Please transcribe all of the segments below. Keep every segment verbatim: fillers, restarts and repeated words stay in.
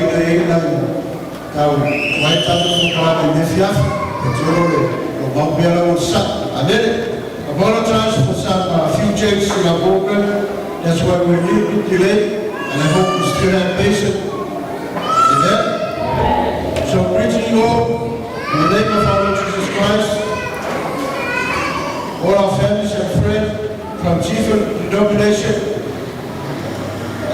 ʻaina e ʻaina. Tau, mai tata ko ka te ne fiafi, e toro le, ko mau pea la o sa, amene. Apologize for some uh, few changes in our program. That's why we're a little bit delayed, and I hope you still have patience. Amen. So greeting you all in the name of our Lord Jesus Christ, all our families and friends from different denomination,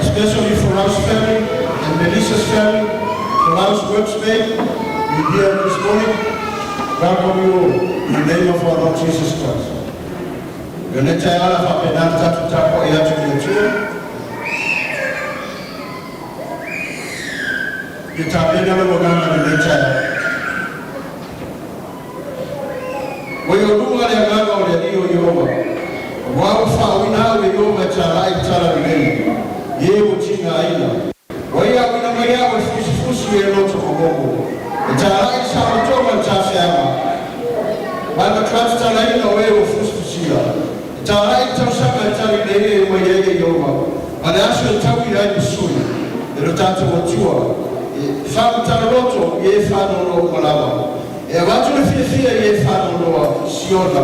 especially for our family and Melissa's For those works made, we here this morning, welcome you all in the name of our Lord Jesus Christ. ʻI heʻene taʻeʻaonga, faʻa pehē naʻa tau tāpuaki atu ki he ʻOtua. Ke tāpena mo ngana ʻi heʻene taʻeʻaonga. ʻOiauē, ʻoku lea ange ʻa e ʻEiki ʻo Sihova. ʻOku ou faʻa ʻuhinga ʻe au ʻa e tālai tala lelei, ʻi he ʻoku ou ʻuhinga ai. ʻOiauē, ʻuhinga mai ʻa e fusifusi ʻi he loto kokomo. ʻE tālai ʻa e saʻolotoga ʻo e tāfeʻanga. Mai ka tala ina ʻo e ʻo fusifusia. ʻE tālai ʻa e tauhi ʻa e tali lelei ʻe ʻomai ʻe Sihova. Mai ʻa e ʻaho ʻe tauhi ai ʻa e sui ʻo hotau ʻOtua. ʻE fakatalaloto ʻi he fānau ʻo malava. ʻE ʻoatu ʻa e fiefia ʻi he fānau ʻo Siona.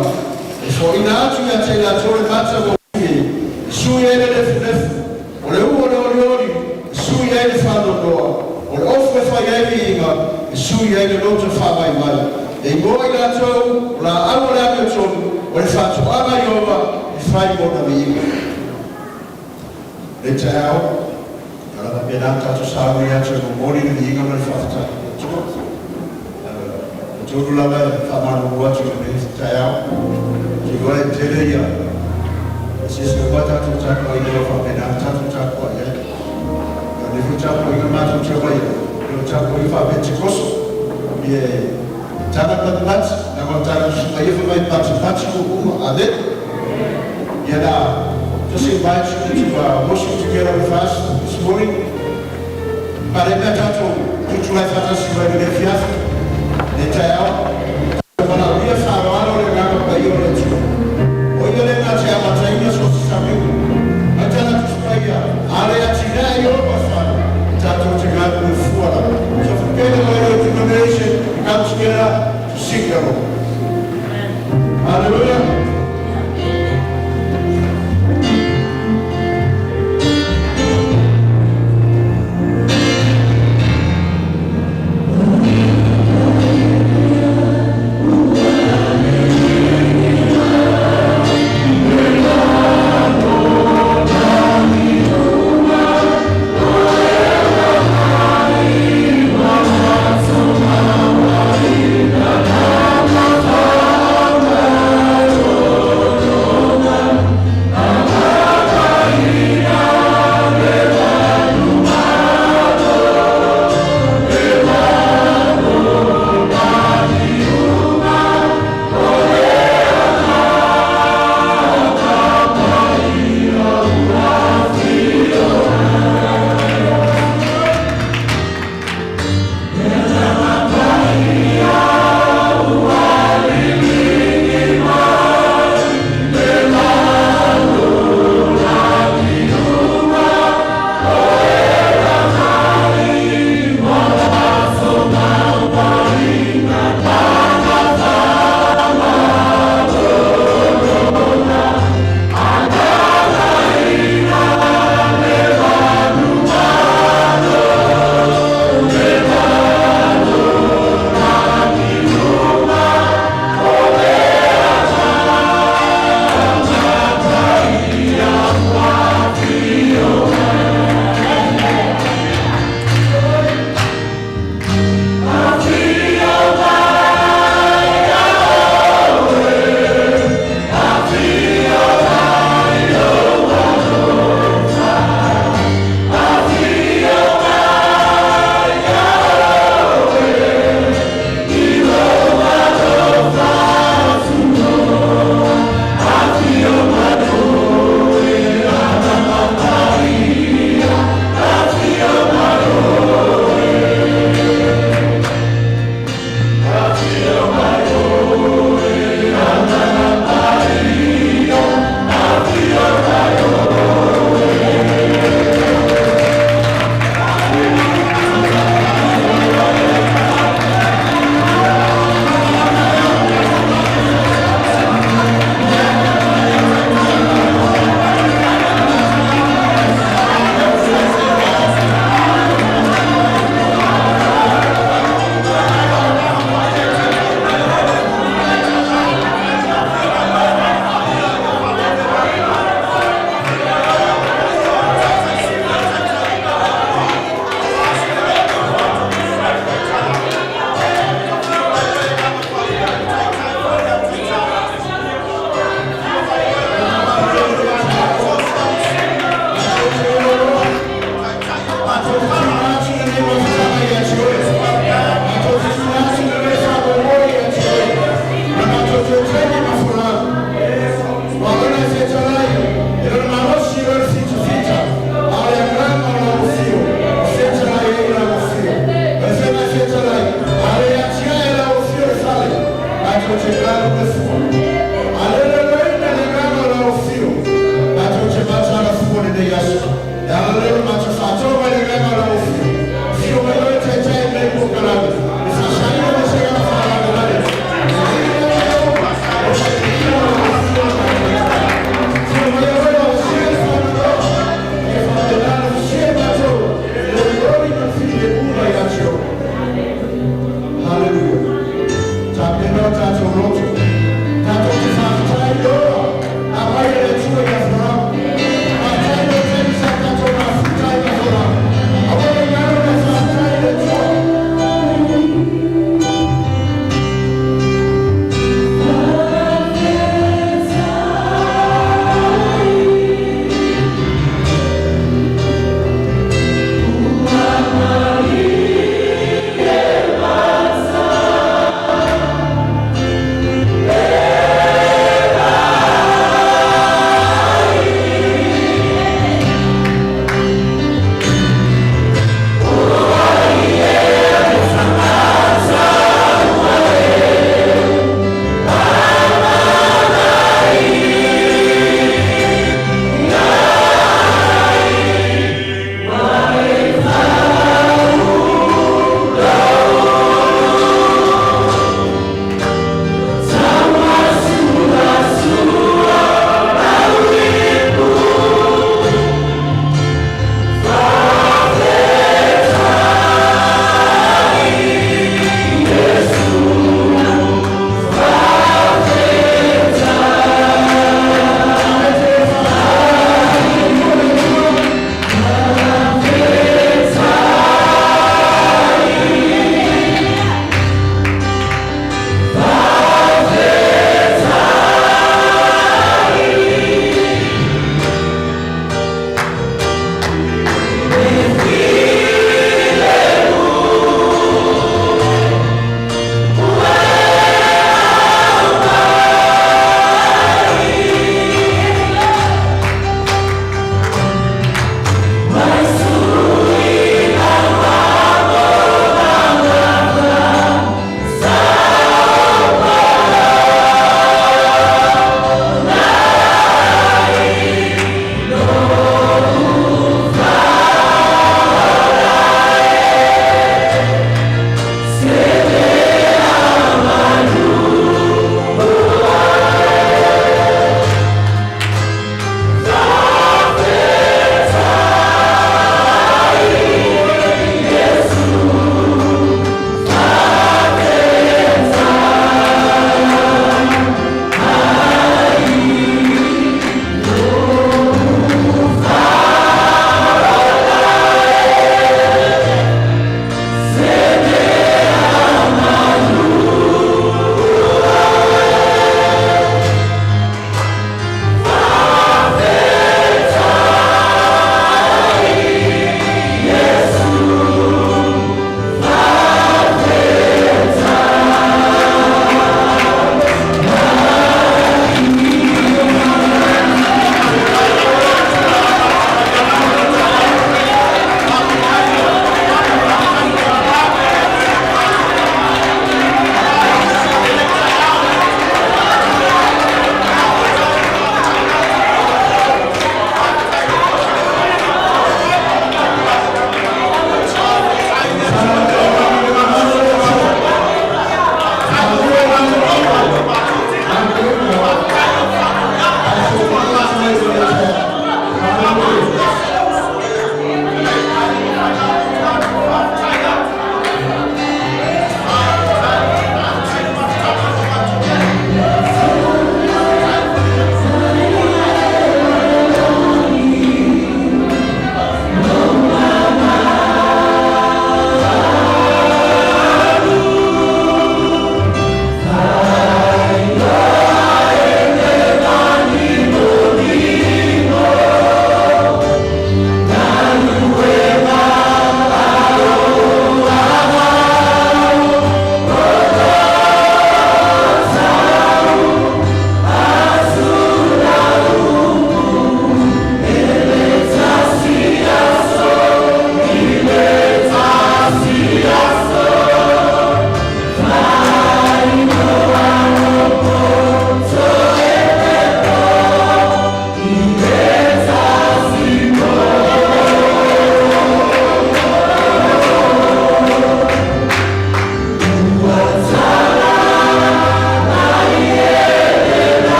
ʻE foʻi atu ʻiate kinautolu ʻa e mata moʻui, ʻe sui ai ʻa e lefulefu. ʻO e ua ʻo e olioli, ʻe sui ai ʻa e fānau. ʻO e ʻofa ʻe fai ai ʻa e viʻinga, ʻe sui ai ʻa e loto fakavaivai. ʻE ʻiloʻi ʻe kinautolu ʻa e laʻau ʻo e ʻapi ʻo e tonu, ʻo e faʻitoʻanga ʻo Sihova ʻe fai mo ʻena viʻinga. ʻI heʻene taʻeʻaonga, ʻe lava pē naʻa tau sāuni atu ʻa e moʻoni, viʻinga mo e fakafetaʻi. Tonu lava e fakamālō atu ʻi heʻene taʻeʻaonga. Kiate koe ʻe tele ia. Sisi, ko e tāpuaki ʻoku ou fakaʻamu ke tau tāpuakiʻi ai. Ka ne fai tāpuaki maʻatautolu ia. Ko e tāpuaki faka-Penitekoso. ʻI he tala patipati, naʻa ko e tala suma ia fai mai patipati ʻo uma, ʻa e. ʻIa, just invite you to, uh, worship together with us this morning. Pea ʻe lava ʻo tau tutulai fakataha ʻi he efiafi ni, ʻi he taʻeʻaonga. Pea ʻe lava ʻo fakaʻaongaʻi ʻa e ngaahi paʻanga ʻo e ʻOtua. ʻOku ʻi ai ʻa e ngaahi taʻeʻaonga ʻi he Siasi Sāmiu. ʻA e tala tuʻu paia, ʻa e ʻatinā ʻo e ʻOtua, ʻa e tala tuʻu te ngāue ʻo e fuala. So forget about your denomination, come together to sing the Lord. Hallelujah.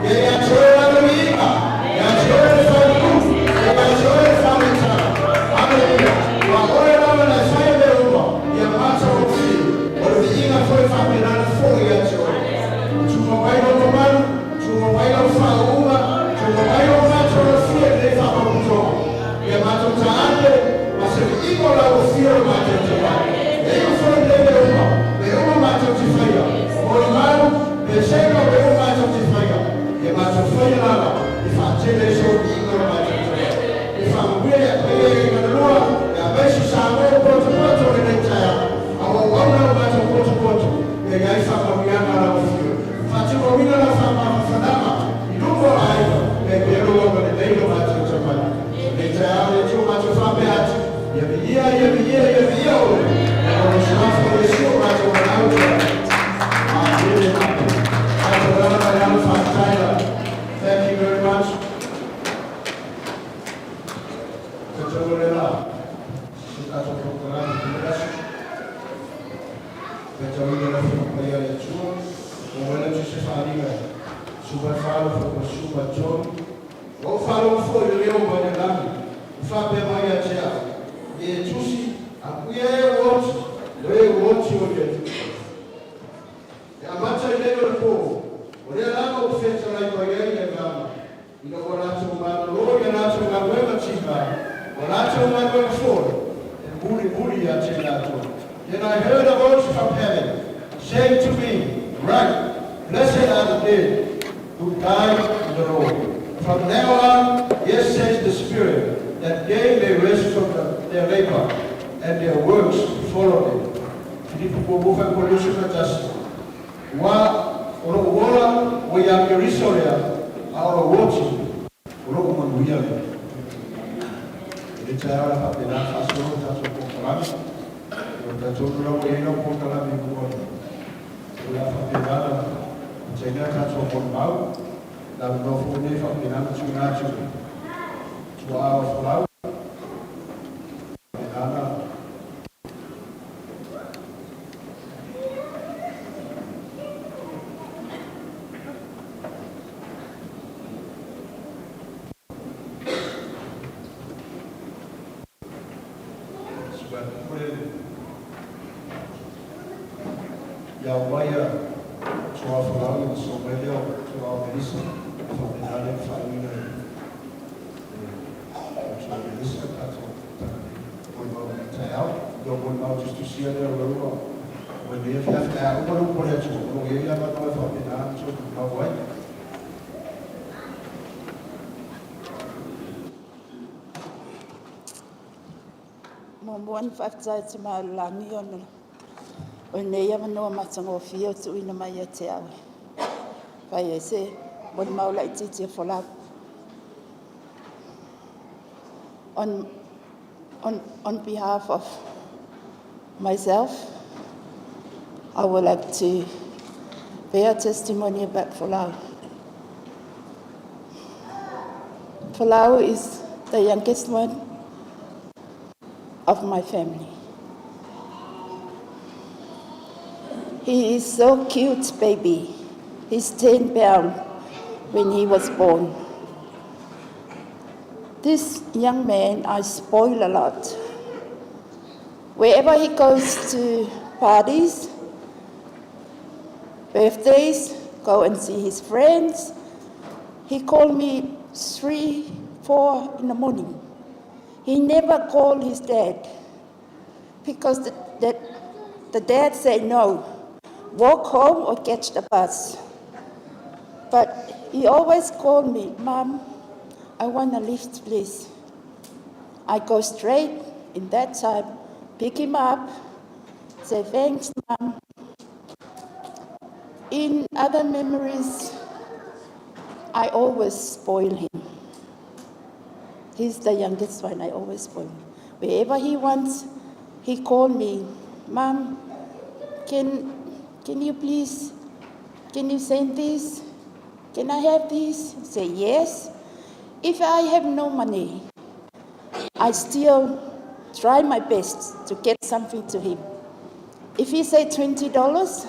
ʻIa, ʻia Sihova ʻa e viʻinga, ʻia Sihova ʻa e fakamoʻui, ʻia Sihova ʻa e fakamatala. Haleluia. Ko e ʻuhinga leva naʻe fai ʻe Meleʻuma, ʻia Mataʻofi, ʻo e viʻinga foʻi fakamatala foʻi ʻia Sihova. Tuku mai hoʻo mamalu, tuku mai hoʻo fakaʻuhinga, tuku mai hoʻo mātuʻa fie te fakaputo. ʻIa mātuʻa ʻa e, ma se viʻinga ʻo e lau ʻo fio mātuʻa te fai. ʻE ʻi ai foʻi lele uma, meʻa uma mātuʻa te fai. Moʻoni malu, pea seka meʻa uma mātuʻa te fai. ʻIa mātuʻa fai lava, ʻi he faʻa tele ʻo e viʻinga ʻo e mātuʻa te fai. ʻI he fakamoʻui ʻa e pea ʻi he kanalua, ʻia Mesi Samoa, poto poto ʻi he taʻu. ʻAuʻau na ʻo mātuʻa poto poto, ʻia ʻi ai fakamoʻui ʻa e lau ʻo fio. Fatu ko mina la fama fanama, i lumo ai, me pelo wa me pelo wa te te mai. Me te au le tu ma tu fa pe atu. Ia mi ia, ia mi ia, ia mi ia o. Ia o le suafa o Iesu ma tu ma nau te. Amen. Atu la ma nau fa taila. Thank you very much. Ko te ole la. Ko te ole la. Pea tau ʻi he ʻaho ni ʻa e ʻOtua, ʻo wela tu se fānina, supa falo fo ko supa John, ʻo falo fo i leo mai e lami, ʻo faʻa pehē mai ʻiate au, ʻi he tuʻi, ʻa ia ʻoku ʻi ai e uooti, ʻo e uooti ʻo e tuʻi. ʻE ʻamata ʻi he ʻaho ni ʻo e pō, ʻo lea lava ʻo fetalai mai ai ʻa e lama. ʻIlo ko ʻenau mālōlō, ʻenau ngāue mativa, ko ʻenau ngāue folo, ʻe mulimuli ʻiate kinautolu. Then I heard a voice from heaven, saying to me, "Write, blessed are the dead who died in the Lord. From now on, yes, says the Spirit, that they may rest from the, their labor, and their works follow them." Filipi kuo mo fai ko Lusi Katasi. Ua, ʻo loʻu ola, ʻo ia Keriso lea, ʻa ʻolo uooti, ʻo loʻu manuia lea. ʻI he taimi ʻa e faʻapenā faʻa solo tatou polokalame. ʻO tatou nula ko ia ʻi he polokalame ʻi muʻa. ʻO ia faʻapenā, ʻo taimi ʻa tatou molimau, ʻa e nofo nei faʻapenā na tu na tu. Ua ʻo Folau. Faʻapenā na. Ia ʻomai ʻa Toa Folau, ʻo sio mai leva ʻa Toa Melissa, faʻapenā leva faʻahinga. Ē, ʻa Toa Melissa, ka Toa, molimau ʻi he taimi, ʻio molimau just to see ʻa e lea ʻo e ua. Moʻoni e fiafia, ʻa, ʻo malu pole atu, ʻo ia ia ma toe faʻapenā, so, mau ai. Mo moan fakafetaʻi ki he Tamai ʻi langi ʻo ne, ʻo ne ʻi ai ʻa e manava matangofua ʻo tuʻuina mai ʻiate au. Fai ese, molimau laʻititi ʻa Folau. On, on, on behalf of myself, I would like to bear testimony about Folau. Folau is the youngest one of my family. He is so cute, baby. He's ten pound when he was born. This young man, I spoil a lot. Wherever he goes to parties, birthdays, go and see his friends, he call me three, four in the morning. He never call his dad. Because the, the, the dad say no, walk home or catch the bus. But he always call me, "Mom, I want a lift, please." I go straight in that time, pick him up, say, "Thanks, Mom." In other memories, I always spoil him. He's the youngest one, I always spoil him. Wherever he wants, he call me, "Mom, can, can you please, can you send this? Can I have this?" Say, "Yes." If I have no money, I still try my best to get something to him. If he say twenty dollars,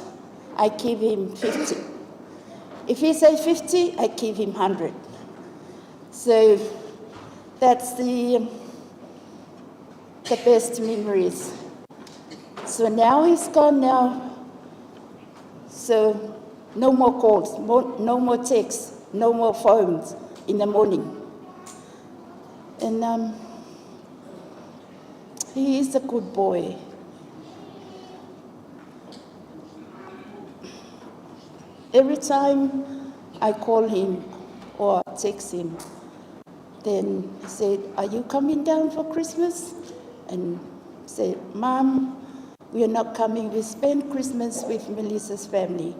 I give him fifty. If he say fifty, I give him hundred. So that's the, the best memories. So now he's gone now. So no more calls, mo- no more texts, no more phones in the morning. And um, he is a good boy. Every time I call him or text him, then he said, "Are you coming down for Christmas?" And said, "Mom, we are not coming. We spend Christmas with Melissa's family.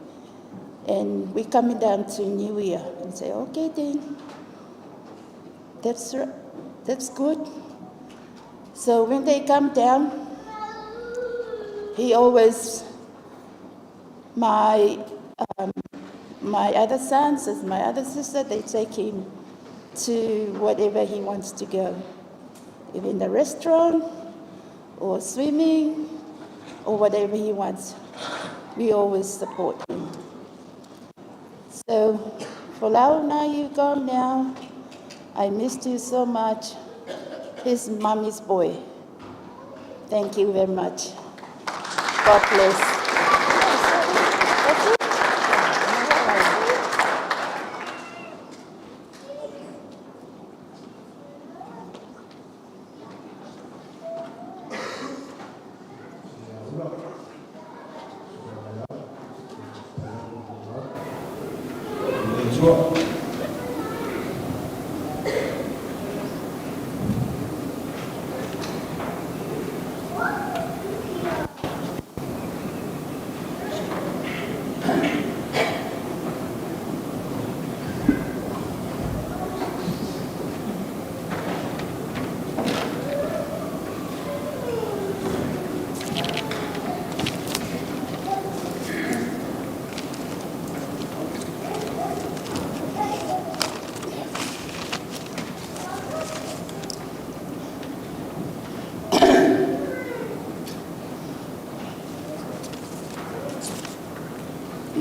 And we're coming down to New Year." And say, "Okay then. That's, r- that's good." So when they come down, he always, my, um, my other sons, as my other sister, they take him to whatever he wants to go. Even the restaurant, or swimming, or whatever he wants. We always support him. So, Folau, now you go now. I missed you so much. He's mommy's boy. Thank you very much. God bless.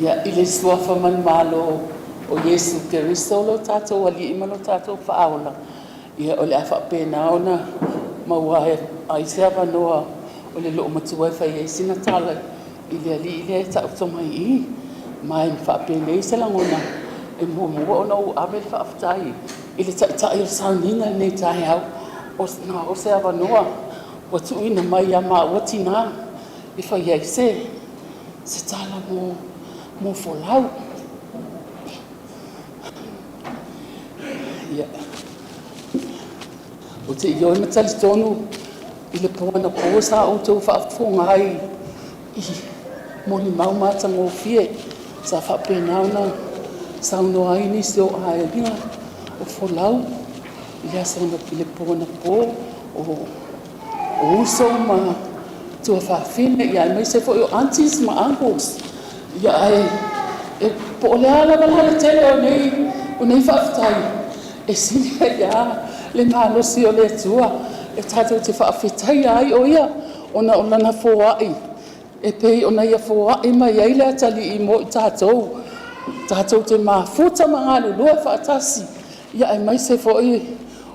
Ia, ʻi he suafa manumālō ʻo Iesu Keriso, lo tatou Aliʻi mo lo tatou Faʻaola. Ia, ʻoku ou faʻa pehē naʻa mau ʻai ʻa e avanoa ʻo e loʻomatua ʻe fai ai sina tala ʻi he Aliʻi ʻi he taʻu ʻe tō mai. Mai faʻa pehē ni se lagona ʻe muʻomuʻa ʻo nau ʻave ʻa e fakafetaʻi ʻi he taʻitaʻi ʻo e sauniga nei taeao. ʻOsi, naʻe ʻosi e avanoa ʻo tuʻuina mai ʻa e maʻu ʻa e tinā ʻe fai ai se, se tala mo, mo Folau. Ia. ʻOku ou ʻi ai mo e talitonu ʻi he pō ʻanepō sa ʻoutou faʻa fofonga ai ʻi he moʻoni maʻu matangofie, sa faʻa pehē naʻa na saunoa ai nisi ʻo ʻāinga ʻo Folau ʻi he ʻaho ni ʻi he pō ʻanepō, ʻo ʻo uso mo e tuofāfine, ia ʻe maise foʻi ʻo aunties mo uncles. Ia ʻa e, ʻe pō ʻo lea lava lala tele ʻo nei, ʻo nei fakafetaʻi. ʻE sili ai ʻa e malosi ʻo e ʻOtua, ʻe tatou te fakafetaʻi ai ʻo ia, ʻo na, ʻo na na foaʻi. ʻE pei ʻo na ia foaʻi mai ai ʻa e Aliʻi mo tatou. Tatou te mafuta mo ngalulue fakatasi. Ia ʻe maise foʻi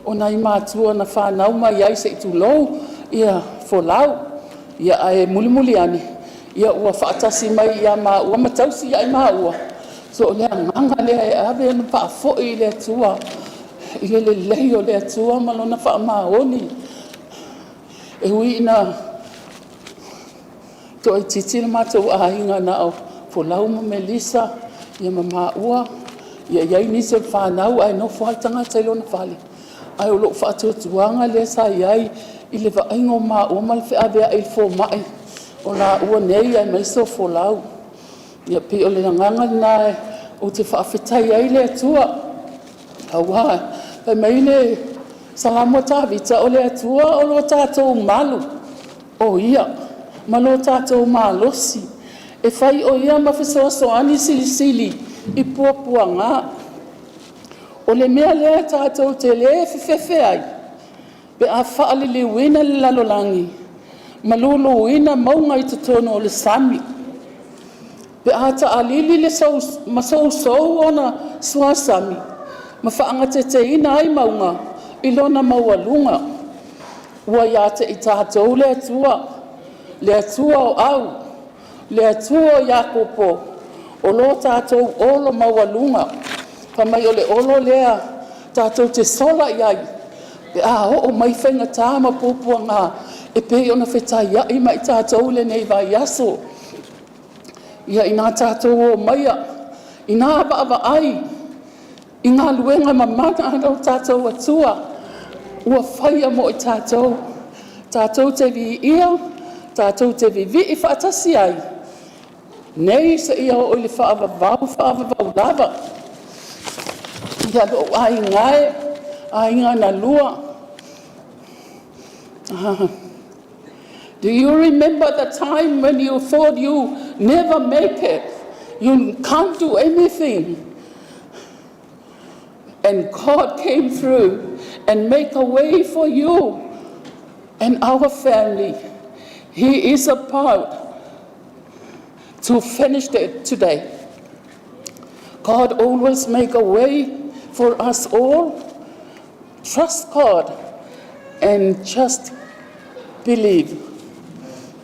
ʻo na ʻi mātuʻa na fānau mai ai se ʻi tulou, ia Folau. Ia ʻa e mulimuli ʻanai, ia ʻoua fakatasi mai ia maʻua mo tausi ia ʻi māʻua. So ʻoku lea nganga lea ʻe ʻave ʻo na faʻa foʻi ʻi he ʻOtua, ʻi he lelei ʻo e ʻOtua mo lona faʻa māʻoniʻoni. ʻE ui ʻi he toʻo ʻi he titi ʻa e mātuʻa ʻāinga naʻa ʻo Folau mo Melissa, ia mo māʻua, ia ʻi ai nisi ʻo e fānau ʻa e nofo ai tangata ʻi lona fale. ʻA ia ʻoku ou fakatuʻutuʻu ange lea sa ʻi ai ʻi he vaʻinga ʻo māʻua mo e feʻaveaʻi ʻi he fomaʻi ʻo lāʻua nei ʻa e maise ʻo Folau. Ia pea ʻoku lea nganga naʻa ʻoku te fakafetaʻi ai ʻi he ʻOtua. Kae ʻumaʻā, pea mai ʻi he Salamo ʻa Tavita, ʻo e ʻOtua ʻo lo tatou malu, ʻo ia, mo lo tatou malosi, ʻe fai ʻo ia mo e fesoasoani silisili ʻi he puapuanga. ʻO e meʻa lea ʻa tatou te lē fefefe ai, pea faʻa liliuina ʻa e lalo langi, mo luluuina ʻa e moʻunga ʻi totonu ʻo e sami. Pea ʻa taʻalili le sou, masousou ʻo ʻona suasami, mo faʻa ngateteina ai maunga ʻi lona mauʻalunga. ʻOua ʻiate kitautolu le Atua, le Atua ʻo ʻau, le Atua ʻo Iakopo, ʻo lo tatou ʻolo mauʻalunga. Pea mai ʻo le ʻolo lea tatou te sola ʻi ai, pea ʻoʻo mai faingataʻa mo puapuagā, ʻe pehē ʻoku na fetaiaʻi maʻa tatou ʻi heʻene vaiaso. ʻIa ʻi ai tatou ʻo maʻu ai, ʻi ai vaʻavaʻai, ʻi he ngaahi luenga mamana ʻa lo tatou Atua, ʻoku fai ia mo tatou, tatou te viʻia, tatou te viviʻi fakatasi ai. Nei seʻia ʻoʻo ʻi le faʻavavau, faʻavavau lava. ʻIa lo ʻai ngāue, ʻai ngāue na lua. Ah. Do you remember the time when you thought you never make it? You can't do anything. And God came through and make a way for you and our family. He is about to finish it today. God always make a way for us all. Trust God and just believe.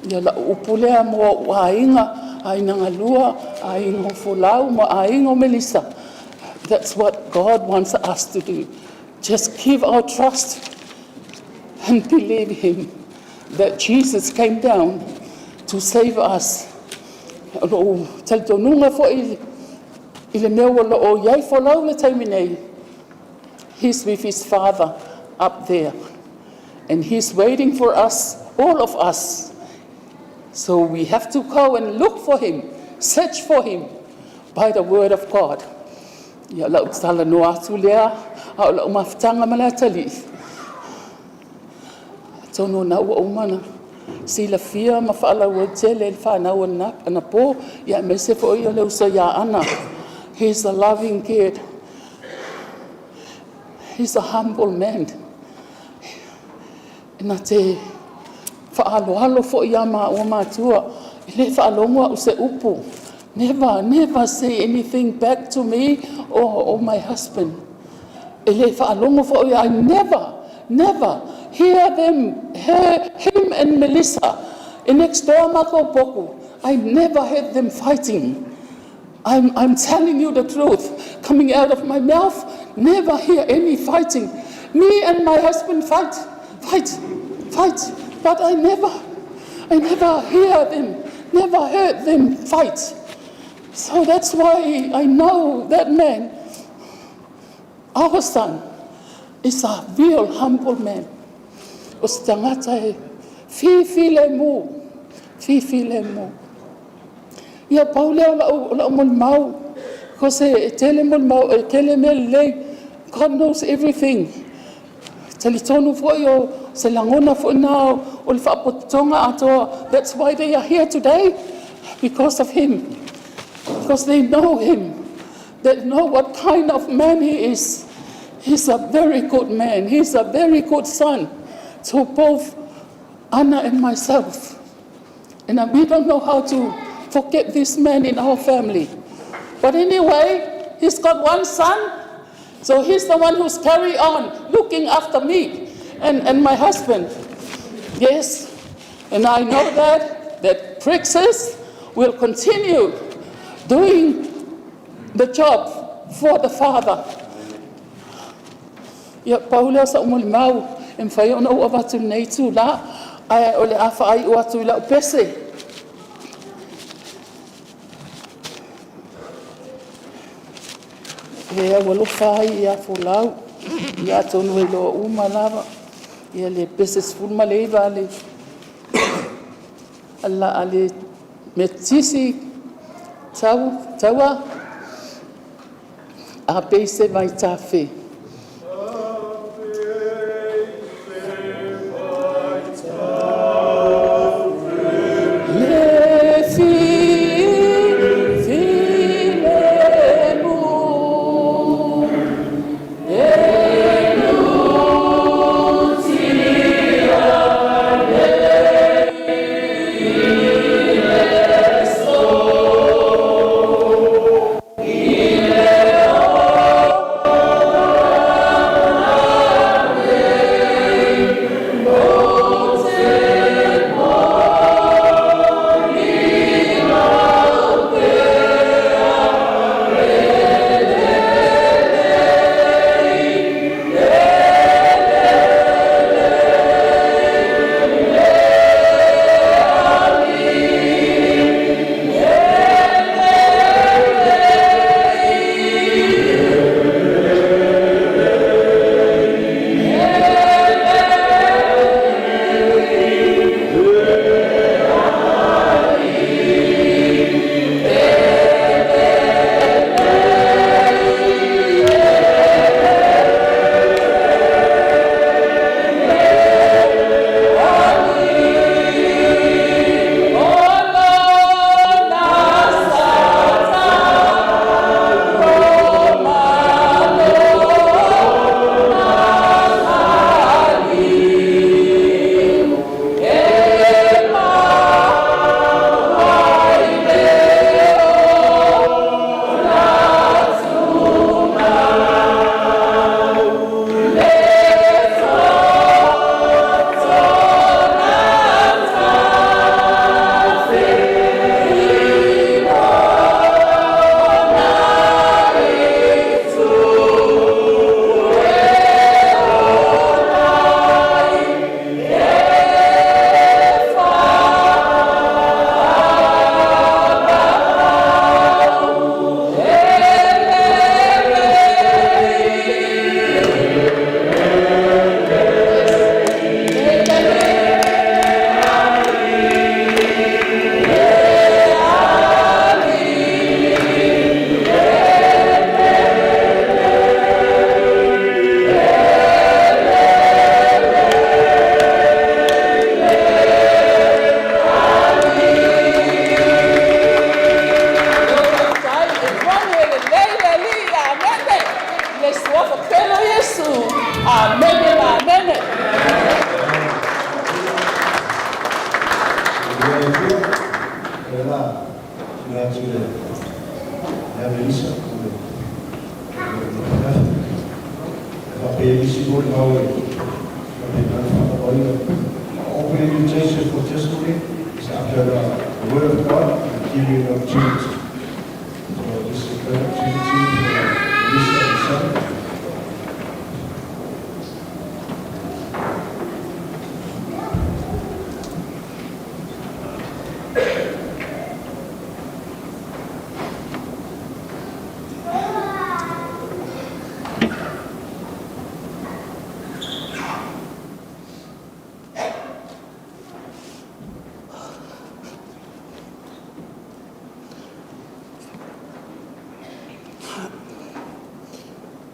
ʻIa lau upu lea mo ʻāinga, ʻāinga Ngalua, ʻāinga Folau, mo ʻāinga Melissa. That's what God wants us to do. Just give our trust and believe Him, that Jesus came down to save us. ʻOku ou talitonuʻi foʻi ʻi le meʻa ʻoku ʻi ai Folau he taimi nei. He's with his father up there. And he's waiting for us, all of us. So we have to go and look for him, search for him by the word of God. ʻIa lau talanoa atu lea, ʻa ʻo lau mafutanga ma le ataliʻi. Tonu na ua umana. Silafia ma faʻalauaʻitele e fānau ʻana, ʻanapō, ʻia maise foʻi ʻo le uso ia ʻana. He's a loving kid. He's a humble man. ʻE na te faʻaloalo foʻi ia ma ua mātua. ʻE le faʻalongo aʻu se upu. Never, never say anything back to me or, or my husband. ʻE le faʻalongo foʻi, I never, never hear them, hear him and Melissa in next door mako poku. I never heard them fighting. I'm, I'm telling you the truth. Coming out of my mouth, never hear any fighting. Me and my husband fight, fight, fight. But I never, I never hear them, never heard them fight. So that's why I know that man, our son, is a real humble man. ʻO se tangata ʻe fifilemu, fifilemu. ʻIa pau lea ʻo lau, ʻo lau molimau, ko se ʻe tele molimau, ʻe tele meʻa lelei, God knows everything. Talitonu foʻi ʻo se lagona foʻi na ʻo le faʻapotopotonga ʻatoa. That's why they are here today, because of him. Because they know him. They know what kind of man he is. He's a very good man. He's a very good son to both Ana and myself. And uh, we don't know how to forget this man in our family. But anyway, he's got one son, so he's the one who's carry on looking after me and, and my husband. Yes, and I know that, that Praxis will continue doing the job for the Father. ʻIa pau lea ʻo saʻu molimau, ʻe mafai ʻona ʻoatu nei tula, ʻa e ʻo le afa ai ʻoatu ʻi laʻu pese. ʻE au alofa ai ʻia Folau, ʻia Tonu ʻi loʻu uma lava, ʻia le pese sefulu ma le iva le, ʻa la ʻa le Metotisi tau, taua, ʻa Peise Vaitafe. Le fi, filemu. ʻĀmene, ʻāmene. Open invitation for testimony is after the word of God and give you an opportunity. So this is the opportunity for Lisa and son.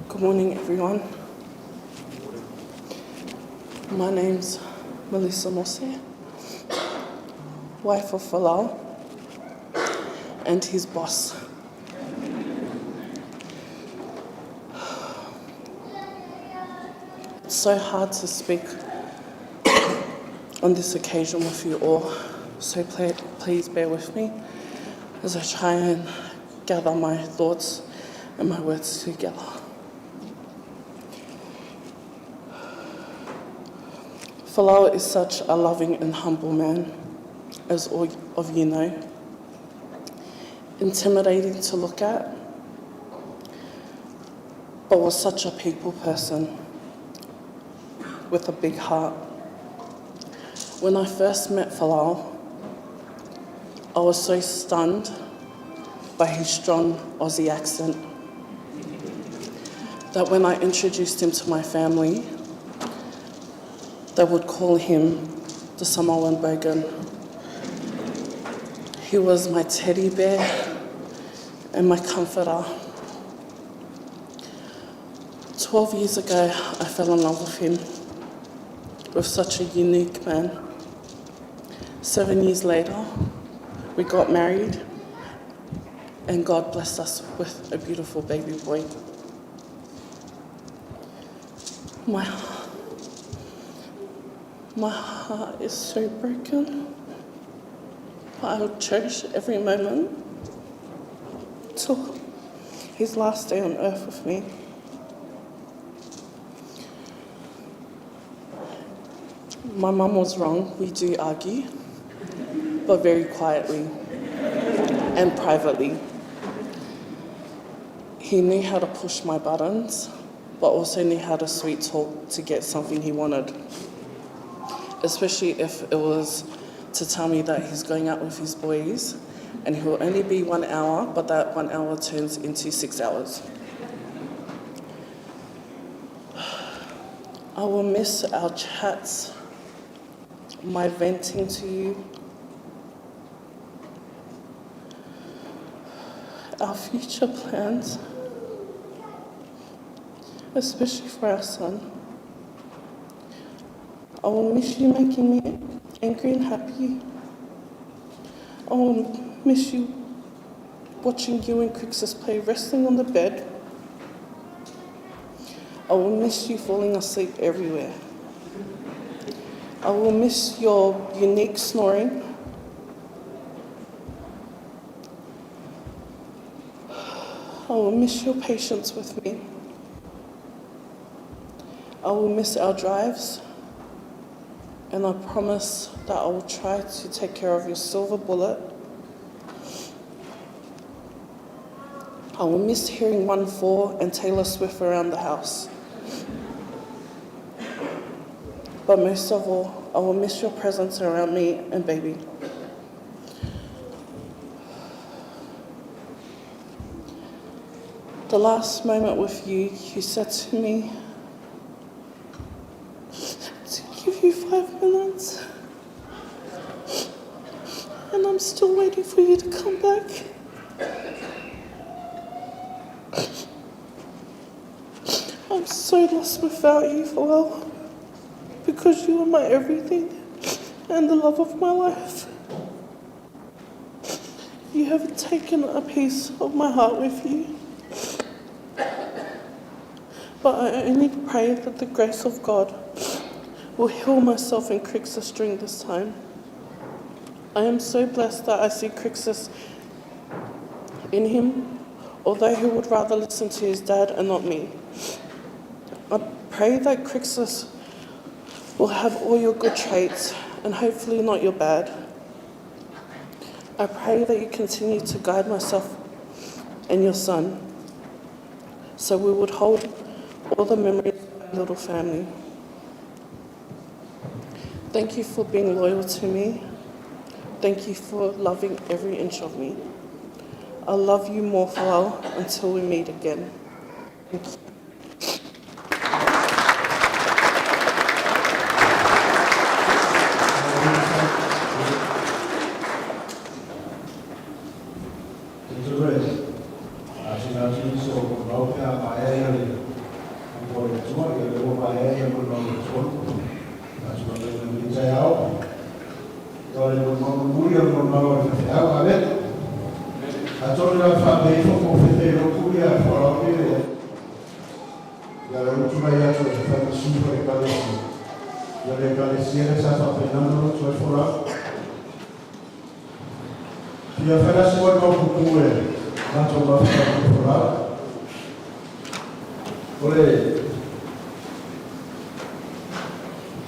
Good morning, everyone. My name's Melissa Mose, wife of Folau and his boss. It's so hard to speak on this occasion with you all, so pla-, please bear with me as I try and gather my thoughts and my words together. Folau is such a loving and humble man, as all of you know. Intimidating to look at, but was such a people person with a big heart. When I first met Folau, I was so stunned by his strong Aussie accent that when I introduced him to my family, they would call him the Samoan Bogan. He was my teddy bear and my comforter. Twelve years ago, I fell in love with him, with such a unique man. Seven years later, we got married, and God blessed us with a beautiful baby boy. My, my heart is so broken, but I will cherish every moment till his last day on earth with me. My mum was wrong. We do argue, but very quietly and privately. He knew how to push my buttons, but also knew how to sweet talk to get something he wanted, especially if it was to tell me that he's going out with his boys and he'll only be one hour, but that one hour turns into six hours. I will miss our chats, my venting to you, our future plans, especially for our son. I will miss you making me angry and happy. I will miss you watching you and Crixus play wrestling on the bed. I will miss you falling asleep everywhere. I will miss your unique snoring. I will miss your patience with me. I will miss our drives, and I promise that I will try to take care of your silver bullet. I will miss hearing One Four and Taylor Swift around the house. But most of all, I will miss your presence around me and baby. The last moment with you, you said to me, to give you five minutes, and I'm still waiting for you to come back. I'm so lost without you, Folau, because you are my everything and the love of my life. You have taken a piece of my heart with you. But I only pray that the grace of God will heal myself and Crixus during this time. I am so blessed that I see Crixus in him, although he would rather listen to his dad and not me. I pray that Crixus will have all your good traits and hopefully not your bad. I pray that you continue to guide myself and your son, so we would hold all the memories of our little family. Thank you for being loyal to me. Thank you for loving every inch of me. I love you more, Folau, until we meet again. Thank you. Ia, ʻoku ou tui atu ʻe fai mo sifo e kalesi. Ia, ʻoku ou tui atu ʻe fai mo sifo e kalesi. Ia, ʻoku ou tui atu ʻe fai mo sifo e kalesi. Ia, fai mo sifo e kalesi. ʻOku ou tui atu ʻe fai mo sifo e kalesi.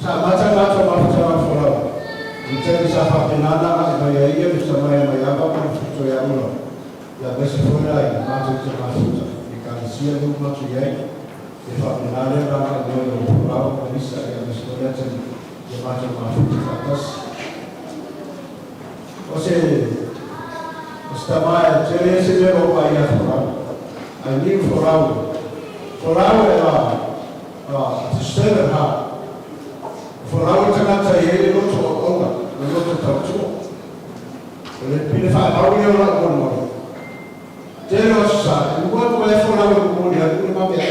Sa mata mato mafuta ma Folau. Ni tele sa fapenana ma e mai ai ia, ni sa mai mai apa ma futo ia ula. Ia mese fona ia mato te mafuta. Ni kalesi ia lu mato ia. Ia fapenana ia ma mai ia Folau, kalesi ia mese fona ia te. Ia mato mafuta fatas. ʻOsi, ʻosi tamai, tele se me lo pa ia Folau. Ai ni Folau. Folau e la, a, te sele ha. Folau e tangata ia e loto ʻoʻonga, e loto tautua. E le pine fa mau ia la ʻoʻonga. Tele ʻosi sa, e mua ko e Folau e mua ia, e mua mea.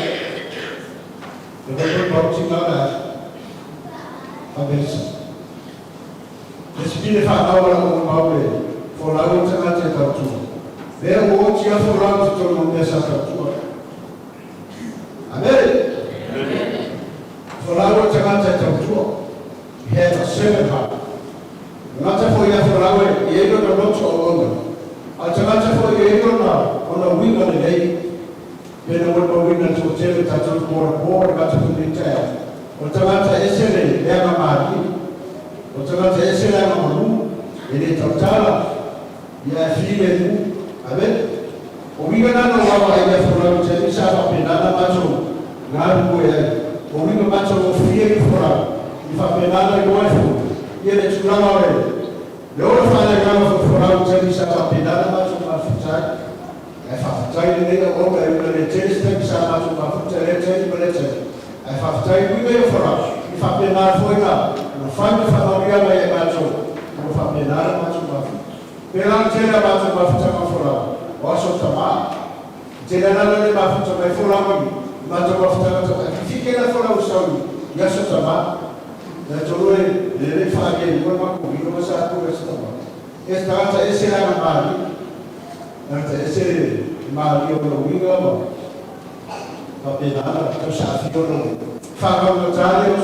E le pine pau tina la, a mesa. He sipine faʻa ʻaua la ʻoʻonga ʻo e Folau e tangata tautua. Pea ʻoku ʻosi ia Folau te tonu mo mea sa tautua. ʻĀmeni. Folau e tangata tautua. He ʻoku sele ha. Ngata foʻi ia Folau e, ʻi he ʻilo na loto ʻoʻonga. ʻA tangata foʻi ʻi he ʻilo na, ʻona uinga lelei. Pea naʻa mo uinga tō tele tatou pora pora ka tō puni tae. ʻO tangata ʻese le, le anga mali. ʻO tangata ʻese le anga malu. ʻE le tautala. Ia file mu. ʻĀmeni. ʻO uinga na no wawa ia Folau te ni sa fapenana mato. Ngā lu ko e ai. ʻO uinga mato ʻo fie ki Folau. Ni fapenana i mo e fo. Ia le tulanga le. Le ora fale ngā Folau te ni sa fapenana mato ma futai. ʻE fafetai le nei ʻo ka e ula le tele sita ki sa mato mafuta le tele ma le tele. ʻE fafetai ui mei Folau, ʻi fapenā foʻi na, na fai mo fakamoʻui mai e mato, mo fapenā le mato mafuta. Pela tele mato mafuta ma Folau, ʻo aso tamā. Tele na le mafuta mai Folau ni, mato mafuta ka tau, ʻe fifike na Folau sau ni, ʻi aso tamā. Na tolu e, le le fai e, ua ma ko, ʻi lo ma sa ko, ʻi aso tamā. ʻE tangata ʻese le anga mali. Tangata ʻese le mali ʻo lo uinga ma. Fapenana, tau sa fio lo. Fakamatale ʻo.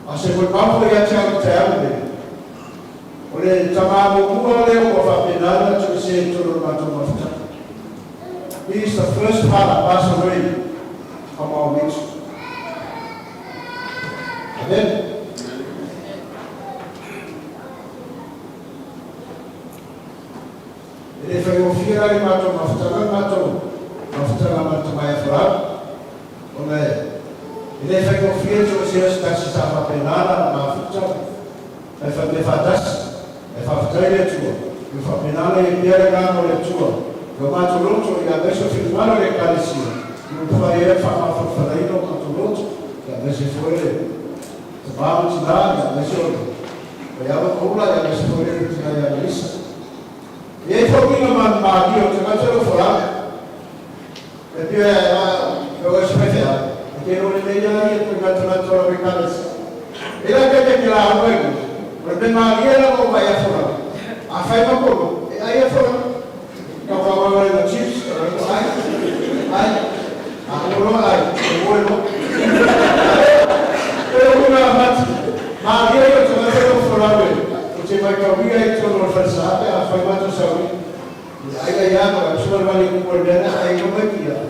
ʻA se mo pau ko ia te au te au le. ʻO le tama mo mua le ʻo fapenana tau se tolo mato mafuta. He is the first father pass away from our midst. Amen. ʻE le faingofia la ʻi mato mafuta ma mato, mafuta ma mato mai a Folau. ʻO ne, ʻe le faingofia tō ʻosi ʻosi taksi sa fapenana mafuta. ʻE fa-, ʻe fatasi, ʻe fafetai le Atua, ʻe fapenana ʻe pia le ngā mo le Atua, ʻe mato loto ʻi a meso fili mano le kalesia, ʻe fai e famafa falaino mato loto, ʻi a meso foʻi le, te pāmu tina, ʻi a meso le, ʻe ava koula, ʻi a meso foʻi le, tina ʻi a meso. ʻI ai foʻi uinga ma, mali ʻo te mato lo Folau. ʻE pia ʻe a, ʻe o ʻosi fefea. ʻE ke lole nei ai, ʻe pia ngata ngata ʻo le kalesi. ʻE la ke ke ke la ʻo mai. ʻO le mali ʻe la ʻo mai a Folau. ʻA fai ma kono, ʻe ai a Folau. Ka ka wa wa na chips, ʻo ai. Ai. ʻA kono ai, ʻe mo e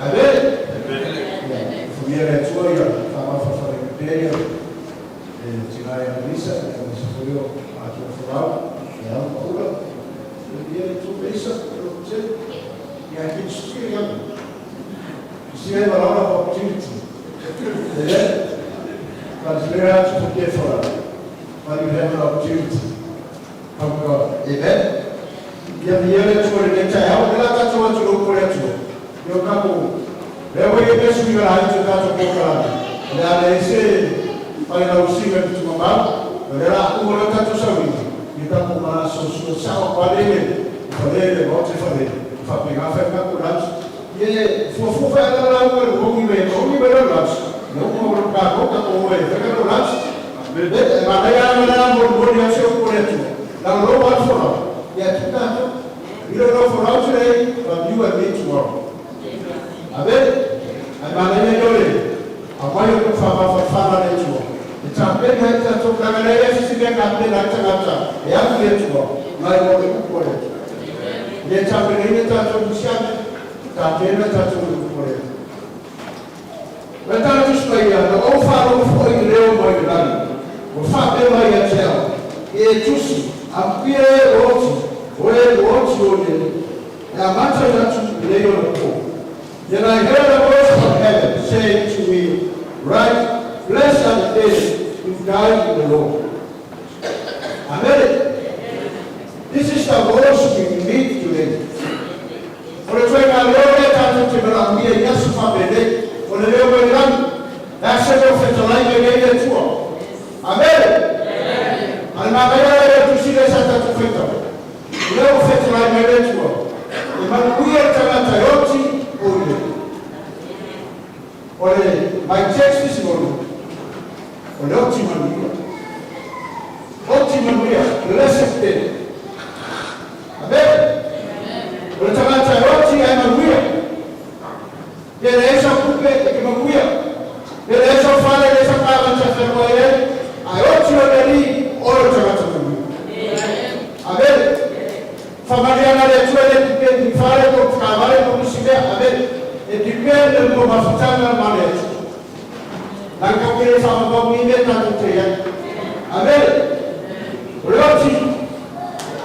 ʻĀmeni. ʻĒmeni. Ia, fai ʻe he ʻOtua ia, fakaʻapaʻapa pē ia. ʻE, tina ia Melissa, ʻe, Melissa Fuio, ʻa Tua Folau, ʻe, au Paula. ʻE, ia ʻe tu Melissa, ʻe, ʻo te, ia ki sui ia. Sui ia ʻe lava opportunity. ʻE, but there are to forget for us. But you have an opportunity. Praise God. ʻĒmeni. Ia, ia ʻe tu le mea tai au, ʻe la ka tu atu lo ko le atu. Yo kapo. Leo e pesu i la i te tato ko kala. Le ale ese, pale la usinga ki tu mamau. Le la u la tato sawi. Ni kapo ma so so sa o pale le. Pale le, mo te pale. Fa pe ga fa ka ko la. Ye, fo fo fa la la u la u mi me, u mi me la la. No mo lo ka ko ka ko e, fa ka la. Be, ma la ya la mo mo ya se ko le tu. La lo wa fo la. Ya tu tato. You don't know for how today, but you and me tomorrow. ʻĀmeni. ʻAi mana ia ʻiole. ʻA mai o ku fa fa fa fa na le tua. E ta pe na e ta to na na e si si me ka pe na ta na ta. E a le tua. Na e o le ku ko le. Ne ta pe ne ta to ku sia me. Ta pe na ta to ku ko le. Mai tala Tusi Paia, naʻa ku faʻa ʻalu foʻi leo mai langi, ʻo faʻa pehē mai kiate au, ʻE Tusi, ʻapi ē ʻo oti, ʻo ē ʻo oti ʻo ne, ʻe amata atu ʻi he leo ʻo e pō. Then I heard a voice from heaven saying to me, Write, Blessed are the dead who die in the Lord. ʻĀmeni. This is the voice we read today. ʻO le toe ngaahi leo ʻe tatou te mala mia i asu fapele. ʻO le leo mai langi. That's the prophet line ʻe le tua. ʻĀmeni. ʻAi mana ia e Tusi le sa tatou faitau. Leo prophet line ʻe le tua. ʻE manuia tangata ʻe oti ʻo ʻilo. ʻO le, my text this morning. ʻO le oti manuia. Oti manuia, blessed day. ʻĀmeni. ʻO le tangata ʻe oti ʻa e manuia. Pea le ʻai ha kupe ʻe ke manuia. Pea le ʻai ha fale, le ʻai ha kāvana te fenoa ia. ʻA e oti ʻo le lī, ʻo le tangata manuia. ʻĀmeni. Fakamaliana le Atua le depend, fale ko kāvana ko musimea, ʻāmeni. ʻE depend mo mafutanga ma le Atua. Naʻa ka ke le fakapapau ni me tatou te ia. ʻĀmeni. ʻO le oti,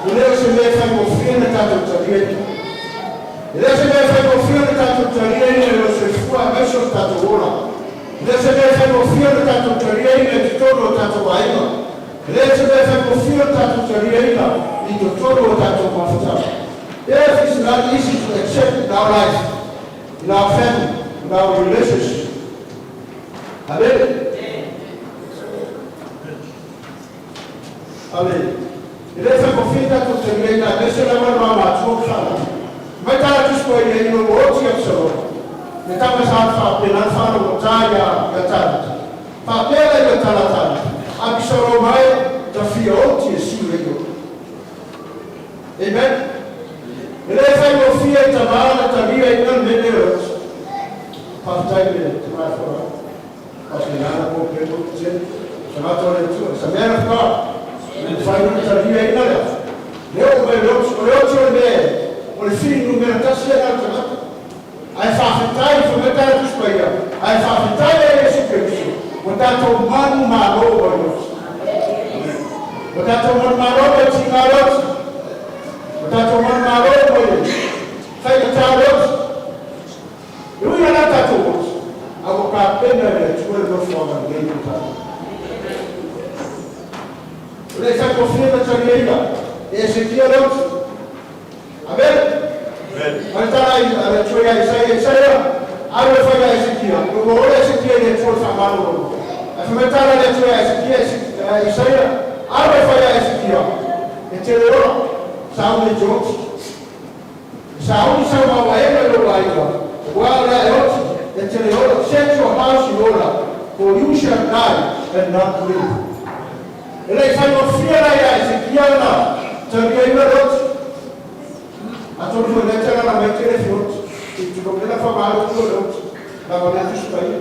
ʻo le ʻo se meʻa faingofua na tatou talia. ʻE le ʻo se meʻa faingofua na tatou talia ʻi he ʻo se fua mai so tatou ola. ʻE le ʻo se meʻa faingofua na tatou talia ʻi he totonu ʻo tatou ʻāinga. ʻE le ʻo se meʻa faingofua na tatou talia ʻi he totonu ʻo tatou mafutanga. Death is not easy to accept in our life, in our family, in our relationship. ʻĀmeni. ʻĀmeni. ʻE le faingofua na tatou talia ʻi he meʻa se la ma ma tu ka. Mai tala Tusi Paia ʻi he ʻo oti ʻApisalomu. Ne tama sa fa pe na fa lo ta ia ia tala. Fa pe la ia tala tala. ʻApisalomu mai ta fia oti e si le io. ʻĀmeni. ʻE le faingofua ʻi he tama na talia ʻi he meʻa ʻo e oti. Fakafetaʻi le Tamai Hēvani. Pasi nana ko pe ko te. Sa mata le tu. Sa meʻa na fa. ʻE faingofua talia ʻi he meʻa. Leo ʻo mai le oti, ʻo le oti ʻo le meʻa. ʻO le fili numela tasi ʻa e tangata. ʻAi fakafetaʻi, fakatātā Tusi Paia. ʻAi fakafetaʻi ʻa Sīsū Kalaisi. Ko tatou manumalo ʻo e oti. Ko tatou manumalo ʻo e tingalo oti. Ko tatou manumalo ʻo e faingataʻa oti. ʻE ui ana tatou oti. ʻA ko ka pena le Atua le nofo ʻa e ngaahi ko tatou. Le sa ko fia na talia ia. ʻE ʻEsekiela oti. ʻĀmeni. ʻĀmeni. Mai tala ʻa e Atua ʻia ʻAisea, ʻAisea. ʻAve fai ʻa ʻEsekiela. Ko ko ʻEsekiela ʻi he tuʻo fakamālō. ʻAve mai tala ʻa e Atua ʻia ʻEsekiela, ʻAisea. ʻAve fai ʻa ʻEsekiela. ʻE tele ola. Sauni George. Sauni sa mau ai ma lo ai ka. Wa la e oti. ʻE tele ola. Set your house in order. For you shall die and not live. ʻE le sa ko fia la ʻia ʻEsekiela. Talia ia oti. ʻA tonu foʻi leta la mai tele fioti. ʻI tuku pela fa mālō ko oti. La ko le Tusi Paia.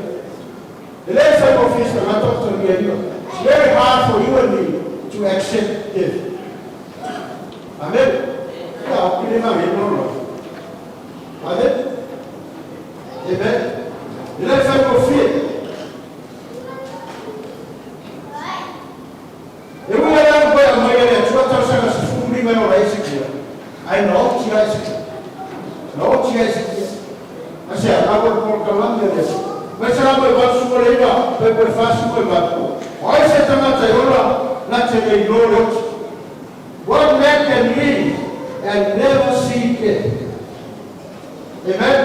ʻE le sa ko fisa la to to ia ia. It's very hard for you and me to accept death. Amen. Yeah, okay, amen. No, no. Amen. Amen. Let's have a fear. ʻE ui ʻa e ʻAlo ko e ʻAmai ʻa e ʻOtua, tausaga sefulu nima ʻe ola ʻa ʻEsekieli. ʻA ia naʻe ʻosi ʻa ʻEsekieli. Naʻe ʻosi ʻa ʻEsekieli. ʻA ia, ʻa e ʻAlo ko e polokalama ʻa e ʻOtua. Mei he Salamo ʻe valu sefulu mā nima, veesi ʻe fā sefulu mā valu. ʻOku ʻi ai ha tangata ʻe ola naʻa ne ʻiloʻi ʻa e ʻOtua? What man can live and never see death? Amen.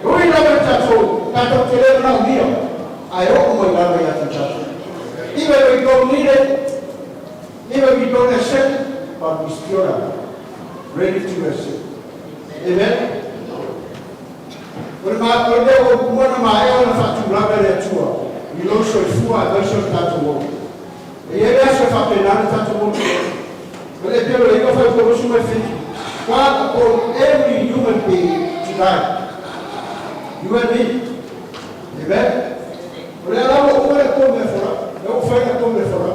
Ui lava ʻe tautolu, tautolu te leva na mia. ʻA e ʻoku mai lava ia te tautolu. Even we don't need it, even we don't accept it, but we still are ready to accept. Amen. Ko e meʻa ko eni ʻoku mou ʻamanaki ʻoku fakaʻuhinga ʻe he ʻOtua ʻi he soifua ʻa e tautolu. ʻE ʻi ai e aso ʻe faʻa pehē ai ʻa tautolu. Ko e pehē ʻe he ʻEiki ʻoku fai kolosi mai fiti. God called every human being to die. You and me. Amen. Ko e ʻalu ʻo ʻoua ʻe tō mei he fola. ʻE ʻoua ʻe fai ʻa e tō mei he fola.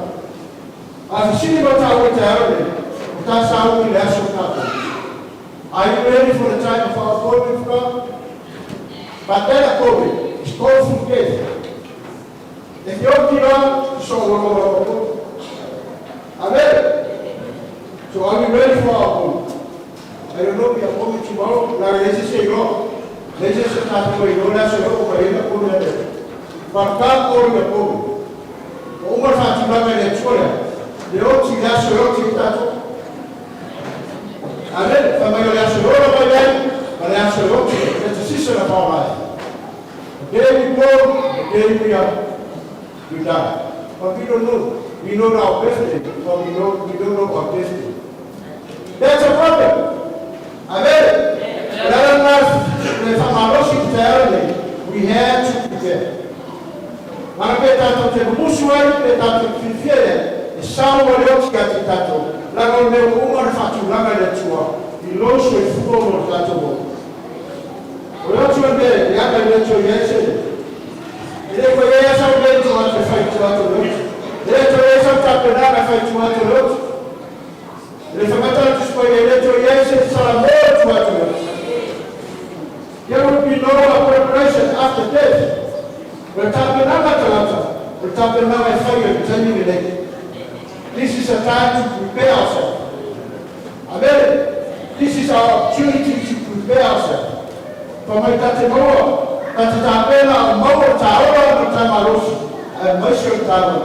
ʻA e sini mo taua te aone. ʻOku ta sau ki he aso tautolu. Are you ready for the time of our appointment, God? But that appointment is called death. If you don't give up, so what, what, what, what? Amen. So are we ready for our appointment? I don't know, we are coming tomorrow. Now, let's just say no. Let's just say that we know that's a little bit of a problem. But God called the appointment. ʻOku ʻuhinga ʻa e fakaʻuhinga ʻa e ʻOtua. Naʻe ʻosi ʻa e aso ʻe ʻosi ʻe tautolu. Amen. Fai mai ʻa e aso ʻe ola mai ai, ʻa e aso ʻe ʻosi. That's the season of our life. The day we born, the day we are, we die. But we don't know. We know our birthday, but we know, we don't know our destiny. That's a problem. Amen. Lala nas le fakamālō si te aone, we had to prepare. Mana pē tautolu te musu ai, pē tautolu te fiefia ai, ʻe sau ʻa e ʻOtua kiate tautolu. Langa o mea ʻoku ʻuhinga ʻa e fakaʻuhinga ʻa e ʻOtua ʻi he soifua ʻo tautolu. ʻOku ʻi ai e ʻOtua ʻi he, ʻi he ʻaho ʻe ʻi ai e ʻOtua ʻi he ʻaho. ʻE ʻikai ko e ʻaho ʻe ʻi ai e ʻOtua ʻe fai ʻa e ʻOtua. ʻE ʻikai ko e ʻaho ʻe ʻi ai e ʻOtua ʻe fai ʻa e ʻOtua. ʻE fakamatala atu ʻe Sipainia ʻe ʻi ai e ʻOtua ʻi he ʻaho ʻe ʻi ai e ʻOtua. There will be no preparation after death. Ko e tāpuaki ʻa e tangata, ko e tāpuaki ʻe fai ʻi he taimi ni. This is a time to prepare ourselves. Amen. This is our opportunity to prepare ourselves. Fai mai kiate kimoua, kiate kitautolu ʻoku mau ʻi he taimi ʻo e malosi, ʻa e maʻu ʻo e taimi.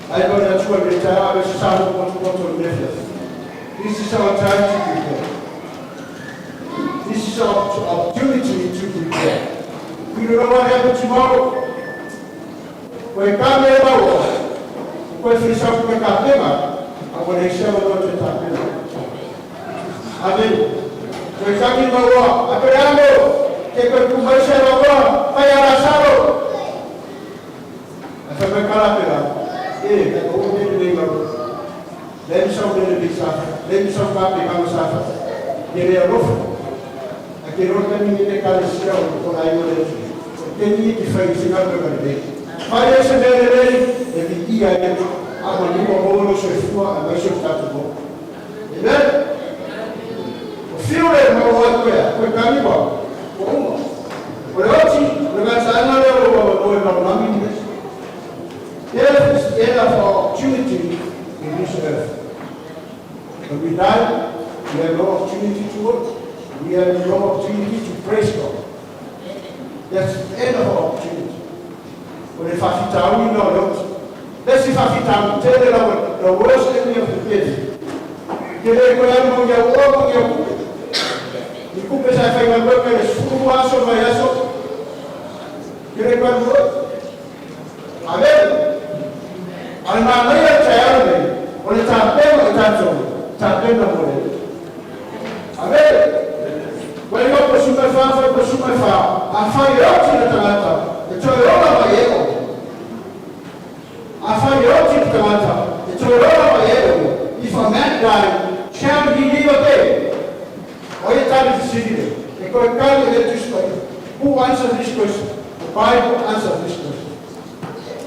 ʻA ia ko e ʻOtua ʻi he taimi ʻo e sālo ʻo e poto ʻo e meʻa. This is our time to prepare. This is our opportunity to prepare. We don't know what happened tomorrow. Ko e kame ʻe maua, ko e fili sau ko e kapema, ʻa ko e ʻi ai e maua ʻo e kapema. Amen. Ko e kame ʻe maua, ʻa ko e ʻaho, ke ko e kumaisa maua, fai ʻa Lāsalo. ʻA e fai mai kala pela, ʻe, ka ko e ʻomi ʻe maua. Lemi sau lele mi safa, lemi sau kape kama safa. Ke le alofa. ʻA ke lota ni me kale sia ʻo ko ai ʻo le. Ke ni ki fai si na ka le. Fai ʻa e se lele, ʻe vi ia e. ʻA ma ni mo mo lo se fua, ʻa mai se tatu mo. Amen. ʻO fiu le mo o atu ea, ko e kani wa. Ko uma. Ko le oti, le ngata ana le o wa, o e ma mami. Death is the end of our opportunity in this earth. When we die, we have no opportunity to work. We have no opportunity to praise God. That's the end of our opportunity. Ko e fakafetaʻi ʻo e oti. That's the fakafetaʻi te le la, the worst enemy of the dead. Ke le ko ia mo ia o mo ia kupe. ʻI kupe sa fai na ko e sefulu aso mai aso. Ke le ko ia mo Amen. ʻA e mana ia te aone, ʻo le tāpena ʻo tautolu, tāpena mo le. Amen. Ko e ʻoku suma fa, ko e suma fa, ʻa fai ʻe oti ʻa e tangata, ʻe toe ola mai ʻe ʻo. ʻA fai ʻe oti ʻa e tangata, ʻe toe ola mai ʻe ʻo. If a man die, shall he live again? ʻO ia tali te sini le, ʻe ko e kali ʻe le tusi pai. Who answers this question? The Bible answers this question.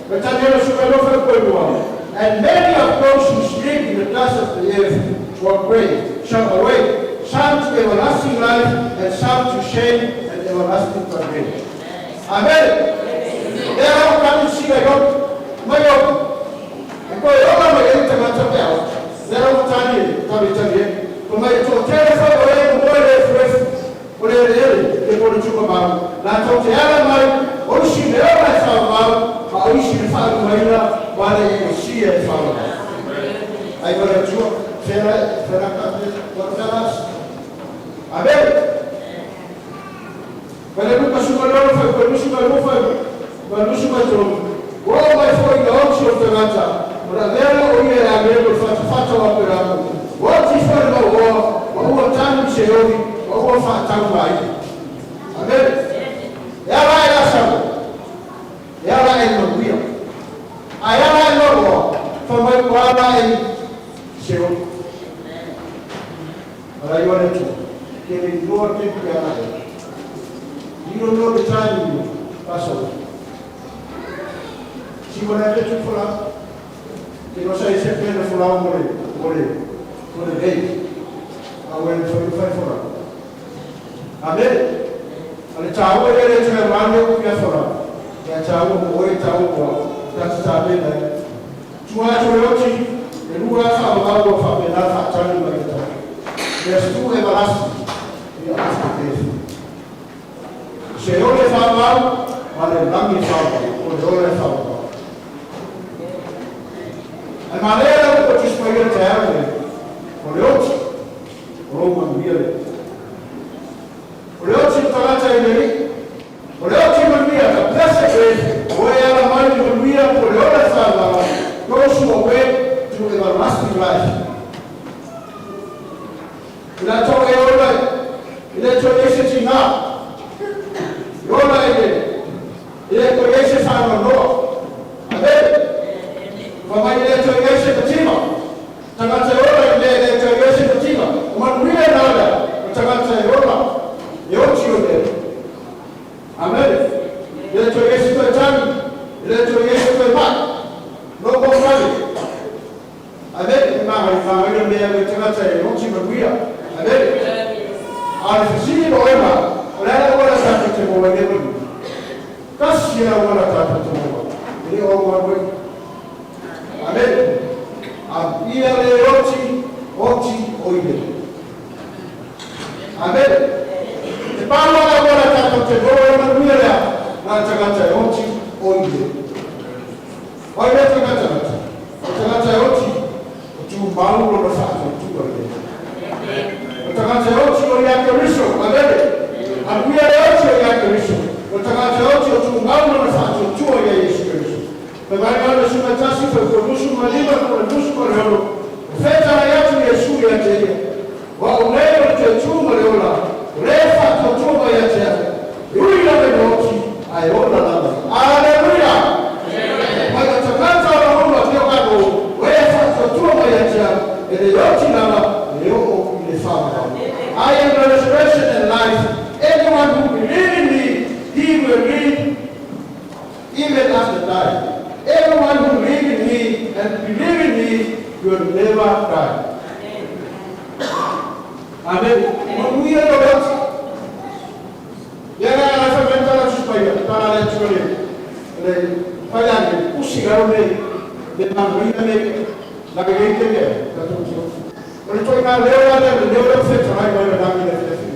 Ko Taniela sefulu mā ua, fuaiupu uaua: "And many of those who sleep in the dust of the earth will awake, shall awake, some to everlasting life, and some to shame and everlasting condemnation." ʻĀmeni. Pea ʻoku tali sila ʻio, mai ʻio. ʻE ko e ʻola mai ʻe tangata pea ʻo. Pea ʻoku tali, tali, tali ē. Ko mai to tele fai ʻo e mo e le fresh. ʻO le ʻeleʻele, ke pole tuka mau. Naʻa tau te ala mai, ʻosi le ala e fāmau, ma ʻosi le fāmau mai la, ma le ʻosi e fāmau. ʻAi, ko le Atua, fera, fera kape, ko le kalasi. ʻĀmeni. Ko le Luka sefulu mā ua, fuaiupu sefulu mā ua, fuaiupu sefulu mā tolu. Kuo ʻomai foki ʻa e ʻOtua ʻo e tangata, ʻo na vela ʻo ia ʻa e ʻāngelo ʻo e fatafata ʻo ʻApelama. Kuo ʻosi foki ʻa e ʻOtua, kuo ʻoua tanu Seoli, kuo ʻoua faʻa tau mai. ʻĀmeni. ʻE ala ʻe Lāsalo. ʻE ala ʻe Manuia. ʻAi ala ʻe ʻOtua, fai mai kuo ala ʻe Seoli. Ala ʻIoane ua. Ke ne noa ke pia ala ʻe. You don't know the time you pass away. Si mana ke tu fola. Ke no sai se pena fola mole, mole, mole dei. Awe fai fai fola. ʻĀmeni. ʻA e tāua ia le tui ʻa e mane ʻoku pia fola. Ia tāua mo e tāua mo e. That's the pena. Tuʻa atu e ʻOtua, ʻe lua fāmau ʻo fāmau na faʻa tali mai ʻe taha. There's two everlasting. Ia after death. Seoli e fāmau, ma le langi e fāmau, ʻo le ola e fāmau. ʻA e male la ko Tuspaia te ave, ʻo le ʻOtua, ʻo Roma Manuia le. ʻO le ʻOtua tangata ʻi meli, ʻo le ʻOtua Manuia, ka pese ke, ʻo e ala mai Manuia, ʻo le ola e fāmau, those who awake to everlasting life. ʻI la tau e ola, ʻi le toe ese tina. ʻI ola ʻi le, ʻi le toe ese fānau noa. ʻĀmeni. Fai mai ʻi le toe ese ka tima. Tangata e ola ʻi le, le toe ese ka tima. ʻO Manuia na la, ʻo tangata e ola. ʻE ʻOtua ʻo le. ʻĀmeni. ʻI le toe ese toe tani. ʻI le toe ese toe mai. No more money. ʻĀmeni. Māmani, māmani, meʻa mai tangata e ʻOtua Manuia. ʻĀmeni. ʻA e fisi mo e ma, ʻo le ala ʻo la tātou te mo le manu. Kasi ala ʻo la tātou te mo. ʻE ʻo ma mo. ʻĀmeni. ʻA ia le ʻOtua, ʻOtua ʻo le. ʻĀmeni. ʻE pau ala ʻo la tātou te mo e Manuia lea, na tangata e ʻOtua ʻo le. ʻO ia tangata, tangata e ʻOtua, ʻo tuʻu maʻu lona faʻatuatua ʻi he. ʻO tangata e ʻOtua ʻo ia Keliso, ʻāmeni. ʻA ia le ʻOtua ʻo ia Keliso, ʻo tangata e ʻOtua ʻo tuʻu maʻu lona faʻatuatua ʻia Sīsū Keliso. Pea mai ʻa e sefulu mā tasi, fuaiupu hongofulu mā nima, ko e hongofulu mā ono. ʻO fetalai atu ʻa Sīsū ʻiate ia. Ko au nei ʻa e toetuʻu mo e ola, ʻoku faʻatuatua mai ʻiate au, ʻe ui leva ʻe he ʻOtua, ʻa e ola lava. ʻAleluia! Mai ka tangata ʻo la ʻo la te o ka ko, ʻoku faʻatuatua mai ʻiate au, ʻe ʻiate au lava, ʻe ʻoʻo ʻi he fāmau. I am the resurrection and life. Anyone who believes in me, he will live even after die. Everyone who lives in me and believes in me will never die. ʻĀmeni. Manuia e ʻOtua. Ia, ia, ia, fai mai tala Tuspaia, tala le Tuspaia. Le, fai ange, ʻusi lau mei, le manuia mei, la ke kei ke mea, ka tō tō. ʻO le toe ngaahi lea, lea, lea, lea, fetalai mai ʻa e langi le fefi.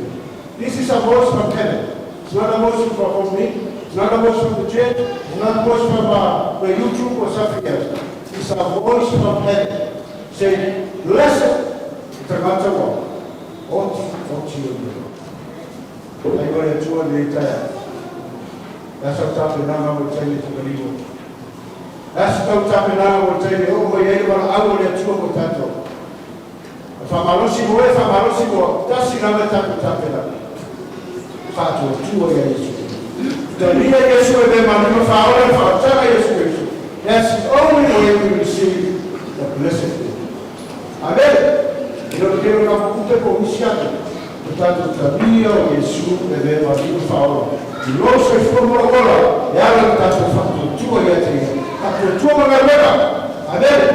This is a voice from heaven. It's not a voice from, from me. It's not a voice from the church. It's not a voice from, uh, the YouTube or something else. It's a voice from heaven. Say, "Blessed." Tangata ua. ʻOtua, ʻOtua, ʻOtua. ʻAi ko e Atua ne taia. That's our topic now, now we're telling you to believe. That's our topic now, we're telling you, oh, mo ia i wana au o le Atua mo tatou. Fakamālō siʻi mo e, fakamālō siʻi mo, tasi lava e tapu tapu la. Faʻatuatua ʻia Sīsū. Tali ʻa Sīsū ʻi he meʻa mālie, faʻa ola, faʻa tala ʻia Sīsū. That's the only way we receive the blessed thing. ʻĀmeni. ʻIo, ke ʻoua naʻa puke ko misiate. Ko tatou tali ʻa Sīsū ʻi he meʻa mālie, faʻa ola. ʻI he soifua mo e ola, ʻe ala tatou faʻatuatua ʻiate ia. Ko e tuʻa mo e ngaluʻanga. ʻĀmeni.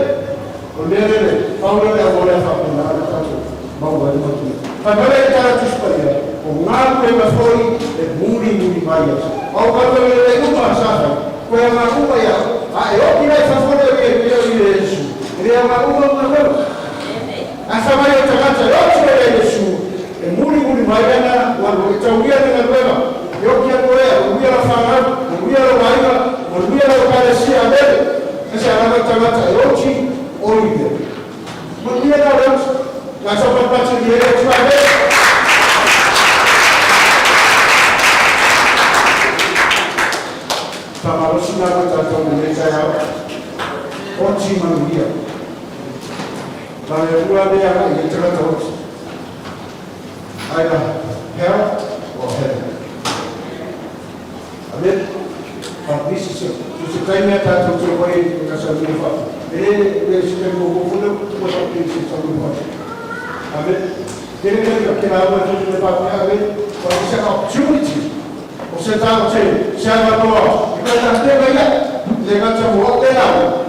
Ko e meʻa lelei, pau lelei ʻa e ʻamanaki ʻa e fānau ʻa tautolu. Mau ʻai mai ki ai. Ka mele e tala Tusi Paia, ʻo ngāue mo e foʻi, ʻe mulimuli mai ai. ʻOku ʻi ai e meʻa lelei ʻuma ʻa Sātai. Ko e anga ʻuma ia, ʻa e ʻoku ʻi ai e fafole ʻo e meʻa ʻo Sīsū. ʻE anga ʻuma ʻuma ʻuma. ʻA e Tamai ʻo e tangata, ʻe ʻosi ʻa Sīsū, ʻe mulimuli mai ʻa e ʻamanaki, ʻe tauhi ʻa e ʻamanaki, ʻe ʻomi ʻa e ʻamanaki, ʻe ʻomi ʻa e fānau, ʻe ʻomi ʻa e ʻamanaki, ʻe ʻomi ʻa e ʻamanaki, ʻe ʻomi ʻa e tangata, ʻe ʻosi ʻo ʻi ai. Mo ia na ʻosi, na sa pa pati ni e tu ʻa e. Sa pa ʻosi na ka ta tau me sa ia, ʻosi mo ia. Ka e ua mea ʻa e tangata ʻosi. Either hell or heaven. ʻĀmeni. But this is it. Ko e taimi ʻa tautolu ʻoku ʻi ai e ngaahi sāmini fā. ʻE, ʻe, ʻe, si te mo mo mo mo mo mo mo mo mo mo. ʻĀmeni. Te ne ka ke na mo mo mo mo mo. ʻĀmeni. But it's an opportunity. ʻO se tau te, se ava noa, ʻe ka ta te mai ia, le ka ta mo te na,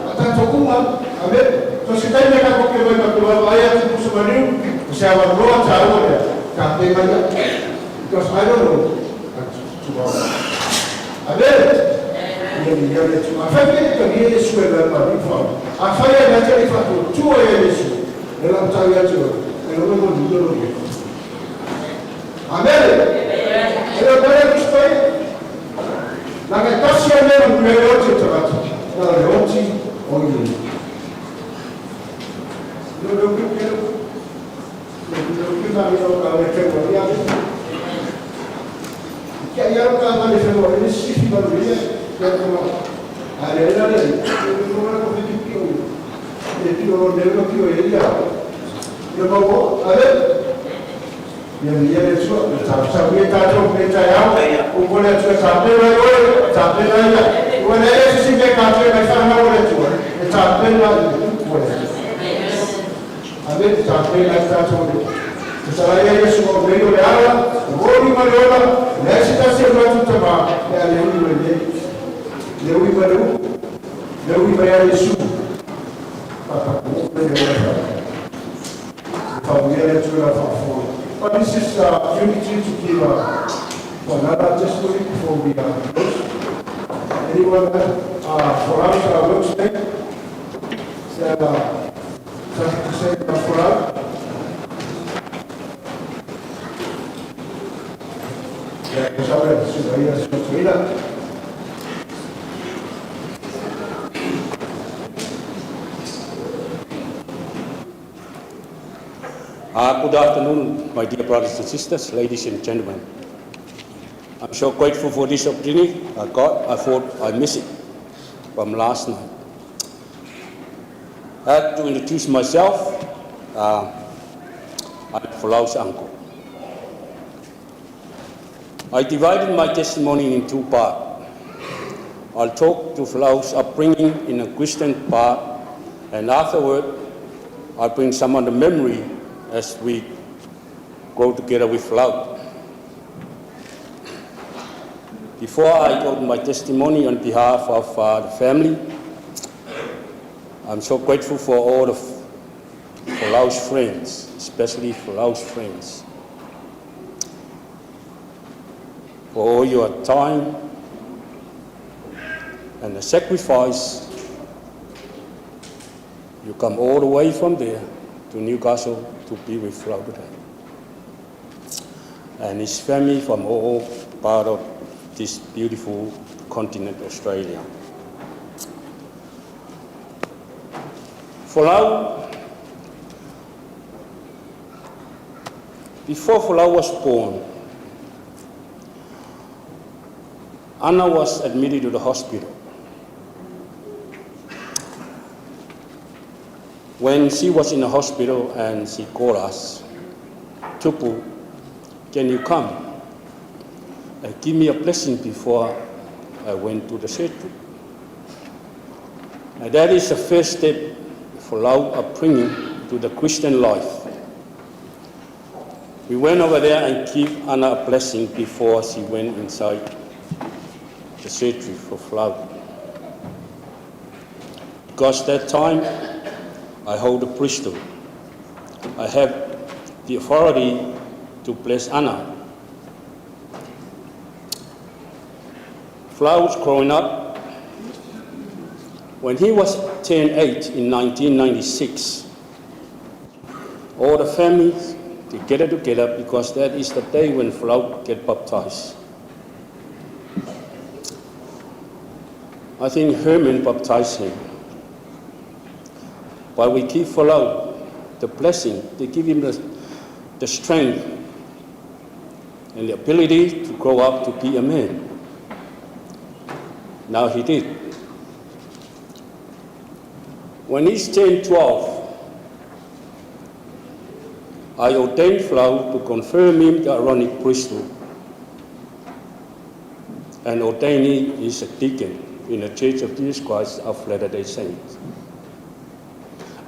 ʻa ta to kuma, ʻāmeni. Ko e taimi ʻa e ka ko ke mai ka ko ava ia tu kusa maniu, ʻo se ava noa ta o le, ka te mai ia. Because I don't know. That's too hard. ʻĀmeni. Ia, ia, ia, tu. ʻA fai ke ka ia Sīsū e la pa ni fa. ʻA fai ia na te ni fa tu, tu ia Sīsū. E la ta ia tu. E la mo ni lo. ʻĀmeni. ʻE ʻo tala Tusi Paia. Na ke tasi ʻa e meʻa ʻoku ne ʻosi ʻo tangata. Na le ʻosi ʻo ʻi ai. Lo lo ke ke lo. Lo lo ke na lo ka le ke lo ia. Ke ia lo ka na le ke lo ia. Sifi lo ia. Ke lo. ʻA le la le. Lo lo ko ke ke o. Ke ke o le lo ke o ia. Lo lo ko. ʻĀmeni. Ia, ia, le tua, le tau, tau, ia, tatou, le tai au, ʻo kole atu e tāpela, ʻo, tāpela ia. ʻO le esi si ke kāpela, fānau ʻo le Atua, e tāpela, ʻo le Atua. ʻĀmeni, tāpela tatou. Ko e tala ia ʻa Sīsū ʻo mei ʻo le ala, ʻo ui ma le ola, le esi tasi e matu tama, e a le ui ma le, le ui ma le u, le ui ma ia Sīsū. Papa, ʻo le ola. But this is, uh, unity to give, uh, for another testimony before we, uh, close. Anyone, uh, for us, uh, works there? Is there, uh, something to say, uh, for us? Yeah, sorry, sorry, sorry. Uh, good afternoon, my dear brothers and sisters, ladies and gentlemen. I'm so grateful for this opportunity I got. I thought I missed it from last night. I have to introduce myself. Uh, I'm Folau's uncle. I divided my testimony in two parts. I'll talk to Folau's upbringing in a Christian part, and afterward, I'll bring some of the memory as we grow together with Folau. Before I go to my testimony on behalf of, uh, the family, I'm so grateful for all of Folau's friends, especially Folau's friends, for all your time and the sacrifice. You come all the way from there to Newcastle to be with Folau today and his family from all part of this beautiful continent, Australia. Folau, before Folau was born, Ana was admitted to the hospital. When she was in the hospital and she called us, "Tupu, can you come and give me a blessing before I went to the surgery?" And that is the first step Folau upbringing to the Christian life. We went over there and give Ana a blessing before she went inside the surgery for Folau. Because that time I hold the priesthood. I have the authority to bless Ana. Folau was growing up. When he was turn eight in nineteen ninety-six, all the families, they gather together because that is the day when Folau get baptized. I think Herman baptized him. But we give Folau the blessing, they give him the, the strength and the ability to grow up to be a man. Now he did. When he's turned twelve, I ordained Folau to confirm him the Aaronic priesthood and ordain him as a deacon in the Church of Jesus Christ of Latter-day Saints.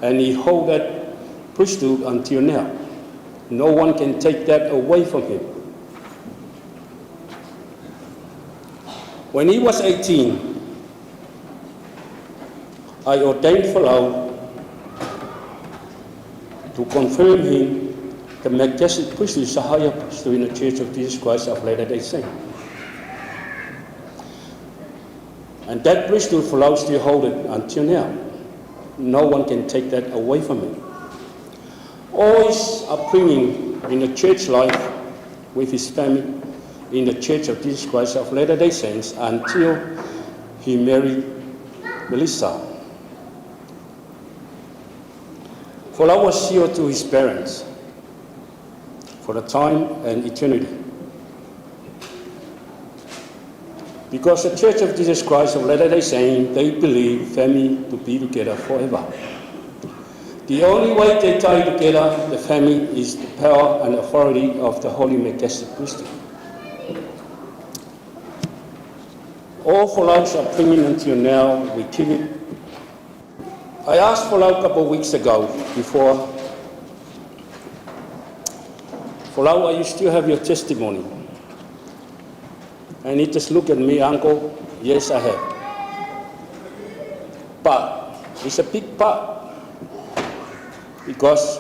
And he hold that priesthood until now. No one can take that away from him. When he was eighteen, I ordained Folau to confirm him the Melchizedek priesthood, the higher priesthood in the Church of Jesus Christ of Latter-day Saints. And that priesthood Folau still hold it until now. No one can take that away from him. All his upbringing in the church life with his family in the Church of Jesus Christ of Latter-day Saints until he married Melissa. Folau was sealed to his parents for the time and eternity. Because the Church of Jesus Christ of Latter-day Saints, they believe family to be together forever. The only way they tie together the family is the power and authority of the Holy Melchizedek Priesthood. All Folau's upbringing until now, we keep it. I asked Folau a couple of weeks ago before, "Folau, you still have your testimony?" And he just looked at me, "Uncle, yes, I have." But it's a big but because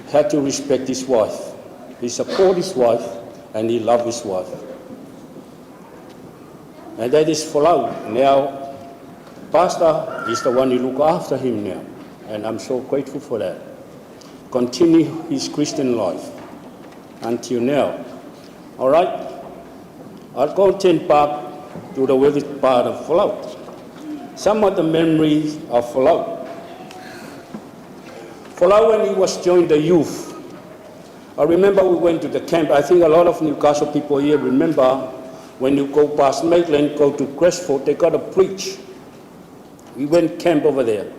he had to respect his wife. He support his wife and he love his wife. And that is Folau. Now, Pastor is the one who look after him now. And I'm so grateful for that. Continue his Christian life until now. All right? I'll go ten back to the very part of Folau. Some of the memories of Folau. Folau, when he was joined the youth, I remember we went to the camp. I think a lot of Newcastle people here remember when you go past Maitland, go to Gresford, they got a bridge. We went camp over there.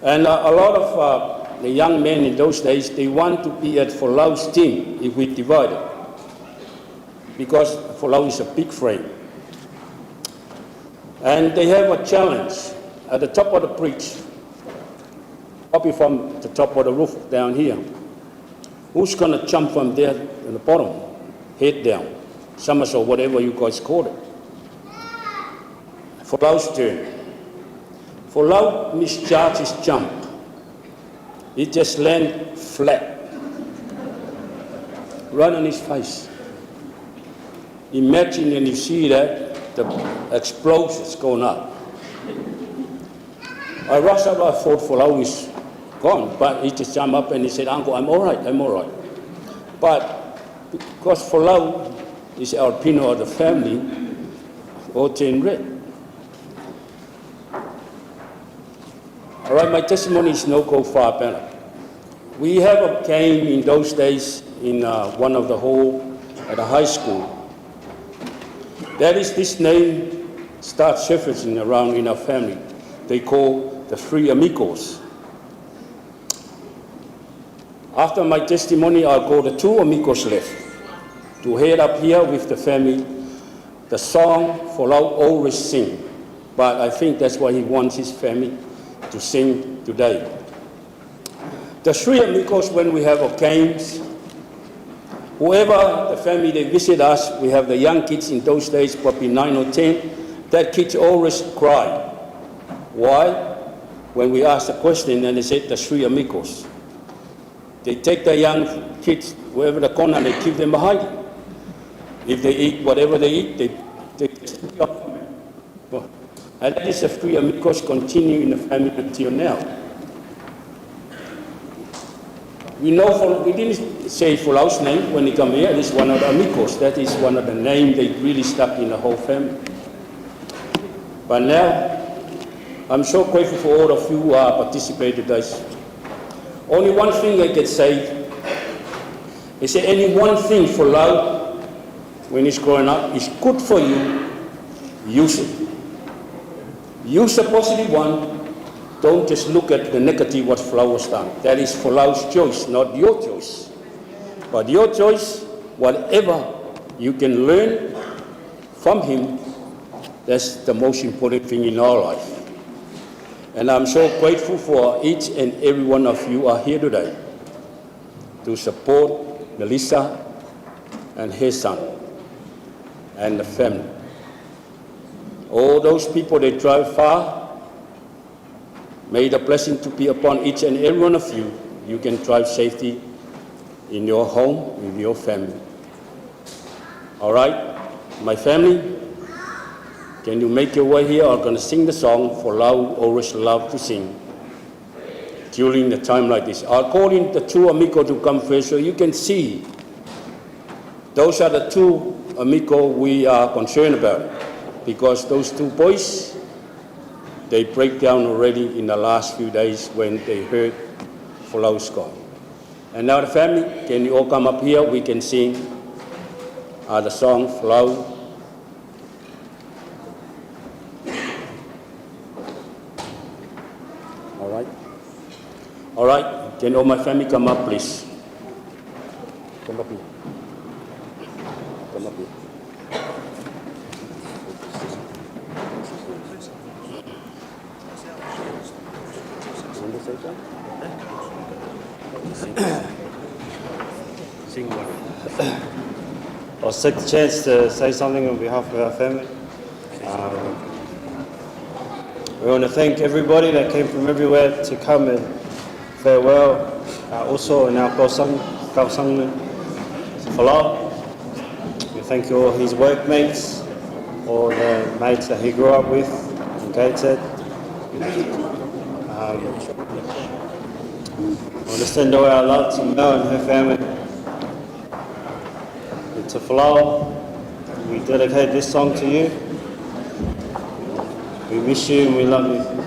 And uh, a lot of uh, the young men in those days, they want to be at Folau's team if we divided. Because Folau is a big frame. And they have a challenge at the top of the bridge, probably from the top of the roof down here. Who's gonna jump from there in the bottom, head down, somersault, whatever you guys call it? Folau's turn. Folau misjudged his jump. He just land flat, right on his face. Imagine and you see that the explosion's going up. I rushed up, I thought Folau is gone, but he just jumped up and he said, "Uncle, I'm all right, I'm all right." But because Folau is albino of the family, all turn red. All right, my testimony is no go far back. We have a game in those days in uh, one of the hall at a high school. That is, this name starts surfacing around in our family. They call the Three Amigos. After my testimony, I'll call the two amigos left to head up here with the family the song Folau always sing. But I think that's what he wants his family to sing today. The Three Amigos, when we have our games, whoever the family they visit us, we have the young kids in those days, probably nine or ten, that kids always cry. Why? when we ask the question and they said the three amigos. They take the young kids wherever the corner, they give them a hug. If they eat whatever they eat, they, they just pick up. And that is the three amigos continue in the family until now. We know for, we didn't say Folau's name when he come here. It is one of the amigos. That is one of the names they really stuck in the whole family. But now, I'm so grateful for all of you who are participated in this. Only one thing I can say is that any one thing Folau, when he's growing up, is good for you, use it. Use the positive one. Don't just look at the negative what Folau has done. That is Folau's choice, not your choice. But your choice, whatever you can learn from him, that's the most important thing in our life. And I'm so grateful for each and every one of you are here today to support Melissa and her son and the family. All those people, they drive far. May the blessing to be upon each and every one of you. You can drive safety in your home with your family. All right, my family, can you make your way here? I'm gonna sing the song Folau always love to sing during the time like this. I'll call in the two amigo to come first so you can see. Those are the two amigo we are concerned about because those two boys, they break down already in the last few days when they heard Folau's gone. And now the family, can you all come up here? We can sing, uh, the song Folau. All right. All right. Can all my family come up, please? Come up here. Come up here. I'll take the chance to say something on behalf of our family. Um, we want to thank everybody that came from everywhere to come and farewell, uh, also in our Kausang, Kausang Folau. We thank all his workmates, all the mates that he grew up with in Gateshead. Um, I want to send all our love to Mel and her family. And to Folau, we dedicate this song to you. We miss you and we love you.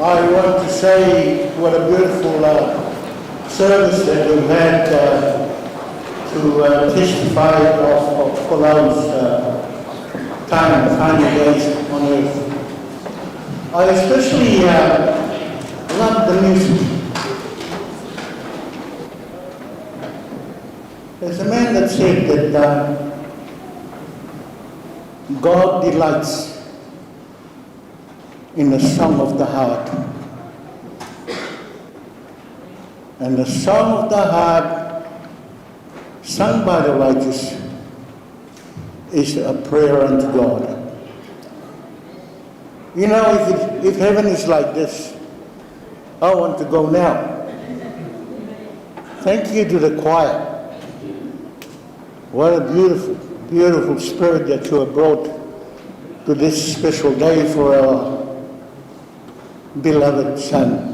I want to say what a beautiful uh, service that we've had uh, to uh, testify of, of Folau's uh, time, final days on earth. I especially uh, love the music. There's a man that said that uh, God delights in the song of the heart. And the song of the heart, sung by the righteous, is a prayer unto God. You know, if, it, if heaven is like this, I want to go now. Thank you to the choir. What a beautiful, beautiful spirit that you have brought to this special day for our beloved son.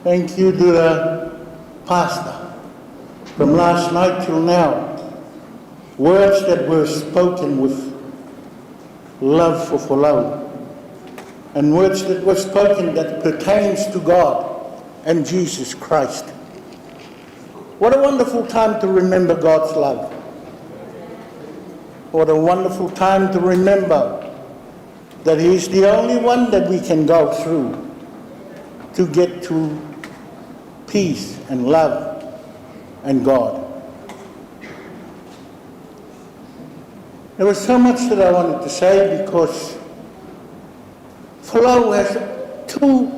Thank you to the pastor. From last night till now, words that were spoken with love for Folau, and words that were spoken that pertains to God and Jesus Christ. What a wonderful time to remember God's love. What a wonderful time to remember that He is the only one that we can go through to get to peace and love and God. There was so much that I wanted to say because Folau has two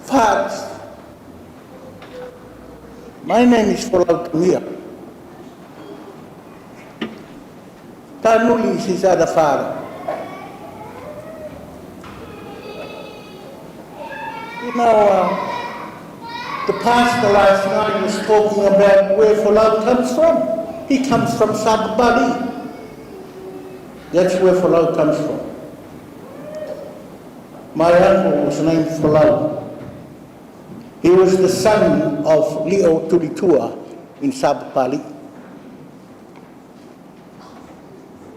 fathers. My name is Folau Tamia. Tanuli is his other father. You know, uh, the pastor last night was talking about where Folau comes from. He comes from Sapapali. That's where Folau comes from. My uncle was named Folau. He was the son of Leo Tulitua in Sapapali.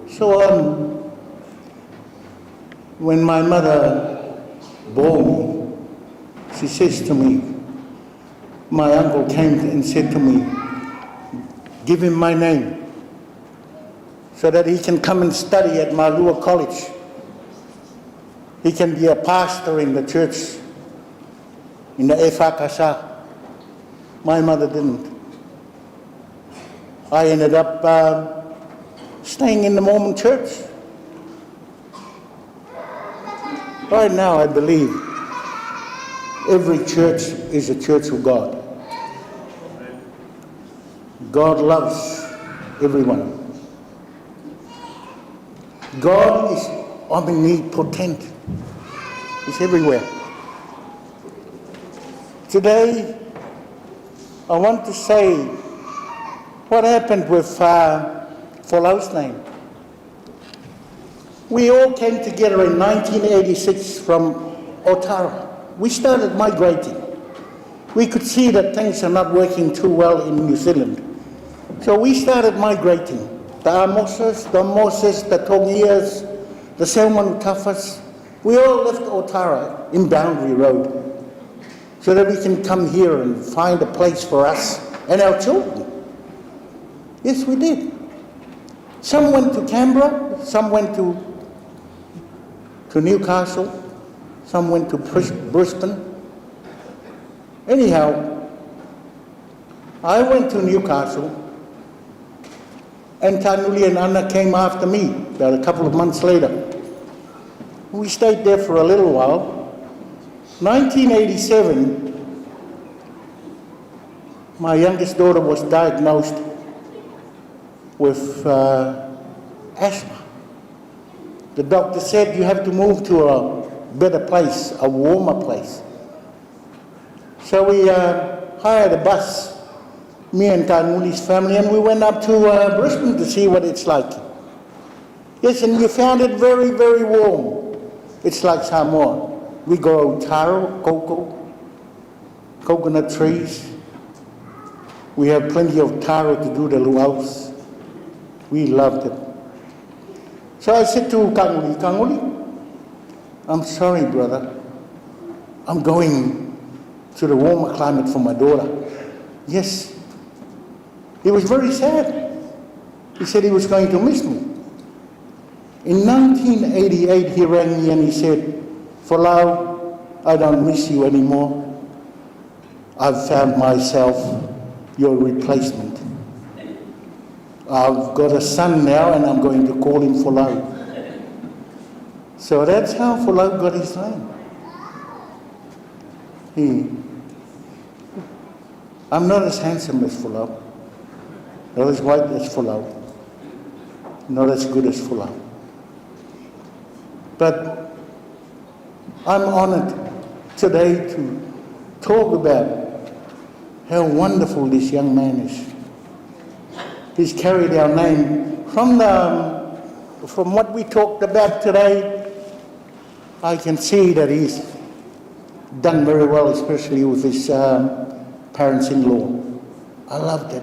So um, when my mother bore me, she says to me, my uncle came and said to me, "Give him my name so that he can come and study at Malua College. He can be a pastor in the church, in the F R K S." My mother didn't. I ended up uh, staying in the Mormon church. Right now, I believe every church is a church of God. God loves everyone. God is omnipotent. He's everywhere. Today, I want to say what happened with uh, Folau's name. We all came together in nineteen eighty-six from Otara. We started migrating. We could see that things are not working too well in New Zealand. So we started migrating. The Amoses, the Moses, the Tongias, the Selman Tafas, we all left Otara in Boundary Road so that we can come here and find a place for us and our children. Yes, we did. Some went to Canberra, some went to, to Newcastle, some went to Bris- Brisbane. Anyhow, I went to Newcastle, and Tanuli and Anna came after me about a couple of months later. We stayed there for a little while. nineteen eighty-seven, my youngest daughter was diagnosed with uh, asthma. The doctor said, "You have to move to a better place, a warmer place." So we uh, hired a bus, me and Tanuli's family, and we went up to uh, Brisbane to see what it's like. Yes, and you found it very, very warm. It's like Samoa. We grow taro, cocoa, coconut trees. We have plenty of taro to do the luaus. We loved it. So I said to Kanguli, "Kanguli, I'm sorry, brother. I'm going to the warmer climate for my daughter." Yes. He was very sad. He said he was going to miss me. In nineteen eighty-eight, he rang me and he said, "Folau, I don't miss you anymore. I've found myself your replacement. I've got a son now and I'm going to call him Folau." So that's how Folau got his name. He, I'm not as handsome as Folau, not as white as Folau, not as good as Folau. But I'm honored today to talk about how wonderful this young man is. He's carried our name. From the, from what we talked about today, I can see that he's done very well, especially with his um, parents-in-law. I love that.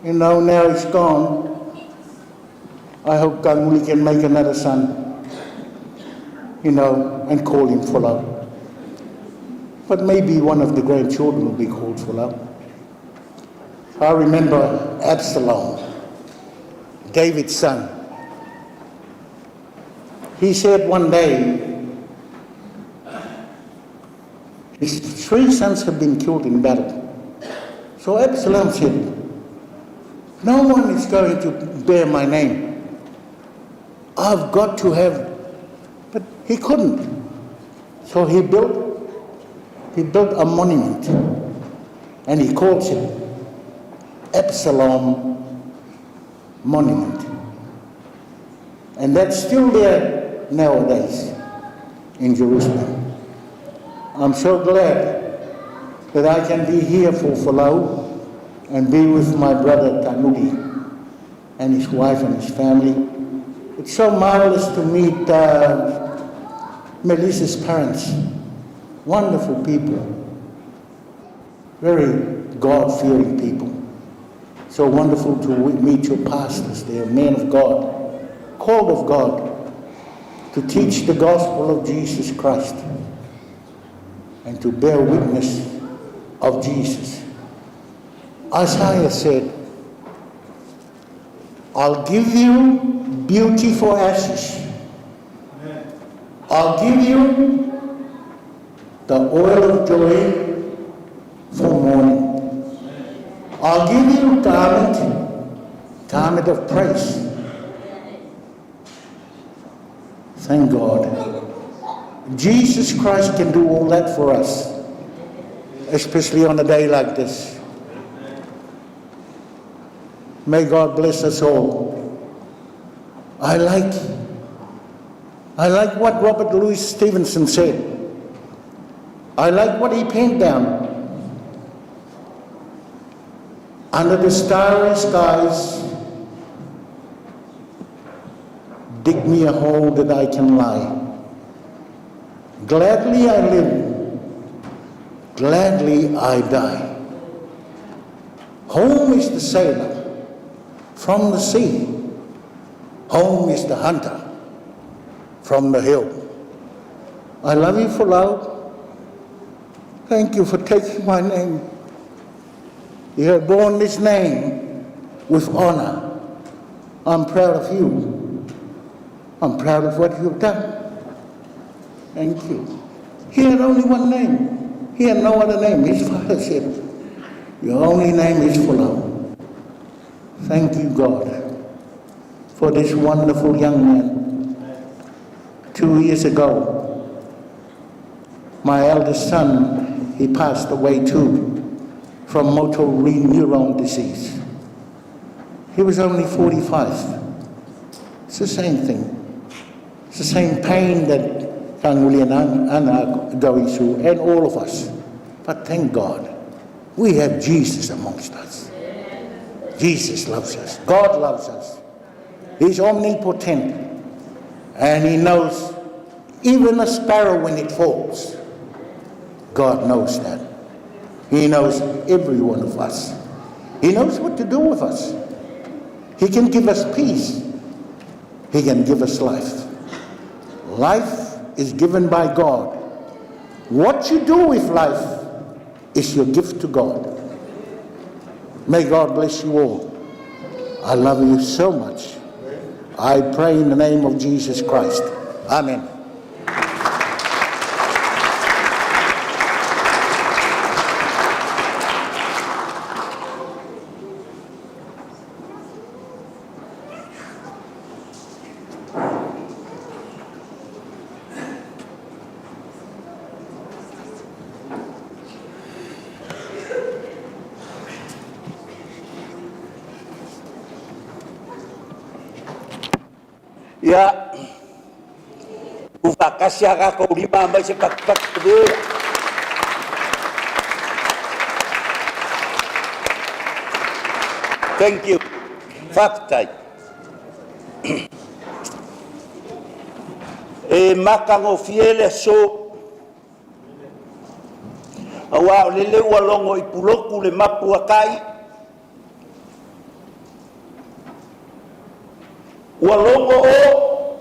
You know, now he's gone. I hope Kanguli can make another son, you know, and call him Folau. But maybe one of the grandchildren will be called Folau. I remember Absalom, David's son. He said one day, his three sons have been killed in battle. So Absalom said, "No one is going to bear my name. I've got to have," but he couldn't. So he built, he built a monument and he calls it Absalom Monument. And that's still there nowadays in Jerusalem. I'm so glad that I can be here for Folau and be with my brother Tanuli and his wife and his family. It's so marvelous to meet uh, Melissa's parents. Wonderful people, very God-fearing people. So wonderful to wi- meet your pastors. They are men of God, called of God, to teach the gospel of Jesus Christ and to bear witness of Jesus. Isaiah said, "I'll give you beauty for ashes. I'll give you the oil of joy for mourning. I'll give you garment, garment of praise." Thank God. Jesus Christ can do all that for us, especially on a day like this. May God bless us all. I like, I like what Robert Louis Stevenson said. I like what he penned down. "Under the starry skies, dig me a hole that I can lie. Gladly I live, gladly I die. Home is the sailor from the sea. Home is the hunter from the hill." I love you, Folau. Thank you for taking my name. You have borne this name with honor. I'm proud of you. I'm proud of what you've done. Thank you. He had only one name. He had no other name. His father said, "Your only name is Folau." Thank you, God, for this wonderful young man. Two years ago, my eldest son, he passed away too from motor neuron disease. He was only forty-five. It's the same thing. It's the same pain that Kangulian Ana go through, and all of us. But thank God, we have Jesus amongst us. Jesus loves us. God loves us. He's omnipotent, and he knows even a sparrow when it falls. God knows that. He knows every one of us. He knows what to do with us. He can give us peace. He can give us life. Life is given by God. What you do with life is your gift to God. May God bless you all. I love you so much. I pray in the name of Jesus Christ. Amen. Ia, ʻoku fakasi ʻa e kakou lima mai se pakipaki. Thank you. Fakafetaʻi. ʻE maka ngofie le so. Auā ʻo lele ua longo ʻi puloku le mapu ʻa kai. Ua longo ʻo,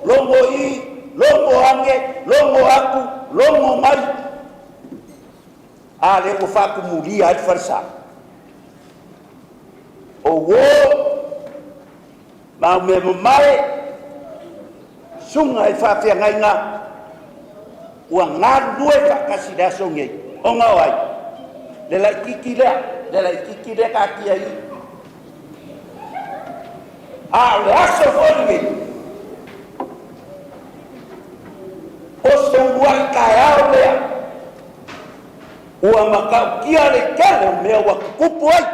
longo ʻi, longo ange, longo aku, longo mai. ʻA le ua fakumulia ai falesa. ʻO uo, mau mea mamae, sunga e faʻafeangainga, ua ngalue fakasi le aso ngei, ʻo ngao ai. Le laikiki lea, le laikiki lea ka ki ai. ʻA le aso foʻi ngei. ʻO se uluaʻi kaeao lea. Ua makaukia le kele ʻo meʻa ua kukupu ai.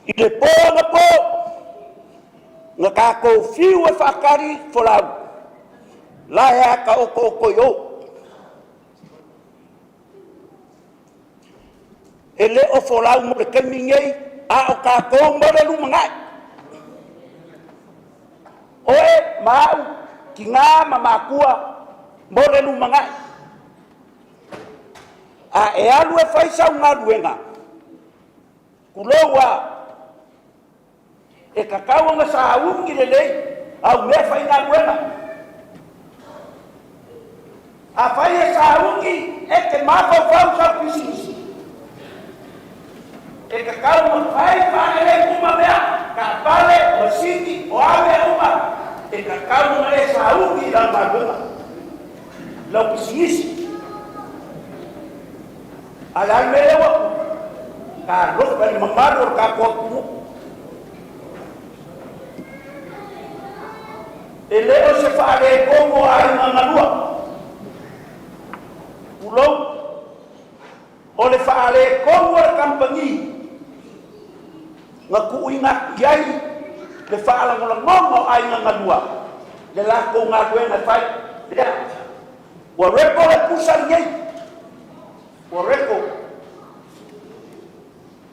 ʻI le pō ʻa e pō, ngā kakou fiu e fakali folau. Lahi ʻa e ka ʻokoʻoko ʻi ʻō. ʻE leʻo folau mo le kemi ngei, ʻa ʻo kakou mo le lumangaʻi. ʻOe, maʻu, ki ngā mamakua, mo le lumangaʻi. ʻA ʻe alu e fai sau ngaluenga. Kuloua, ʻe kakau anga saungi lelei, ʻa e meʻa fai ngaluenga. ʻA fai e saungi, ʻe ke mafaufau sau pisinisi. ʻE kakau mo fai fānele kuma meʻa, ka pale, ʻo siki, ʻo ave uma, ʻe kakau mo e saungi la ngaluenga. Lau pisinisi. ʻA la mele wa. Ka lofa ni mamalu ka kua kumu. ʻE leʻo se faʻale kongo ai mangalua. Kulou. ʻO le faʻale kongo le kampangi. Ngā kuʻuinga ʻi ai le faʻalangolangongo ai mangalua. Le lako ngaluenga fai. Lea. Ua repo le pusa ngei. Ua repo.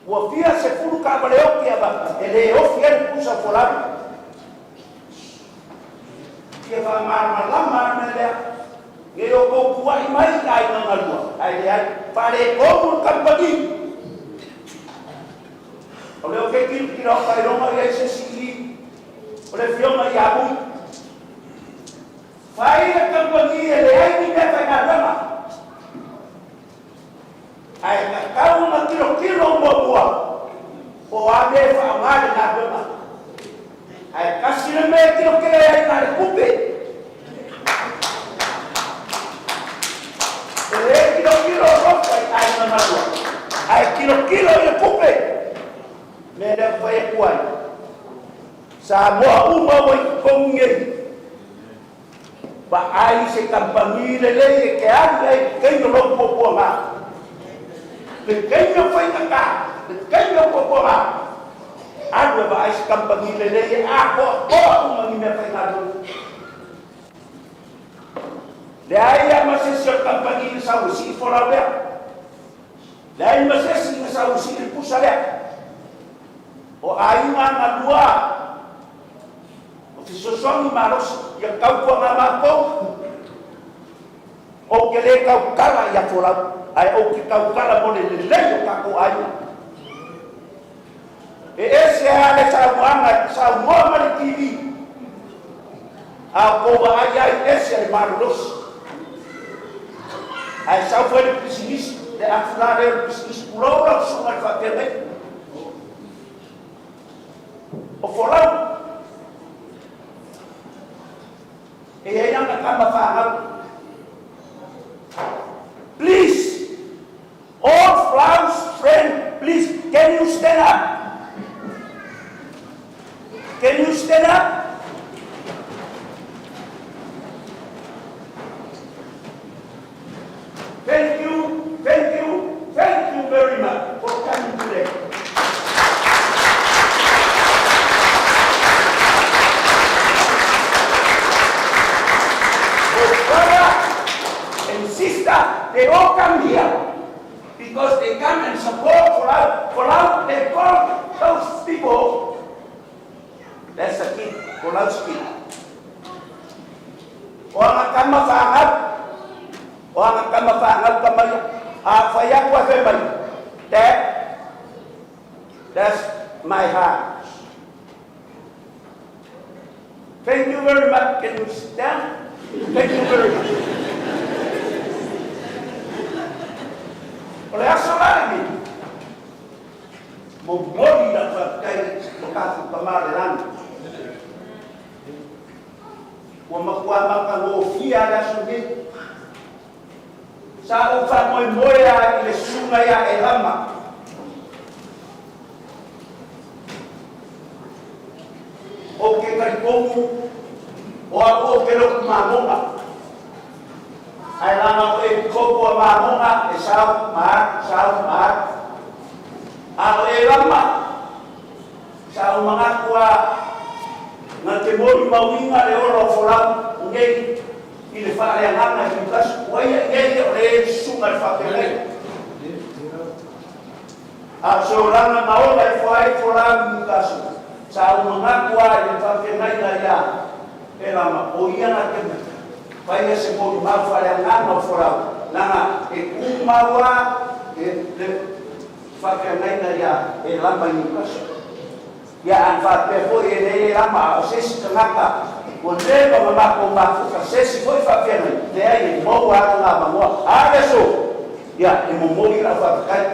Ua fia sefulu ka vale oki ava, ʻe le ofi ai pusa folau. Kia faʻamalamalama me lea, nge o kou kuaʻi mai ai mangalua, ai le ai, faʻale kou kampangi. ʻO le o ke kilokilo ka i longa i ai se sili, ʻo le fionga i amu. Fai le kampangi ʻe le ai ni me fai na lama. ʻA e kakau ma kilokilo muamua. ʻO ʻave faʻamale na pema. ʻA e kasi le me kilokilo ai na le kupe. ʻE le kilokilo roka ai na malua. ʻA e kilokilo i le kupe. Me le fai e kuai. Samoa uma ua i konge. Pea ʻai se kampangi lelei ʻe ke alu ai ke ino loku o puanga. Ke ke ino fai kaka. Kai o ko ko a. Alu e vaʻai siʻi kamupangī lelei ʻe ako, ako ʻumangi meʻa fai ngā tonu. Lea ai ʻa Masesi ʻo kamupangī ʻi Saʻu siʻi folau lea. Lea ai Masesi ʻi Saʻu siʻi pusa lea. ʻO ʻai ngā ngā lua. ʻO fisosoangi malosi, ia kau kuo ngā mākou. ʻOku ke lē kaukala ia folau, ʻa e ʻoku ke kaukala mo e lelei ʻo ka ko ai. ʻE ʻesi ʻa e Samoa, Samoa mali T V. ʻA ko vaʻai ai ʻesi ʻa e malolosi. ʻA e sau fai le pisinisi, le afulale le pisinisi, kulo ula sunga le faʻakeʻe. ʻO folau. ʻE ʻi ai ʻa e kama fānau. Please, all Folau's friend, please, can you stand up? Can you stand up? Thank you, thank you, thank you very much for coming today. For brother and sister, they all come here because they come and support Folau. Folau, they call those people That's a kid, Folau's kid. ʻO anga kama fānau, ʻo anga kama fānau kama ia, ʻa fai aku ʻa e fai mai. That, that's my heart. Thank you very much. Can you sit down? Thank you very much. ʻO le aso lali ni. Momoli ʻa e fakakai mo ka fuka mare lana. Ua makua maka ngofia le aso ni. Sa ʻo fakamoemoe ʻa e le sunga ia ʻe lama. ʻO ke karikongu, ʻo aʻu ʻo ke loku māmonga. ʻA e langa ʻo e koko ʻa māmonga, ʻe sau mā, sau mā. ʻA ʻo e lama, sau mangakua, ngā te mori mauinga le ola ʻo Folau, ngei, ʻi le faʻaleanganga ʻi Newcastle, ʻo ia, ia, ia, ʻo le sunga le faʻakelei. ʻA so langa maola e fai Folau ʻi Newcastle. Sa u mangaku ai e fakafeangai ia. ʻE lama ʻo ia na ke mata. Fai ia se moʻi mau fale anga mau Folau. Langa e kū mau ʻa e le fakafeangai na ia ʻe lama ʻi Newcastle. Ia ʻa e faʻa pea foʻi ʻe lele lama ʻo sesi tangata. Ko leva ma mako ma fuka sesi foʻi fakafeangai. Te ai e mau ʻa ngā mangoa. ʻA le so. Ia, ʻe momoli la faʻa kai.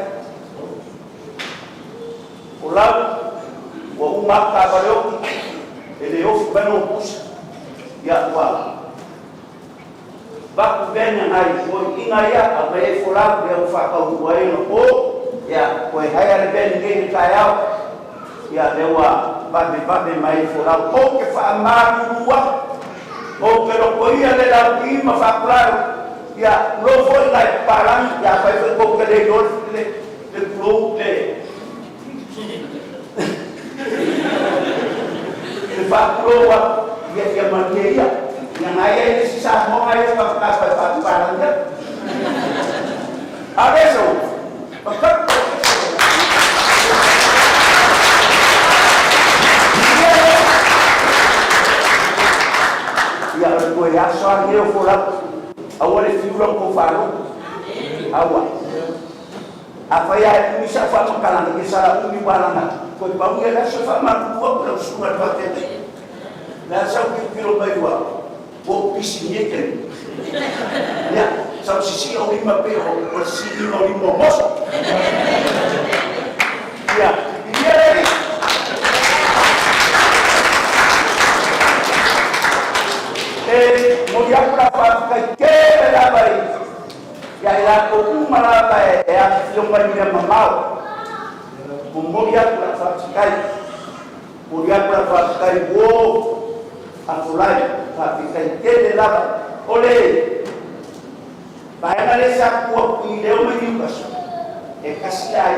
Folau, ua uma ka vale oki, ʻe le ofi mano pusa. Ia ua. Vaku vene ngai, ko i inga ia, a vei Folau, ia u fakau ua e no ko, ia, ko e hai ale vene ngai ni kai au. Ia, le ua, vave, vave mai Folau, ko ke faʻa mālulua, ko ke loko ia le lau ki ma fakulalo. Ia, lo fo i ngai palang, ia, fai fai ko ke le lor, le, le kulou, le. Le fakuloa, ia, ia manuia ia. Ia ngai ia, ia si sa mo ngai ia, pa, pa, pa, pa, pa, ia. A le so. Pa, pa, pa. Ia, ia, ko e aso a nge o Folau. Aua le fiula ko falo. Aua. A fai ai umi sa fa makalanga ke sala umi walanga. Ko e pau ia la so fa maku ua ko la usunga le pate. La sa u ki kilo mai ua. Ko pisi ni ke. Ia, sa u sisi o lima pe o, o sisi o lima moso. Ia, ia le. E, mo ia kula fa kai ke la bai. Ia ʻi la ko uma la ka e, ʻe a fio mai ia mamau. Ko mori aku la faʻafikai. Mori aku la faʻafikai uo. A Folai, faʻafikai tele lava. ʻO le. Paenga le sa kua kui leo mai ni kaso. ʻE kasi ai.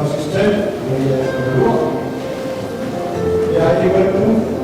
Baptist Church, mo ia e kamelua. Ia, i wale pū.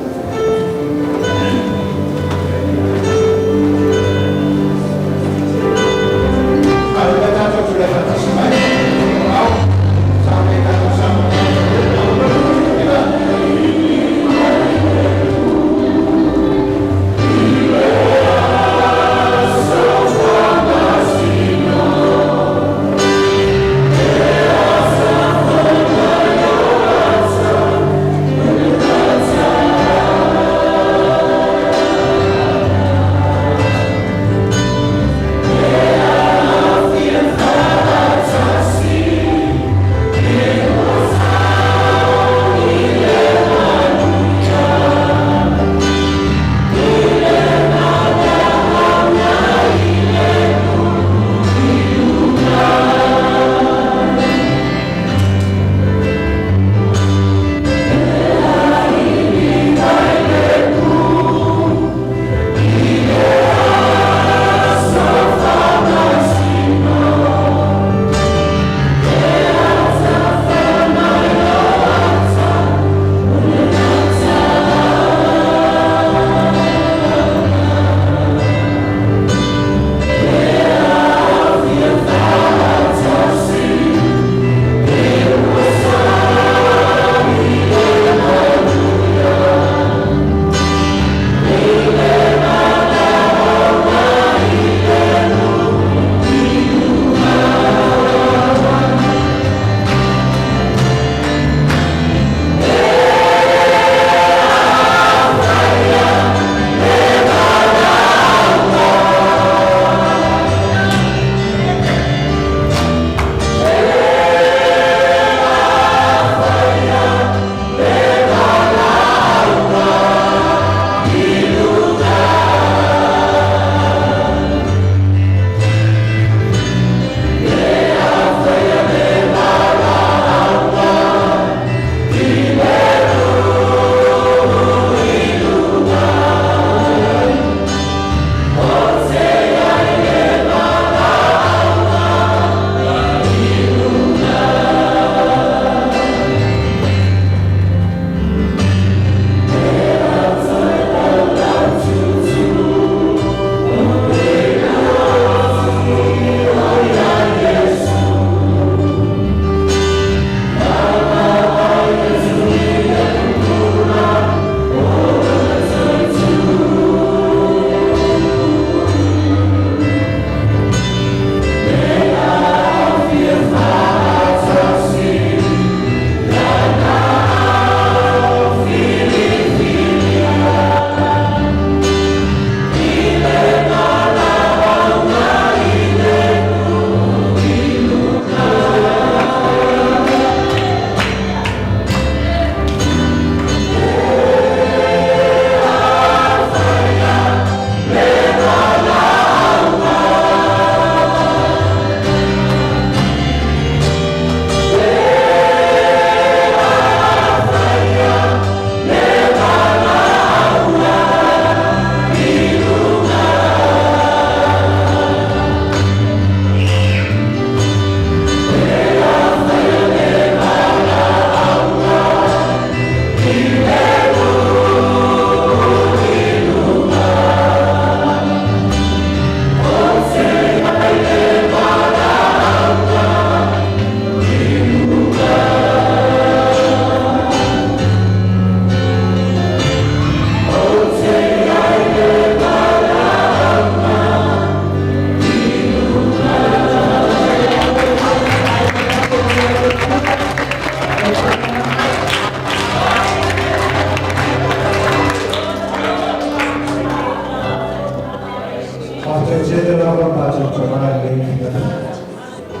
Tamai, ʻi he efiafi ni,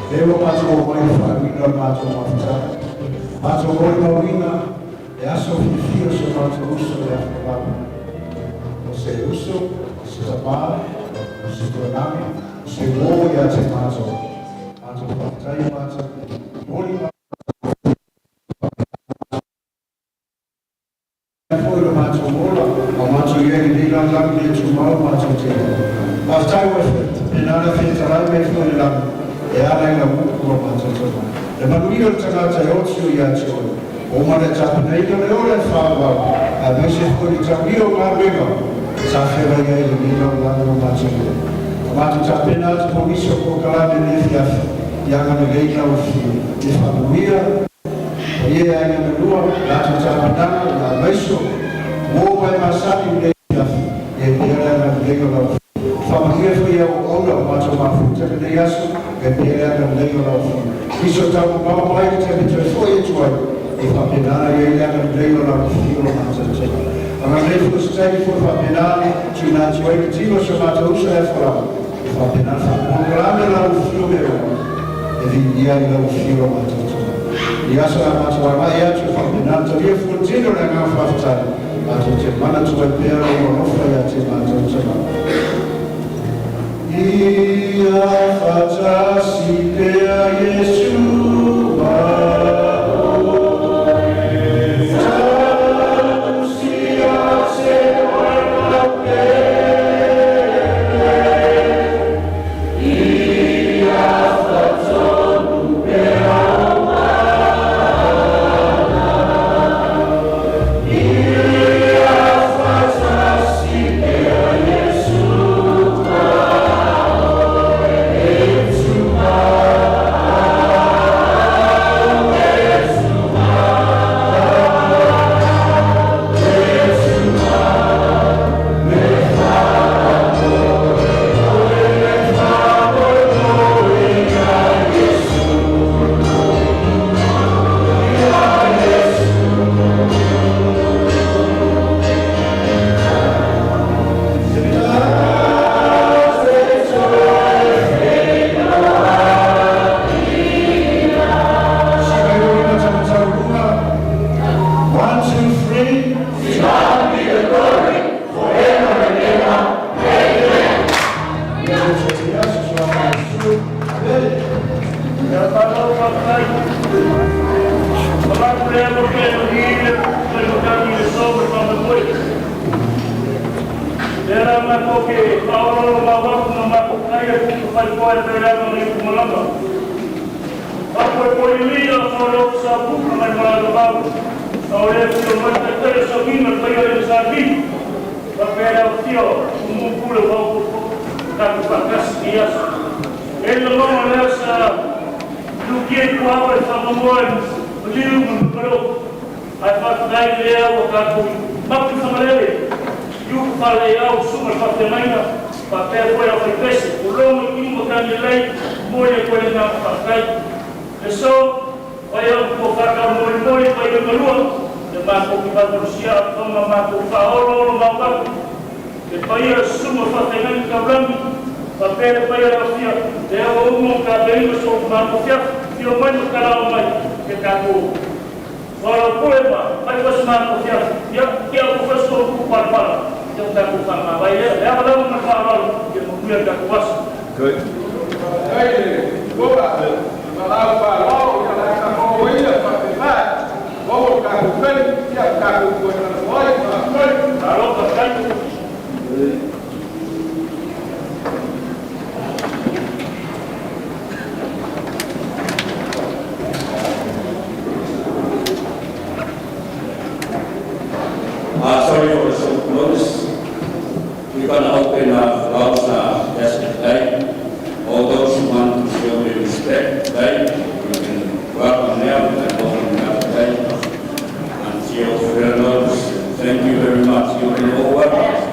ʻoua ʻe mātou ʻomai ha faʻahinga mātou mafuta. Mātou ʻomai mahuʻinga ʻa e aso fiefia ʻo siʻomātou uso ʻi he ʻaho ni. ʻO se uso, ʻo se tamai, ʻo se tuangamālie, ʻo se uō ʻiate kimautolu. Mātou fakafetaʻi, mātou moli foʻi ʻo mātou ola, ʻa mātou ʻi he lelei lāngilangi ʻa e ʻOtua māʻoniʻoni, mātou te. Fakafetaʻi ʻoku pehē ʻa e fetalai mei he foʻi langi, ʻe ala ʻi he ʻaho ni ʻa mātou Tamai. ʻE manuia ʻa e tangata ʻe ʻosi ʻo ʻiate koe. ʻOmai ʻa e tāpuaki ʻo e ʻOtua ʻo e fānau, ʻa e meʻa ʻoku tau ʻilo ʻa e meʻa, sa fēfē ai ʻa e lelei lāngilangi ʻo mātou te. ʻOku mātou tāpuekina atu Ponisio Polokalame ʻi he efiafi ni, ʻi he angalelei ʻa e ʻOtua, ʻi he fānau ia, ʻa ia ʻa e ʻanenai, ʻa e tāpuaki, ʻa e maiso, mo e māsani ʻi he efiafi ni, ʻi he lelei lāngilangi ʻo e ʻOtua. Fakamolemole foki ʻa e ʻofa ʻa mātou mafuta ʻi he aso ni, ʻi he lelei lāngilangi ʻo e ʻOtua. Sīsū tau mau mai ki he tēpile foʻi ʻOtua, ʻi he faʻahinga ʻi he lelei lāngilangi ʻo e ʻOtua ʻo mātou te. Angalelei foki ʻa e siteiki foʻi faʻahinga, tuna atu ai ki he tino ʻo siʻomātou uso ʻi he folau. Faʻahinga fakamolemole ʻa e ʻOtua mo e ʻOtua. ʻE viʻia ai ʻa e ʻOtua ʻo mātou Tamai. ʻI he aso ni ʻoku mātou ʻoange atu faʻahinga talia foki ʻa e tino ʻo e ngaahi fakafetaʻi. Mātou te manatu ai pē ʻa e ʻofa ʻiate mātou Tamai. ʻIa fakatasi pē ʻa Sīsū, ʻa e One, two, three. To God be the glory forever and ever. Amen. Fakapelautia, Kumupule, Vaupopo, Kakupakasi, Kiasa. E lo mama lea sa lukie kuawe fakamoe, liu mo nukalo. ʻAi fakatai lea ua kaku, maku fakalele. Iu fale au suma fakamaina, fakapea koe a fai pese, ulomo imu kani lei, mo ia koe na fakatai. E so, ʻOi au ko fakamolemole pai e malua, ʻe mākou ki Vakarusia, ʻo ma mākou faʻaoloolo mau aku. ʻE pai e suma fakafengai kaulangi, fakapele pai e lafia, ʻe au mo ka pei ma so mākou fia, fio mai ma ka lao mai, ke kākou. Wala pule ma, mai ko si mākou fia, ia, kia ko fasi ko ku palapala, ke au kākou fakamāvae, ʻe au lau ma faʻalau, ke mo kuia kākou asa. Good. Good. Uh, sorry for the short notice. We're gonna open, uh, for our, uh, guest today. All those who want to show their respect today, you can welcome them and welcome them today. And see you all for your notice. Thank you very much. You can all welcome.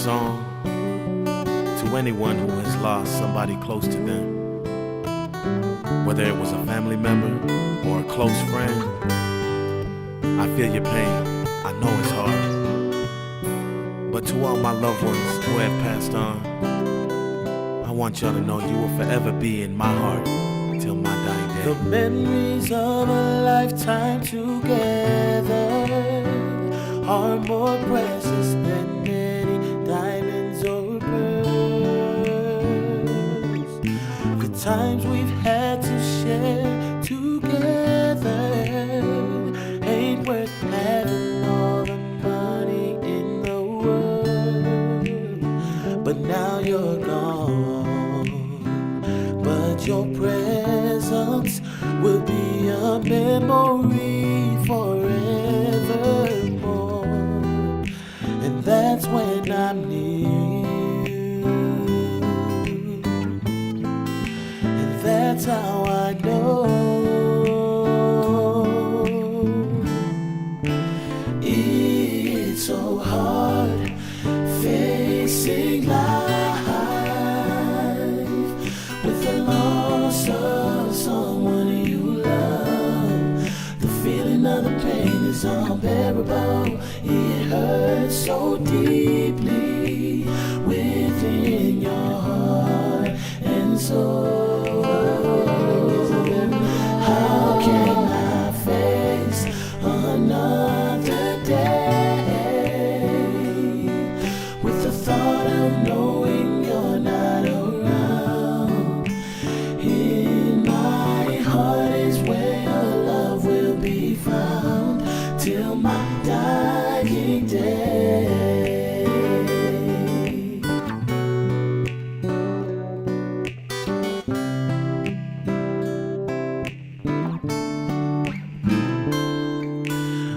song to anyone who has lost somebody close to them. Whether it was a family member or a close friend, I feel your pain. I know it's hard. But to all my loved ones who have passed on, I want y'all to know you will forever be in my heart till my dying day. The memories of a lifetime together are more precious than many diamonds or pearls. The times we've had to share together ain't worth having all the money in the world. But now you're gone, but your presence will be a memory forevermore. And that's when I'm near. And that's how I know it's so hard facing life with the loss of someone you love. The feeling of the pain is unbearable. It hurts so deeply within your heart and soul. How can I face another day with the thought of knowing you're not around? In my heart is where your love will be found till my dying day.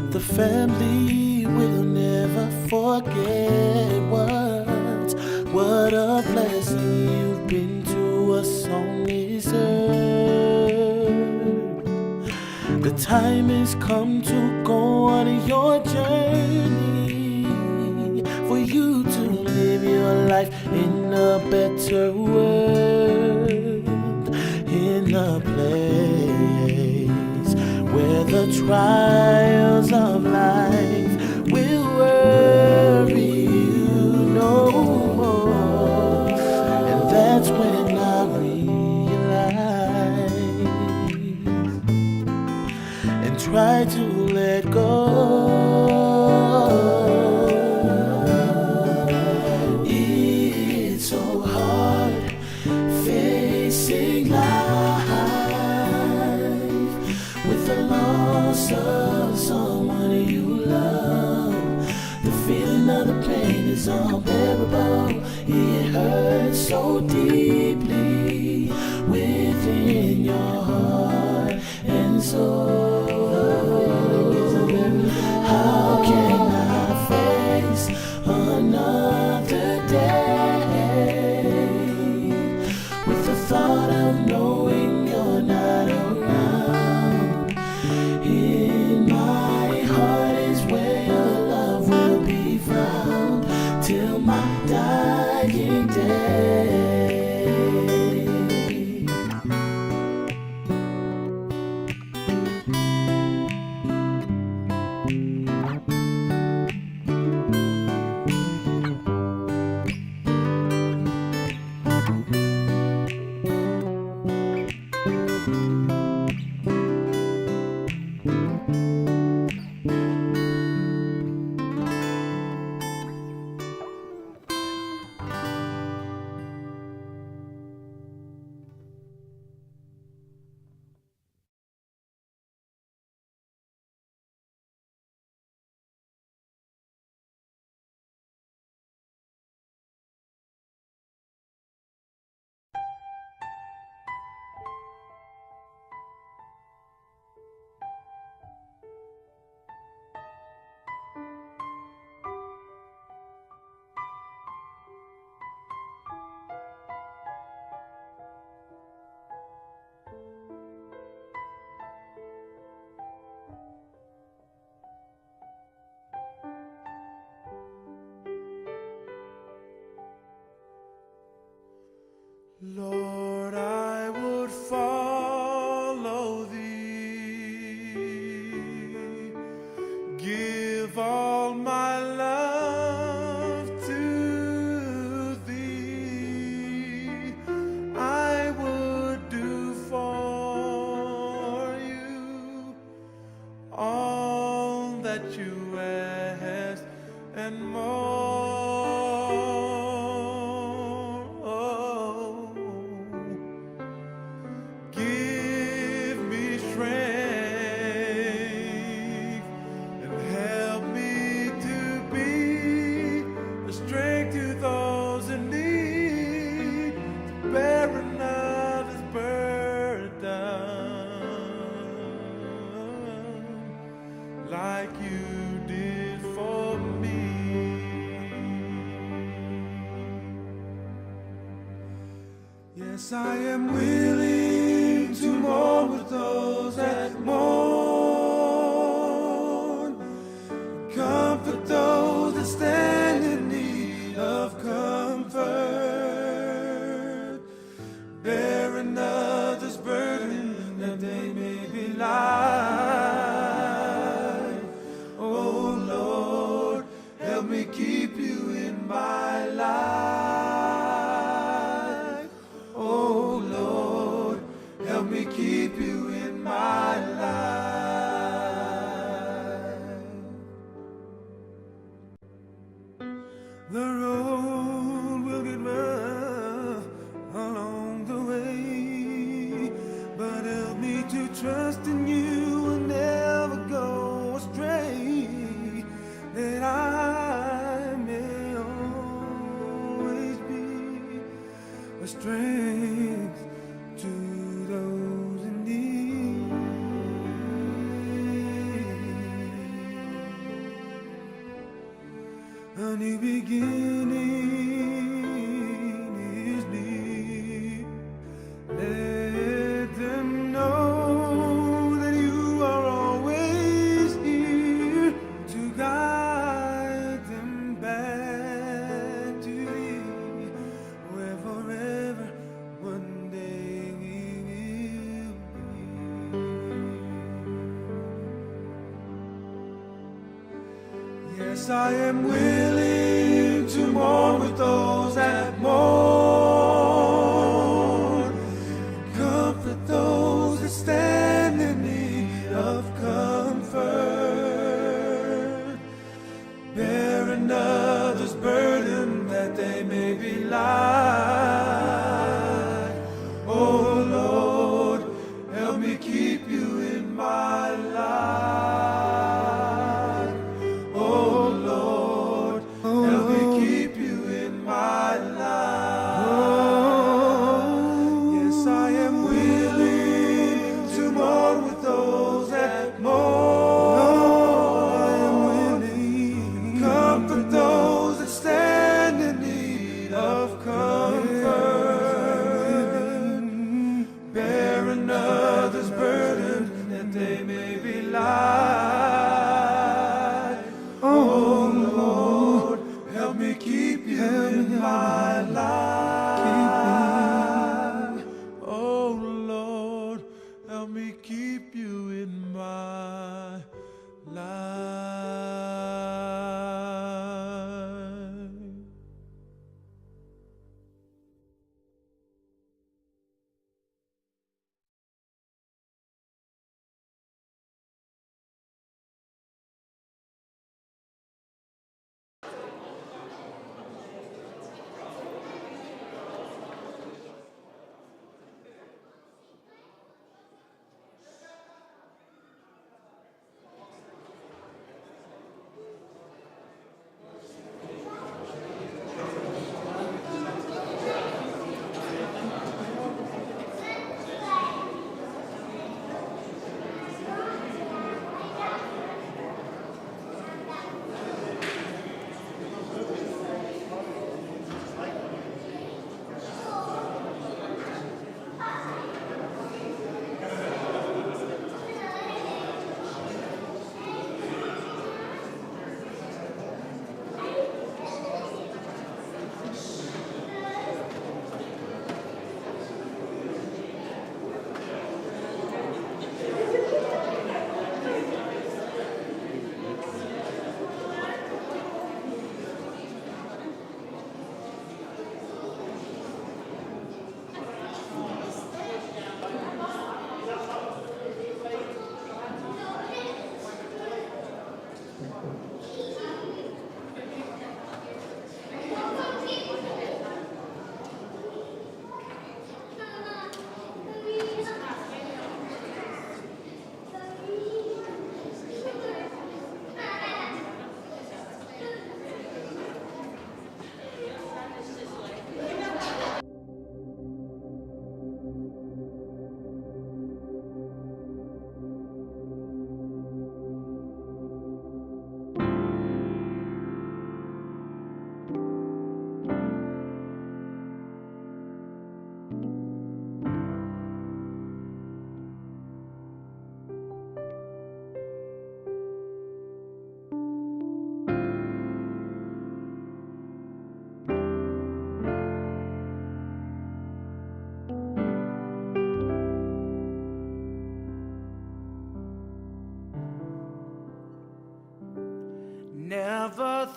The family will never forget what, what a blessing you've been to us on this earth. The time has come to go on your journey, for you to live your life in a better world, in a place where the trials of life will worry you no more. And that's when I realize and try to let go. It's so hard facing life with the loss of someone you love. The feeling of the pain is unbearable. It hurts so deeply within your heart and soul. How can I face another day with the thought of knowing you're not around? In my heart is where your love will be found till my dying day. Lord, I would follow thee. Give all my love to thee. I would do for you all that you ask and more. Give me strength and help me to be a strength to those in need, to bear another's burden like you did for me. Yes, I am willing to mourn with those that mourn, comfort those that stand in need of comfort, bear another's burden that they may be light. Oh Lord, help me keep you in my life. Oh Lord, help me keep you in my life. The road will get rough along the way, but help me to trust in you and never go astray, that I may always be a strength to those in need. A new beginning is near. Let them know that you are always here to guide them back to thee, where forever one day we will be. Yes, I am willing to mourn with those that mourn, comfort those that stand in need of comfort, bear another's burden that they may be light. Oh Lord, help me keep you in my life. Oh Lord, help me keep you in my life.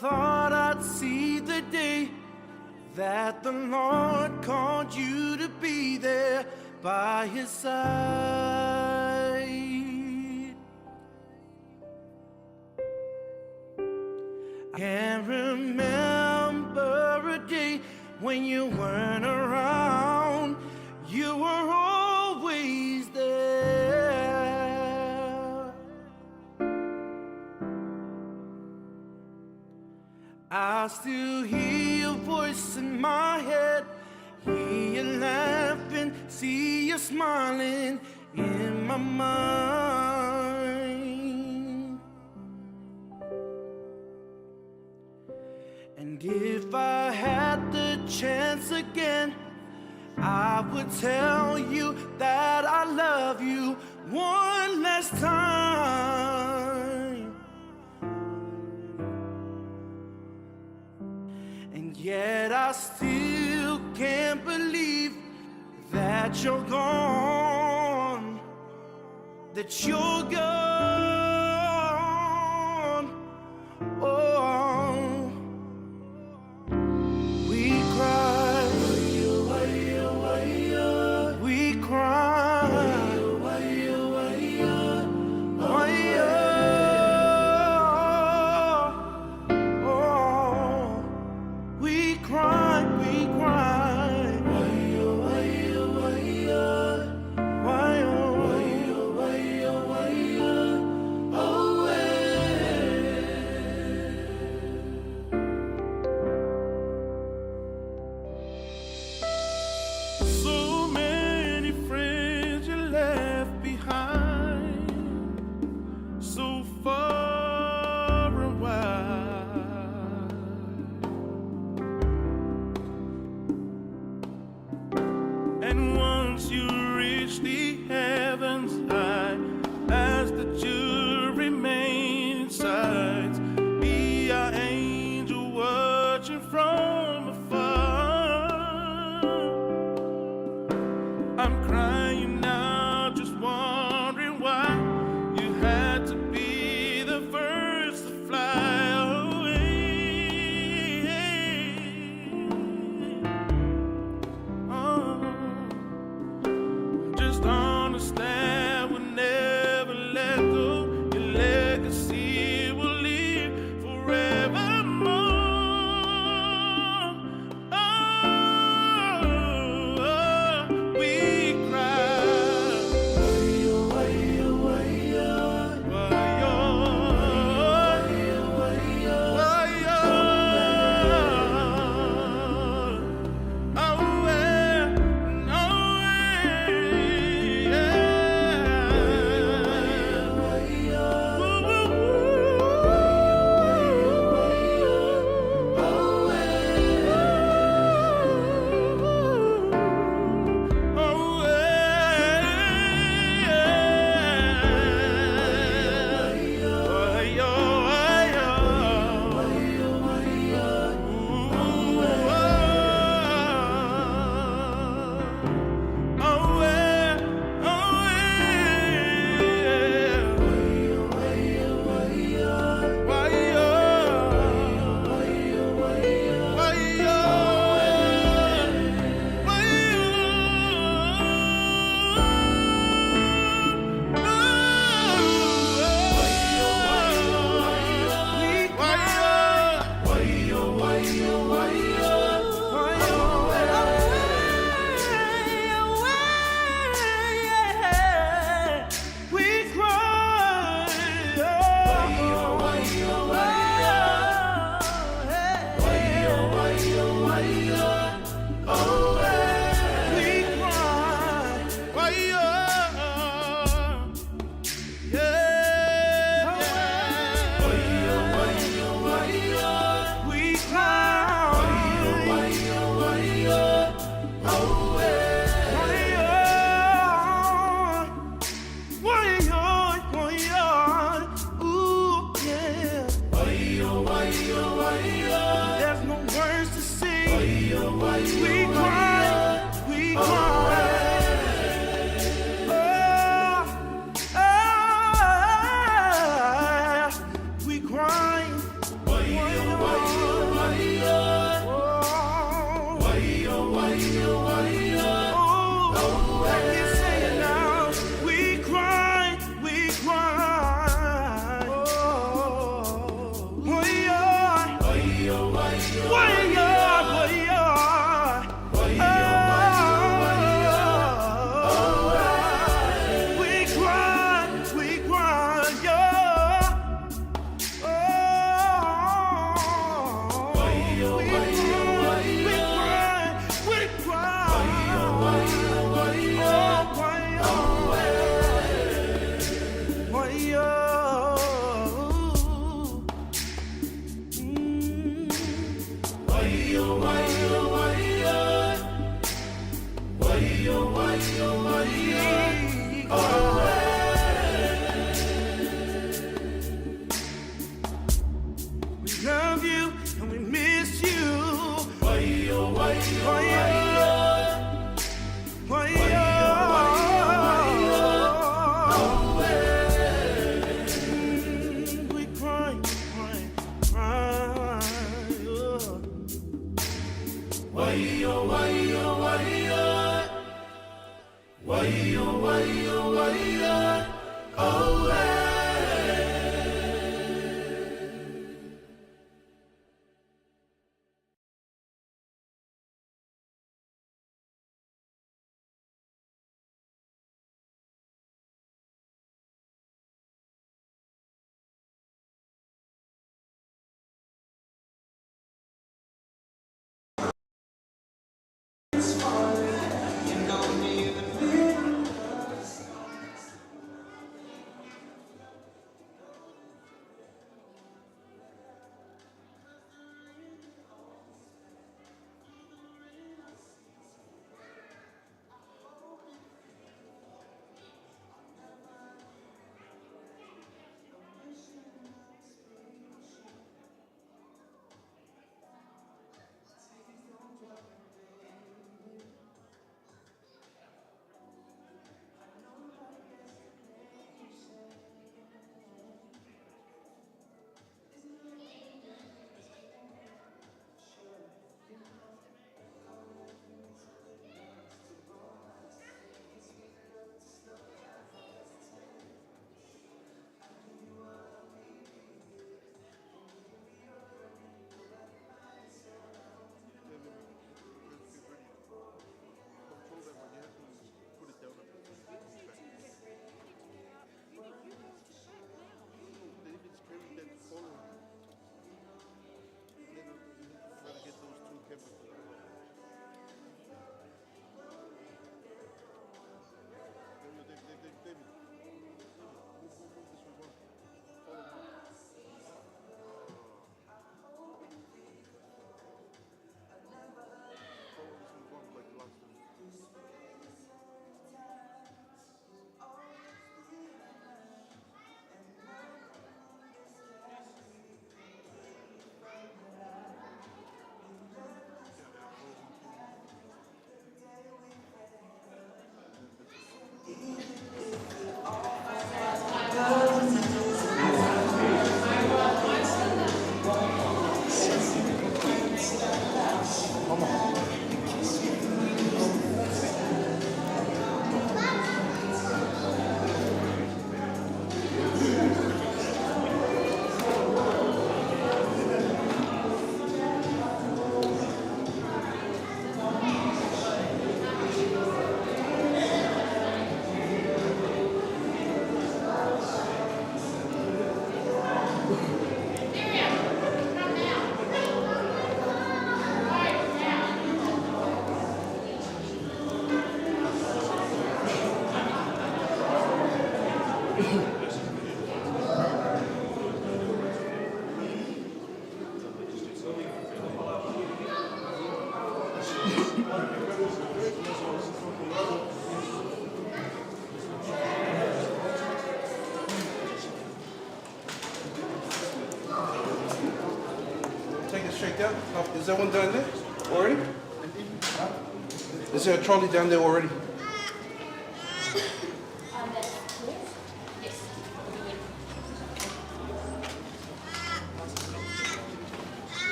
Thought I'd see the day that the Lord called you to be there by his side. I can remember a day when you weren't around. You were always there. I still hear your voice in my head. Hear you laughing, see you smiling in my mind. And if I had the chance again, I would tell you that I love you one last time. And yet I still can't believe that you're gone, that you're gone. Oh, we cry, we cry, oh, we cry, we cry. Why, oh, why, oh, why, oh. Why, oh, why, oh, why, oh, why, oh, oh, eh. So many friends you left behind, so far and wide. And once you reach the heavens, I ask that you remain in sight. Be our angel watching from afar. I'm crying now, just wondering why you had to be the first to fly away. Oh, just understand we'll never let go. Your legacy will live forevermore. Oh, oh, we cry. We love you and we miss you. We cry, cry, cry. David, David, David, David, move, move, move this one. Follow him. Follow this one, like, last time. Take it straight down. Is there one down there already? Is there a trolley down there already?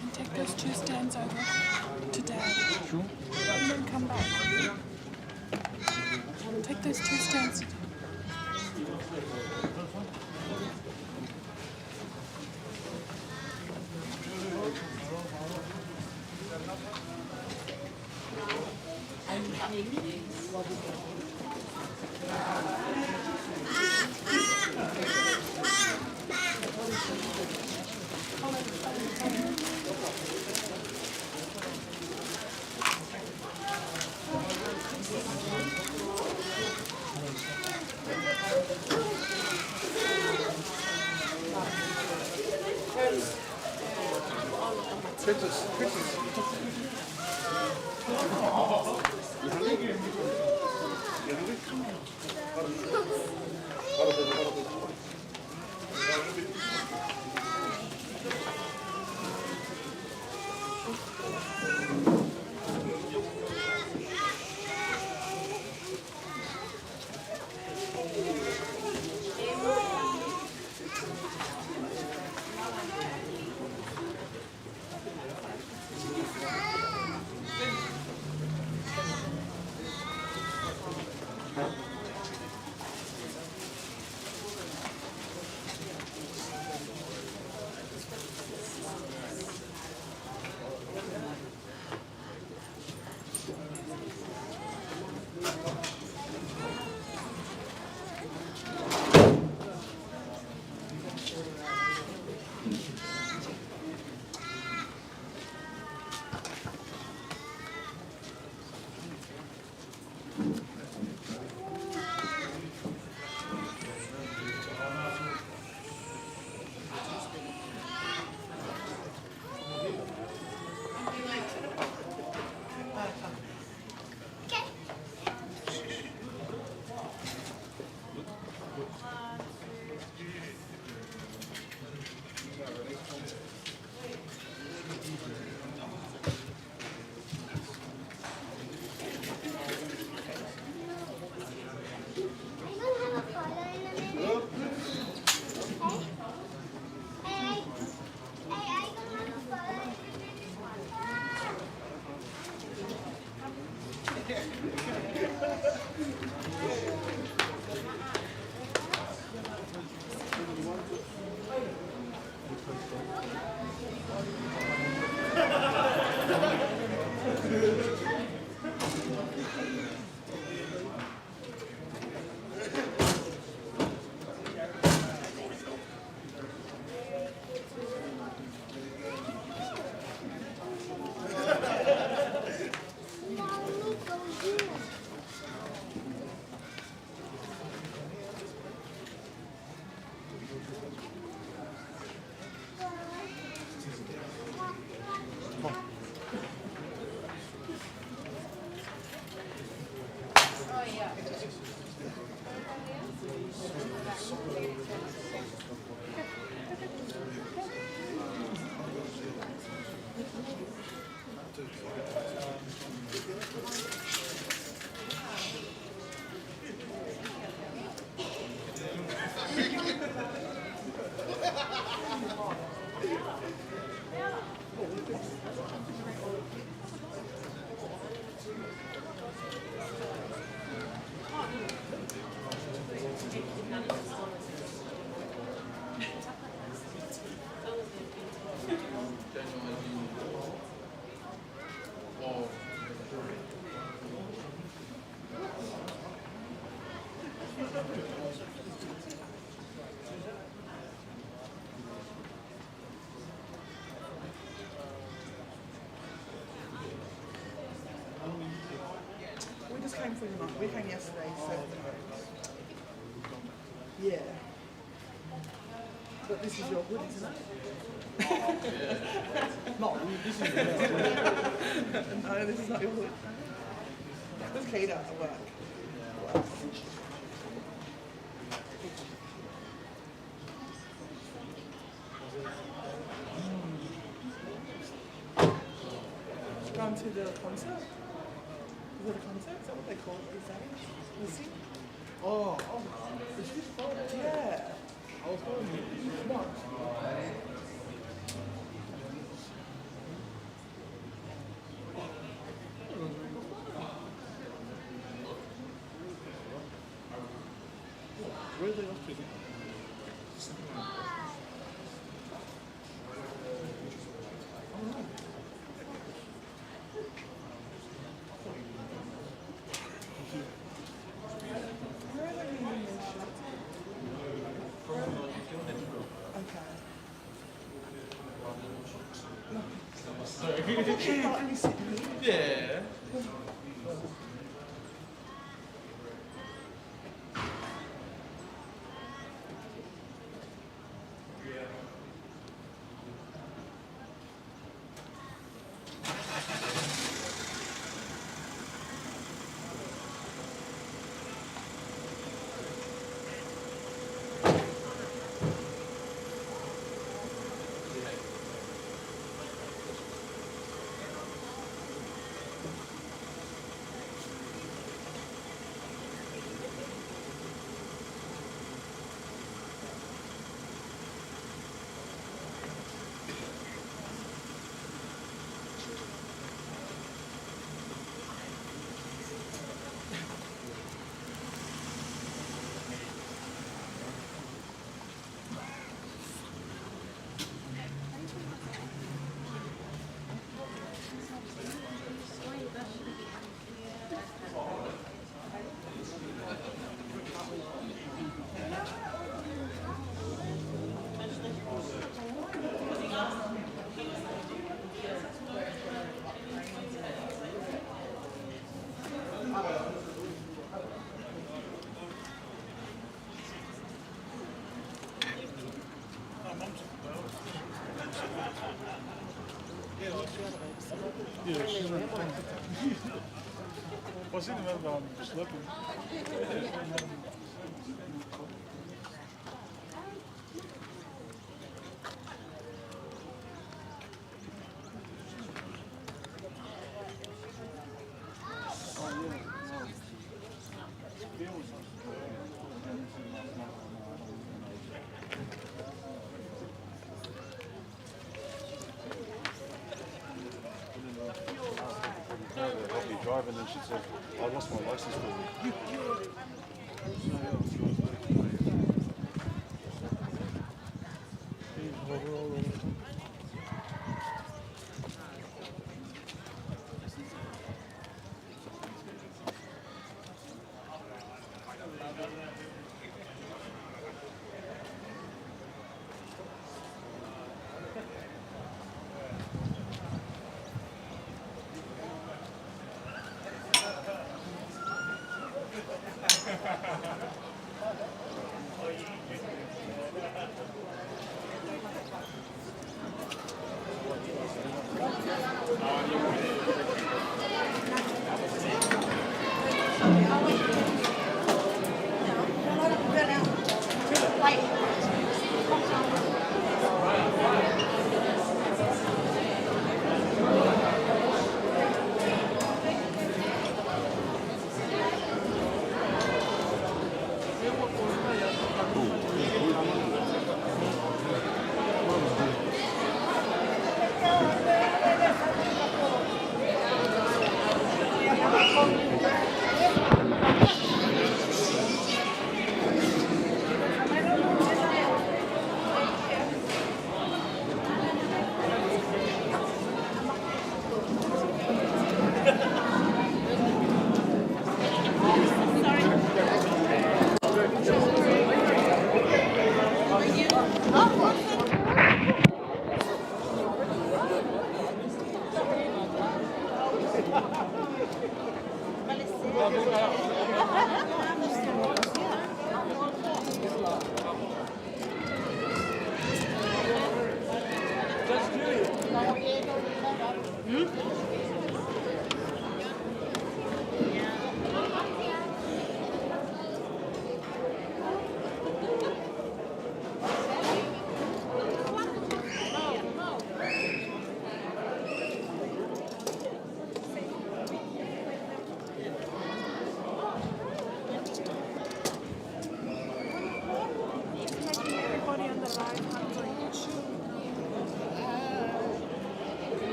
And take those two stands over to Dad. Sure. And then come back. Take those two stands. Princess, princess. We just came from, we came yesterday, so yeah. But this is your hood, isn't it? No, this is no, this is not your hood. This is Kata at work. Gone to the concert? Is it a concert? Is that what they call it these days? Lucy? Oh, oh, is this Friday? Yeah. I was going to this month. Where are they off to now? Where are they moving this shit? Okay. Sorry. Not in Sydney. Yeah. What's in the middle? I'm just looking. Help me drive, and then she said, "I lost my license plate."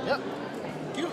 Yep. Cute.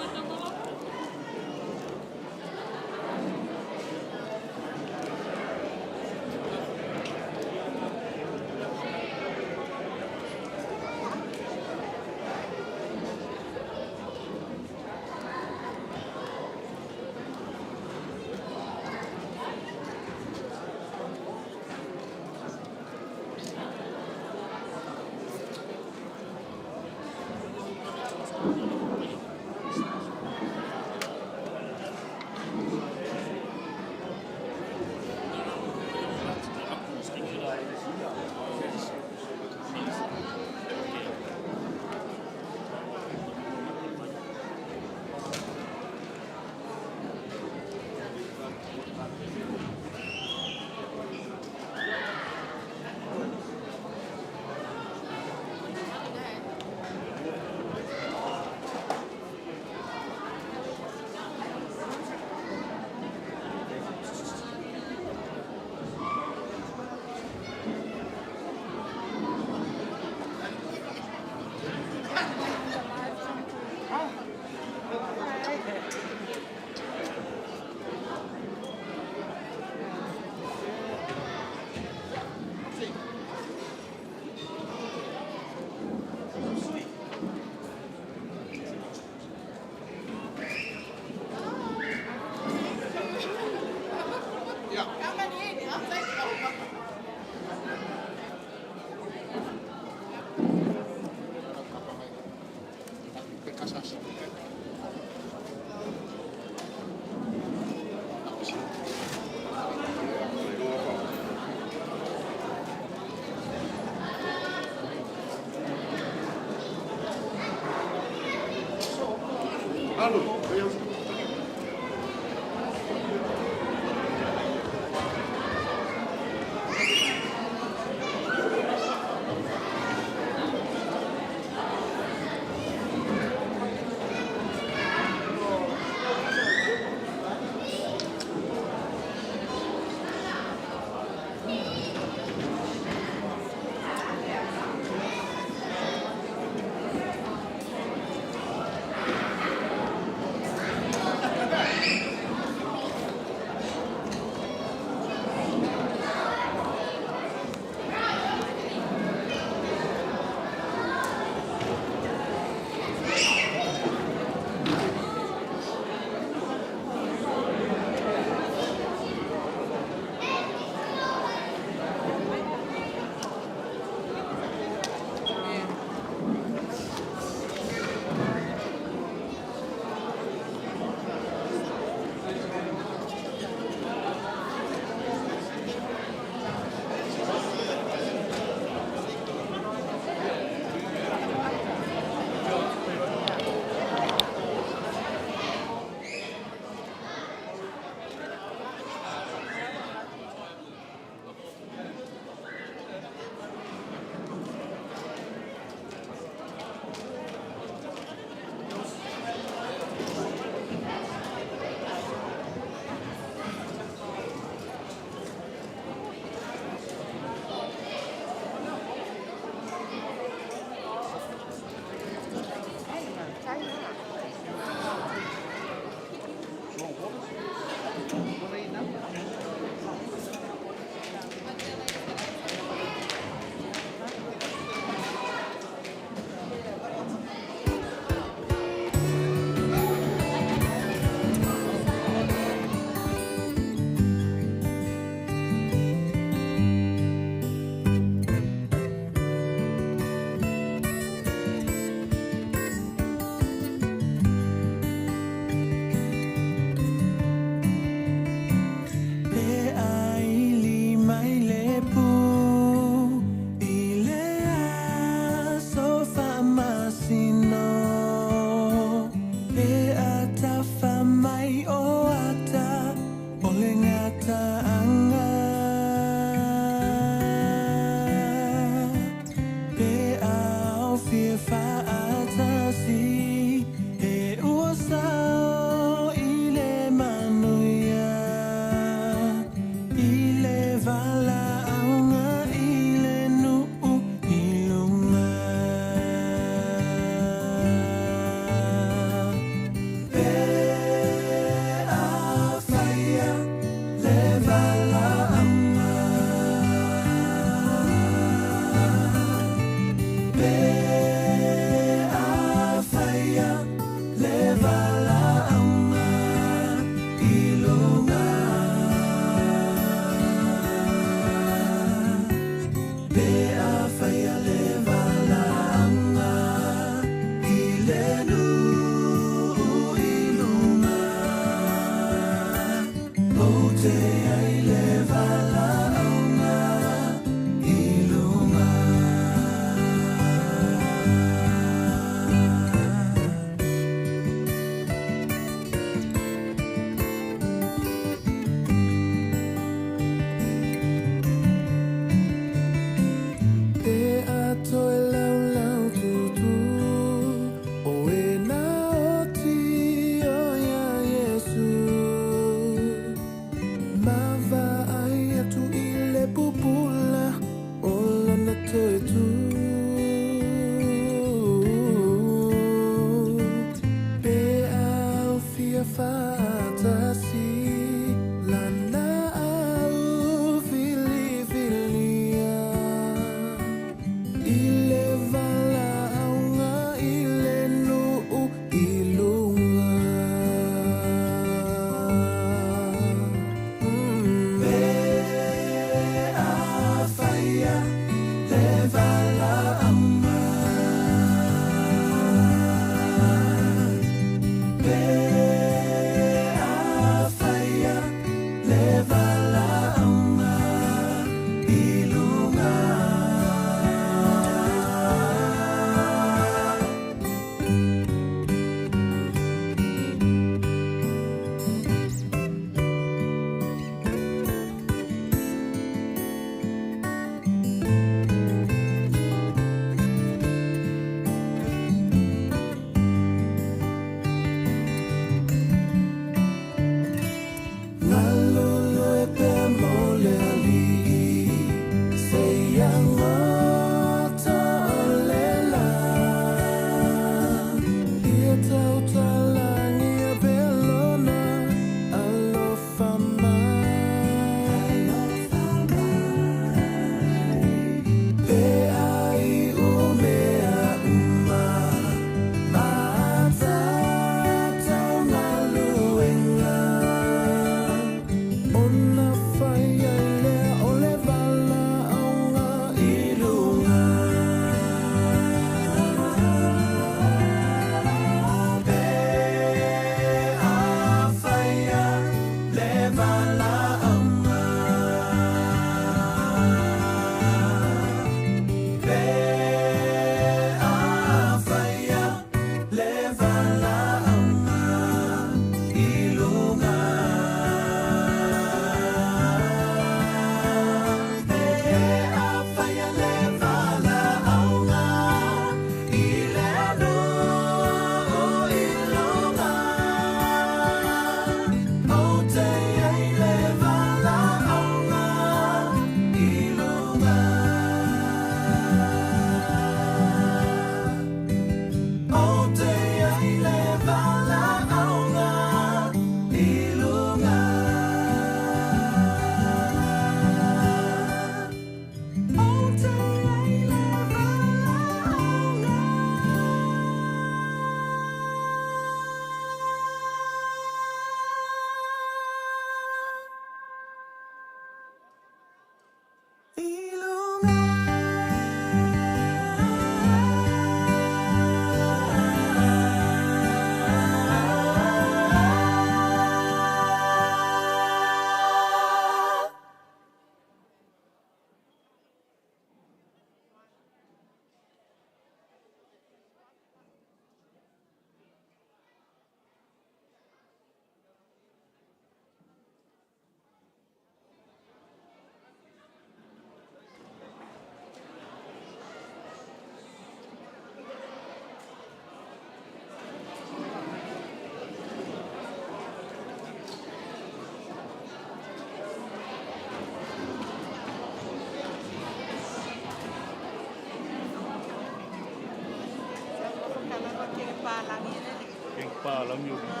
Ke pālangi ʻene. Ke pālangi ʻo.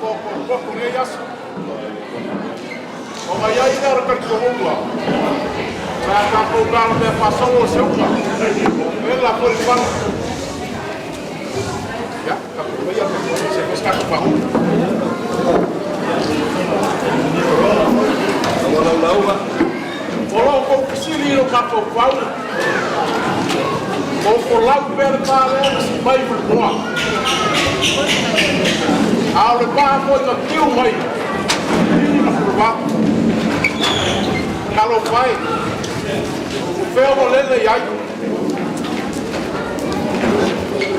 Ko, ko, ko, ko, nei asu. ʻO mai ai lea ʻo le kali ko houa. Ka ka ko ka le meʻa pasolo se uka. Mela ko le pala. Ia, ka ko ia ko se ko ska ko pau. Lau, lau, lau, lau. ʻO lau ko kisili lo ka ko pau. ʻO ko lau pele pale, mai mo moa. ʻA ʻo le pā ko i ka kiu mai. Ini na kurva. Kalo fai. Feo mo lele ai.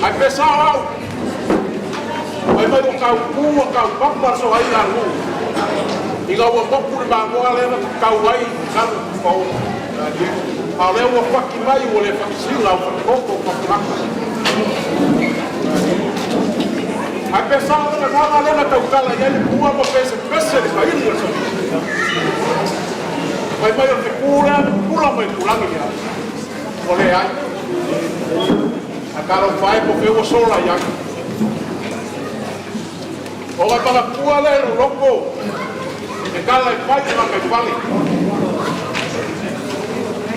ʻAi pesa au. ʻAi mai ʻo kau kū, ʻo kau papa so ai la lu. ʻIka ua moku le māgoa leva kau ai, kau pau. ʻA lea ua faki mai, ua le faki sila, ua faki koko, ua faki laka. ʻAi pesa o le nganga leva kau kala, ia ni kua ma pese, pese le kaili, ua sa. ʻAi mai ʻo te kula, kula mai kulangi ia. ʻO le ai. ʻA kalo fai ko ke ua sola ia. ʻO ka paka kua le lo loko. E kala e fai ma kai fale.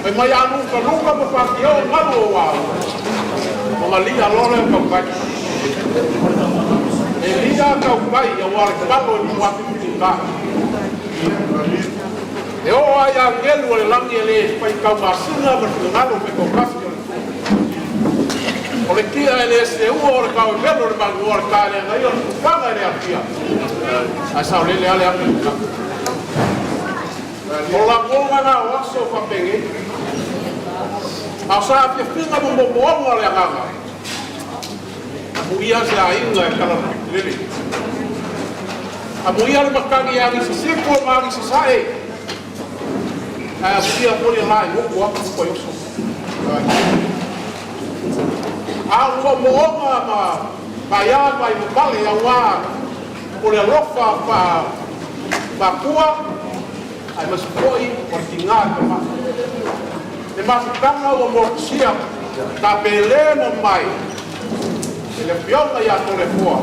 E mai anu ka luka ma paki o malu o wau. ʻO ka lia lole ka kai. E lia ka kai ia wale palo i mua ki ka. E o ai a ngelu o le langi e le fai kau masina ma tu ngalo me ko kasi. ʻO le kia e le se ua ʻo le kau e melo le mangu ʻo le ka le ngai ʻo le kufanga e le akia. ʻAi sa o le le ale akia. ʻO la konga na o aso fa penge. ʻA sa akia finga mo mo mo mo le anganga. ʻAmu ia se ainga e kala lele. ʻAmu ia le makangi angi sisipo ma angi sasae. ʻAi, ʻamu ia ko ia mai, mo kua ko ia oso. ʻA ua moʻonga ma, ma ia, ma i pale, ʻa ua, ko le alofa, pa, pa kua, ʻai ma sipoi, ko le kinga, ka ma. E ma fukanga ua mo kusia, ka pele mo mai. E le fionga ia ko le fua.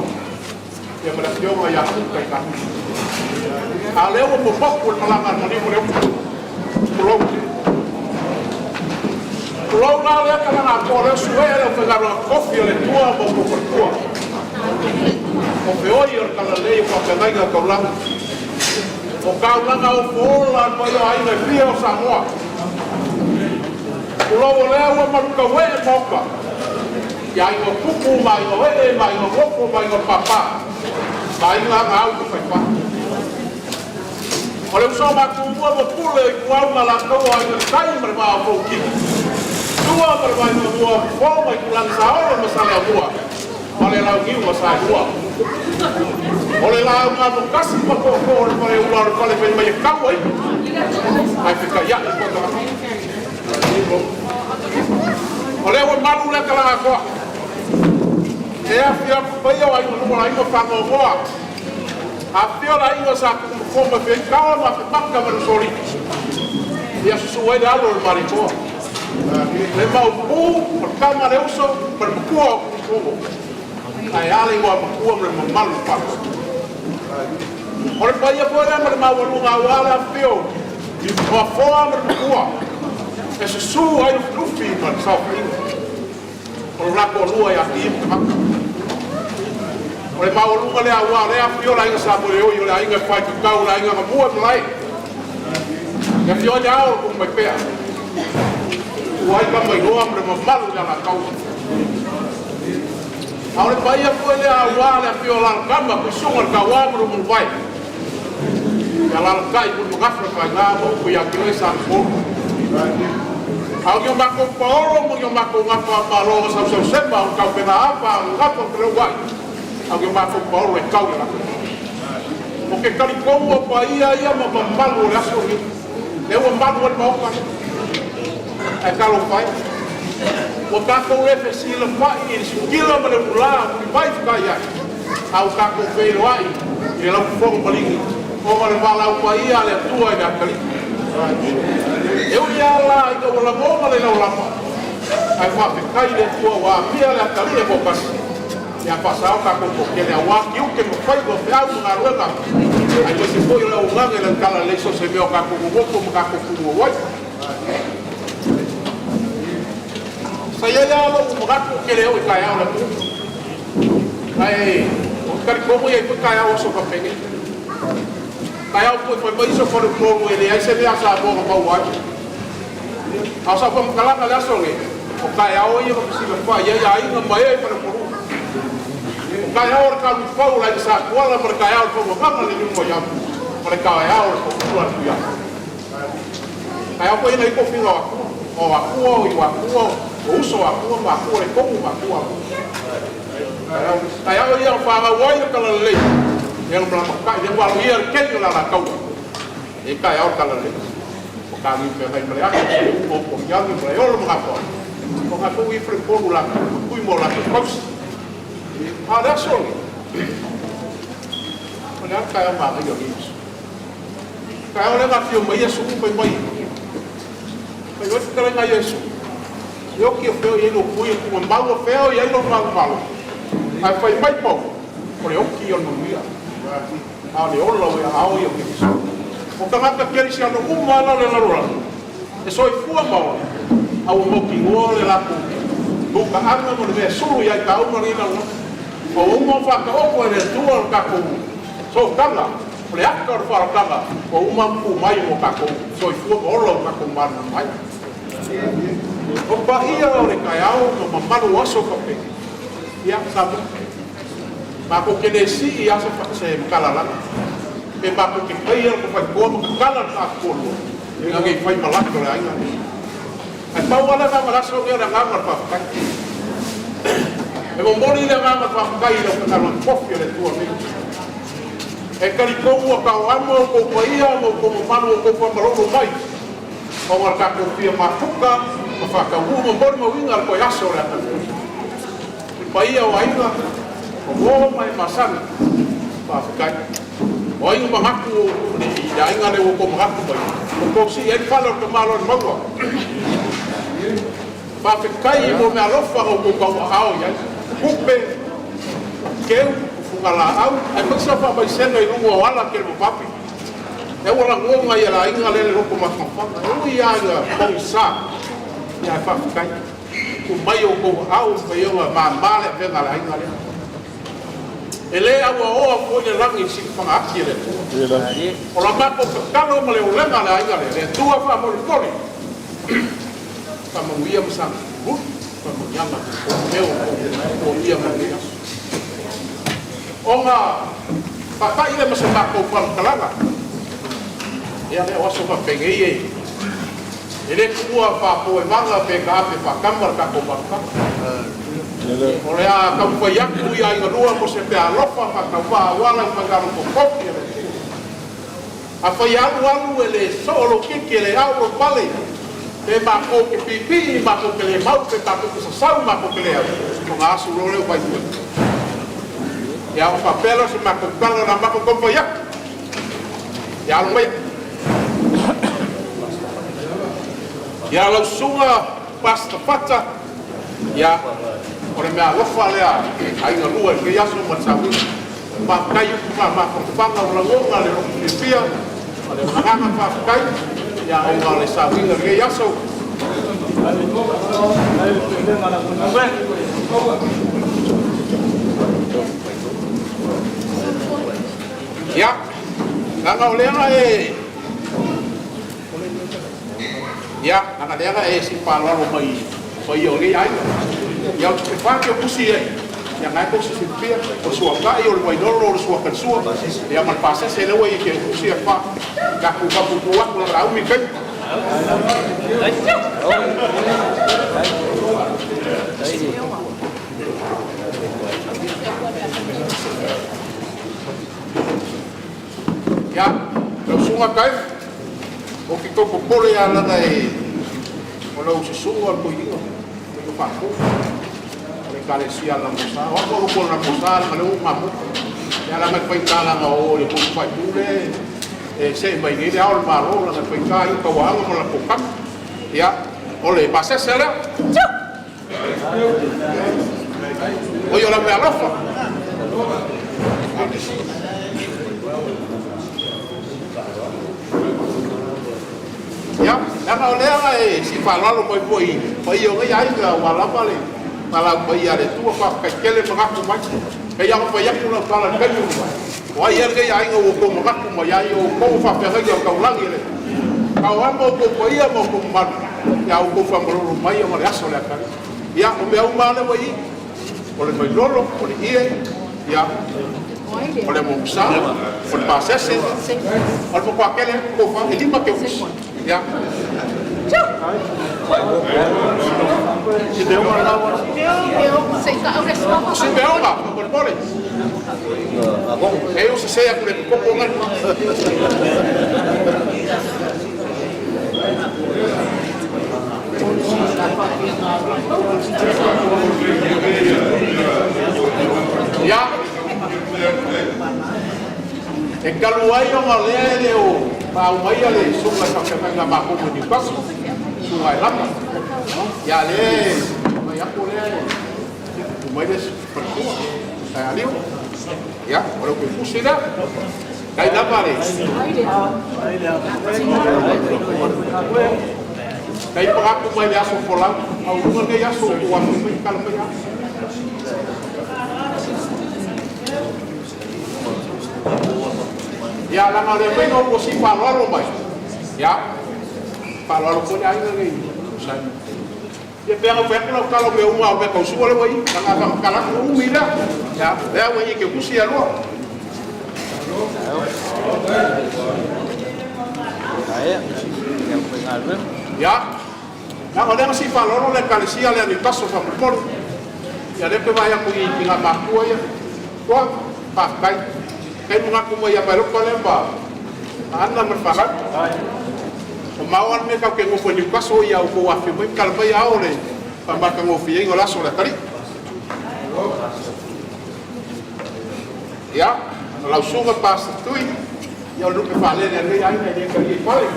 Ia ma le fionga ia kuka i ka. ʻA leo mo moku le malanga mo ni mo le uku. Kulou. Kulou na lea ka langa ko le sue le fenga la kofi le tua mo ko ko tua. Ko feoi o le kala lei ko ka ngai ka kaulanga. Ko kaulanga o fola ko ia ai na fia o Samoa. Kulou o lea ua malu ka ue e moka. Ia i o kuku mai o e mai o koko mai o papa. Mai la ngau ko fai pa. O le uso ma kumua mo pule i kuau ma la kau ai o kai ma le ma o ki. Tua ma le ma o mua fo mai kulang sa o ma sa le mua. Ma le lau ngiu ma sa mua. O le lau ma mo kasi ma ko ko o le ma le ula o le ma le mai mai kau ai. Ai fika ia ko ka. O le ua malu le kala koa. E a fia ku pai o ai mo ai mo fango koa. A fia la inga sa ku ko ma fe kawa ma fe maka ma soli. Ia susu ai le alo le mali koa. Le mau pu, ma kama le uso, ma le kua o kuko. ʻAi ale ua makua mo le mamalu pako. ʻO le paia ko ea mo le maualunga ua le afio. Ua foa mo le makua. E susu ai le lufi ma le saofiʻi. ʻO le lako lua ia ki maka. ʻO le maualunga le ua le afio la inga sa mo le oi, ʻo le inga fai kakau la inga ngamua mo lai. Ia fio ia o ko mai pea. Ua i ka mai loa mo le mamalu ia la kau. ʻA o le paia ko e le ua le afio la kama ko sunga le kaua mo le mulu vai. Ia la kai mo le makafa kai ngā mo ko ia ki le sa ko. ʻA o ki o mako paolo mo ki o mako ngā pa malo sa sa sema o kau pena apa ngā pa kele wai. ʻA o ki o mako paolo e kau ia la. Mo ke kali kou o paia ia ma mamalu o le aso ni. E ua malu atu ma oka. ʻAi kalo fai. Ua kako e fesi la fai i sukila ma le ula, muli mai fika ia. ʻA ua kako fei lo ai, i le lau fongo malingi. O ma le vala upa ia le atua i le akali. E uli ala i ka ua lamo ma le lau lama. ʻAi fa fekai le atua ua mia le akali e kokasi. Ia pasa o ka ko ko kele au a ki uke mo fai ko feʻau mo ngāluenga. ʻAi ko se foʻi lau ngangē lau kala lei so se meo ka ko ko ko mo ka ko ko ko wai. Sa ia ia lo mo ka ko kele au ʻi kae au la ku. ʻAi, ʻo kali ko mo ia ʻi kae au so ka pene. Kae au ko fai mai so fale polo e le ai se mea sa mo ka mau ai. ʻA sa fai kalanga le aso le. ʻO kae au ia ka pisi ka fai ia ia inga mai e fale polo. ʻO kae au le ka lu fau la i sa kuala ma le kae au le fau nganga le ni mo ia. Ma le kae au le fau kuala ia. Kae au ko ina i ko finga aku. ʻO aku, ʻo i aku, ʻo uso aku, ma aku, le komu ma aku. Kae au ia fanga wai le kala lei. Ia ma la maka, ia wa ia le kei la la kau. E kae au kala lei. ʻO ka mi pe kai male ako, ʻo, ʻo ia mi male olo ma ka po. ʻO ka po i fre polu la, kui mo la ko kausi. ʻA le aso ni. ʻO le aka ia ma ia ni. Kae ʻo le ngā fio mai Iesu mai mai. Mai mai fika le ngā Iesu. ʻIo ki o feo ia no kui o kuma mau o feo ia no mau mau. ʻAi fai mai pau. ʻO le oki o no ia. ʻA le ola o ia ʻao ia o Keriso. ʻO ka ngata Kerisiano uma ala le lalo lalo. ʻE soifua mau. ʻA ua mau ki ngoa le laku. Tuka anga mo le mea sulu ia i ka uma ni na ua. ʻO uma fakaʻopo e le tua o le kakou. So kanga. ʻO le aka o le faʻakanga, ʻo uma ku mai mo kakou, soifua mo ola o kakou manu mai. ʻO paʻia o le kaeao, mo mamalu aso ka pe. Ia, samu. Mako ke le si, ia se fa-, se makalalanga. Pe mako ke kai, ia ko fai koa, mo kakala ka kolo. Ia ngai fai malaki o le ainga. ʻAi pau ala ngā malaso ia le ngā ngā fakai. ʻE mo mori le ngā ngā fakai le ngā ngā kofi le tua nei. ʻE kali kou ua kau amo kou paia mo kou mamalu kou famalolo mai. ʻO ngā ka kou fia mafuka, ma fakau mo mori mo inga le koi aso le ata. Paia o ainga, ʻo mo mai masani. Fakai. ʻO ai uma ngaku, ʻi ai ngā leo ko ngaku mai. ʻO ko si e fala o te malo ni maua. Fakai mo mea alofa ʻo ko kau ʻao ia. Kupe, keu, funga la au. ʻAi mai sa fa mai sena i rungo o ala ke mo papi. E ua la ngonga ia la inga lele loko ma fa fa. ʻE ui ia ia kau sa. Ia fakai. Ku mai ʻo ko au, mai ʻo ma male venga la inga lele. ʻE le au a oa foʻi le langi si fanga aki le. ʻO la mako kakalo ma le ulenga le ainga le. Le tua fa mo le kole. Fa mo ia ma sa. Fa mo ia ma. ʻO ia ma ia. ʻO ngā fakai le ma sa mako fa kalanga. Ia le oso fa penge ie. ʻE le kua fa po e manga pe ka ape fa kama ka ko fa kama. ʻO le a kau fai aku ia i ngalua mo se pe alofa fa kau fa wala i manga mo kofi e le. A fai alu alu e le soʻo lo kiki e le au lo pale. Pe mako ke pipi, mako ke le mau, pe mako ke sasau, mako ke le au. Ko ngā asu lo le vai kua. Ia o fa pelo se mako kala na mako ko fai aku. Ia alu mai. Ia lau sunga, Pastor Fata. Ia, ʻo le mea alofa lea, ai ngalua ke aso ma sawi. Ma kai uku ma, ma ko fanga o la ngonga le loku fia. ʻO le manganga fa kai. Ia, ai ngā le sawi le ke aso. Ia, ngā ngā o le anga e. Ia, anga lea e si palalo mai. Ko ia o le ai. Ia, o te fake o kusi ai. Ia, ngai ko si si pia. O suakai o le vai lolo, o le suakai sua. Ia, ma le pasese le wai ke kusi e fa. Kaku, kaku, kua, kua, la umi kai. Ia, lau sunga kai. ʻO ki toko pole a lana e, ʻo lau susunga ko ia, ko ia fako. Le kalesia la mosa, o ako ko la mosa, la le o mamu. Ia la mai fai kalanga o le ko fai pule, e se mai nei le ao le malo, la mai fai kai, kau anga mo la ko kam. Ia, ʻo le pasese la. ʻOi, ʻo la meʻa ʻalofa. Ia, naʻa ʻo lea ʻa e siʻi faʻa lalo mai foʻi, foʻi ʻo ngai ai ka ua lava le. Ka lau mai ʻa le tua fa kai kele mangaku mai. Kei ʻaho fai aku lau kala kai ulu mai. ʻO ai ʻa e ngai ai ngā ʻoku mangaku mai ai ʻoku faʻa pehē ngai ʻa kau langi le. Ka ʻoku amo ʻoku fai ia mo ʻoku malu. Ia ʻoku faʻa malolo mai ʻa le aso le akali. Ia ʻo meʻa uma le ua i. ʻO le mai lolo, ʻo le ie, ia. ʻO le mo sa, ʻo le pasese, ʻo le mo kuakele, ko fa, e lima ke usi. Ia. Sipeonga, ʻo le mole. E usi se aku le koko ngai. Ia. E kalu ai ʻo ma lea e leo. Pau mai ʻa le sunga sa ke mai ngā mākou mo Newcastle. Sunga e lama. Ia le. Mai ako le. Mai le. Ia, ʻo le kupusi la. Kai la pale. Kai pakaku mai le aso folau. ʻAu runga kei aso ua mai kala mai. Ia, langa le mai no ko si palalo mai. Ia. Palalo ko le ainga nei. Sai. Ia pea ʻo pea kula kala meʻa uma ʻo pea kau sua le wai, ka ngā kala ko umi la. Ia, pea wai ke kusi a loa. Ia, ia. Ia, ko le masi fa lolo le kalisia le ani paso fa mole. Ia le pe vai aku i ngā mākua ia. Ko, pa kai. Kai mo ngaku mai ia mai loka le pa. Ana ma faka. ʻO mau ana me kau ke ngofo Newcastle ia ʻoku ou afi mai kala mai a ole. Pa maka ngofi ai ngolaso la kali. Ia, lau sunga pasa tui. Ia ʻo lupe fale le le ai le le kali fale.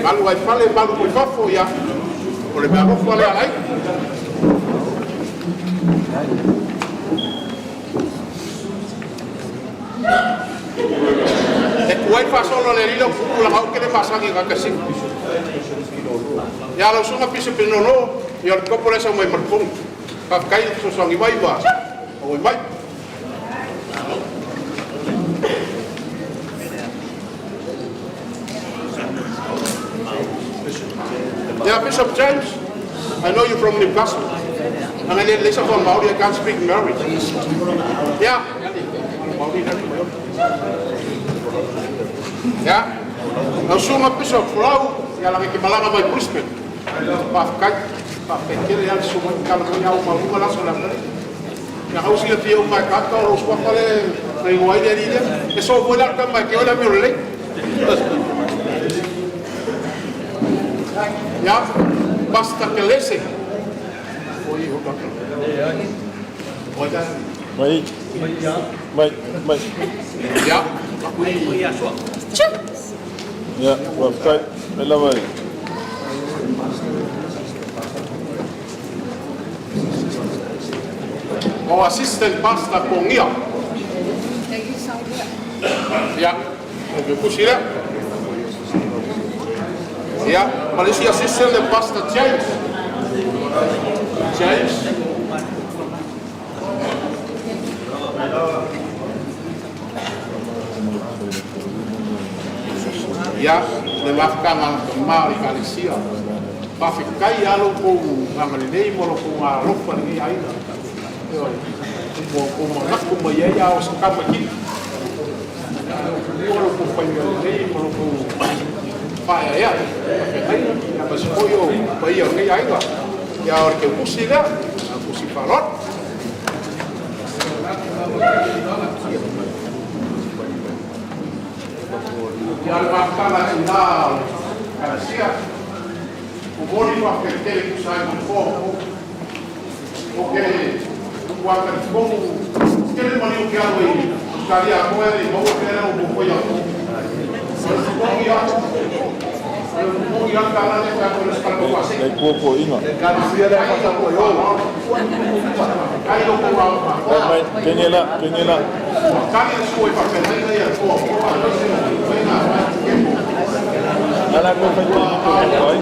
Malu ai fale, malu ko fafo ia. ʻO le malu fale ai. E kuai fasolo le lilo kukula kau kele pasangi kakasi. Ia lau sunga pisa pinolo, ia le kopo le sa mai marfung. Kakai sosangi mai wa. Oi mai. Yeah, Bishop James, I know you're from Newcastle. And I need listen from Maori, I can't speak Maori. Yeah. Yeah. Now, soon up Bishop Flow, yeah, like, Malanga by Brisbane. Pakai, pakai kele ya suma kala mai au ma uma la sola mai. Ya kau sila tio mai kaka o sua kale mai wai le lile. E so bola ka mai ke ola mi le. Ya, basta ke lese. Oi, hoka. Oi, ya. Mai. Mai, mai. Ya. Ya, waftai. Mai la mai. Ko assistant pastor ko ngia. Ya. Oke, kusi ya. Ya, Malaysia assistant pastor James. James. Ia, le mafakanga ma le kalesia. Mafekai alo ko nganga lelei mo lo ko ngā lofa ni ai. Mo ko ma laku mai ai a o sa kama ki. Mo lo ko fai lelei mo lo ko fai ai. Ai, ia ma si ko yo, fai ai ai. Ia o ke kusi la, kusi palot. Ia le mafakanga ʻi he kalesia. Ko moni ma ke ke ku sai mo ko. Oke. Kua ka ko. Ke le mani o ke a wei. Ka ia ko e mo ke le o ko ya. Ko ia. Nei kuo ko inga. Mai, kengela, kengela. Ala ko fai ko ko ko ai.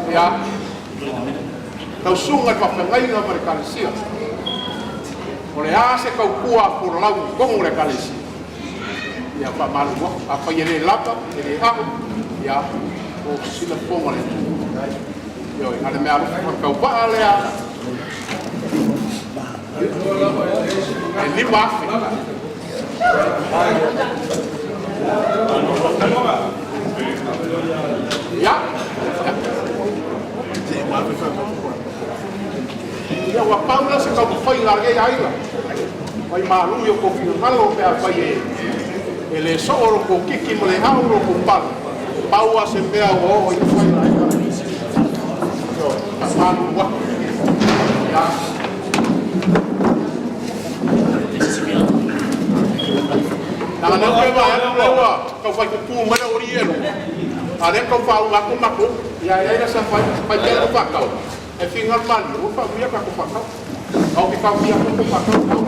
Ia, tau sunga e fafangainga mo e kalesia. Ko e ʻasi e kau kua ko lau kongo e kalesia. Ia, fakamālō, ʻa fai e lē lapa, e lē ʻaho, ia, ʻo sila ponga le. Ia, ʻa e meʻa ʻa e kau paʻa lea. E lima afe. Ia. Ia, ua pau la se kau fai la ke ai la. Fai mālō ʻi hoʻo finangalo pea fai e. E lē soʻo loko kiki mo lē ʻau loko pau. Pau ʻa se meʻa ʻo ʻo i fai la. Ia. Mālō ua. Ia. Nā, nā, ʻoku ke vaʻe atu leva, kau fai kupu mai ʻo ri elo. ʻA e kau fau ngā ko mako, ia, ia, ia, sa fai, fai kia ko fakau. E finga mani, ʻo fau ia ka ko fakau. ʻOku ke fau ia ko fakau, kau.